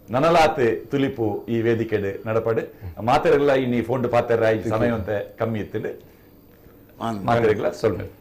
ನನಲಾತೆ ತುಲಿಪು ಈ ವೇದಿಕೆಡೆ ನಡಪಡೆ ಮಾತೆರೆಲ್ಲ ಇನ್ನು ಫೋನ್ ಪಾತೆರ ಸಮಯವಂತೆ ಕಮ್ಮಿ ಇತ್ತಿದೆ ಮಾತೆರೆಲ್ಲ ಸೊಲ್ಮೆಲು.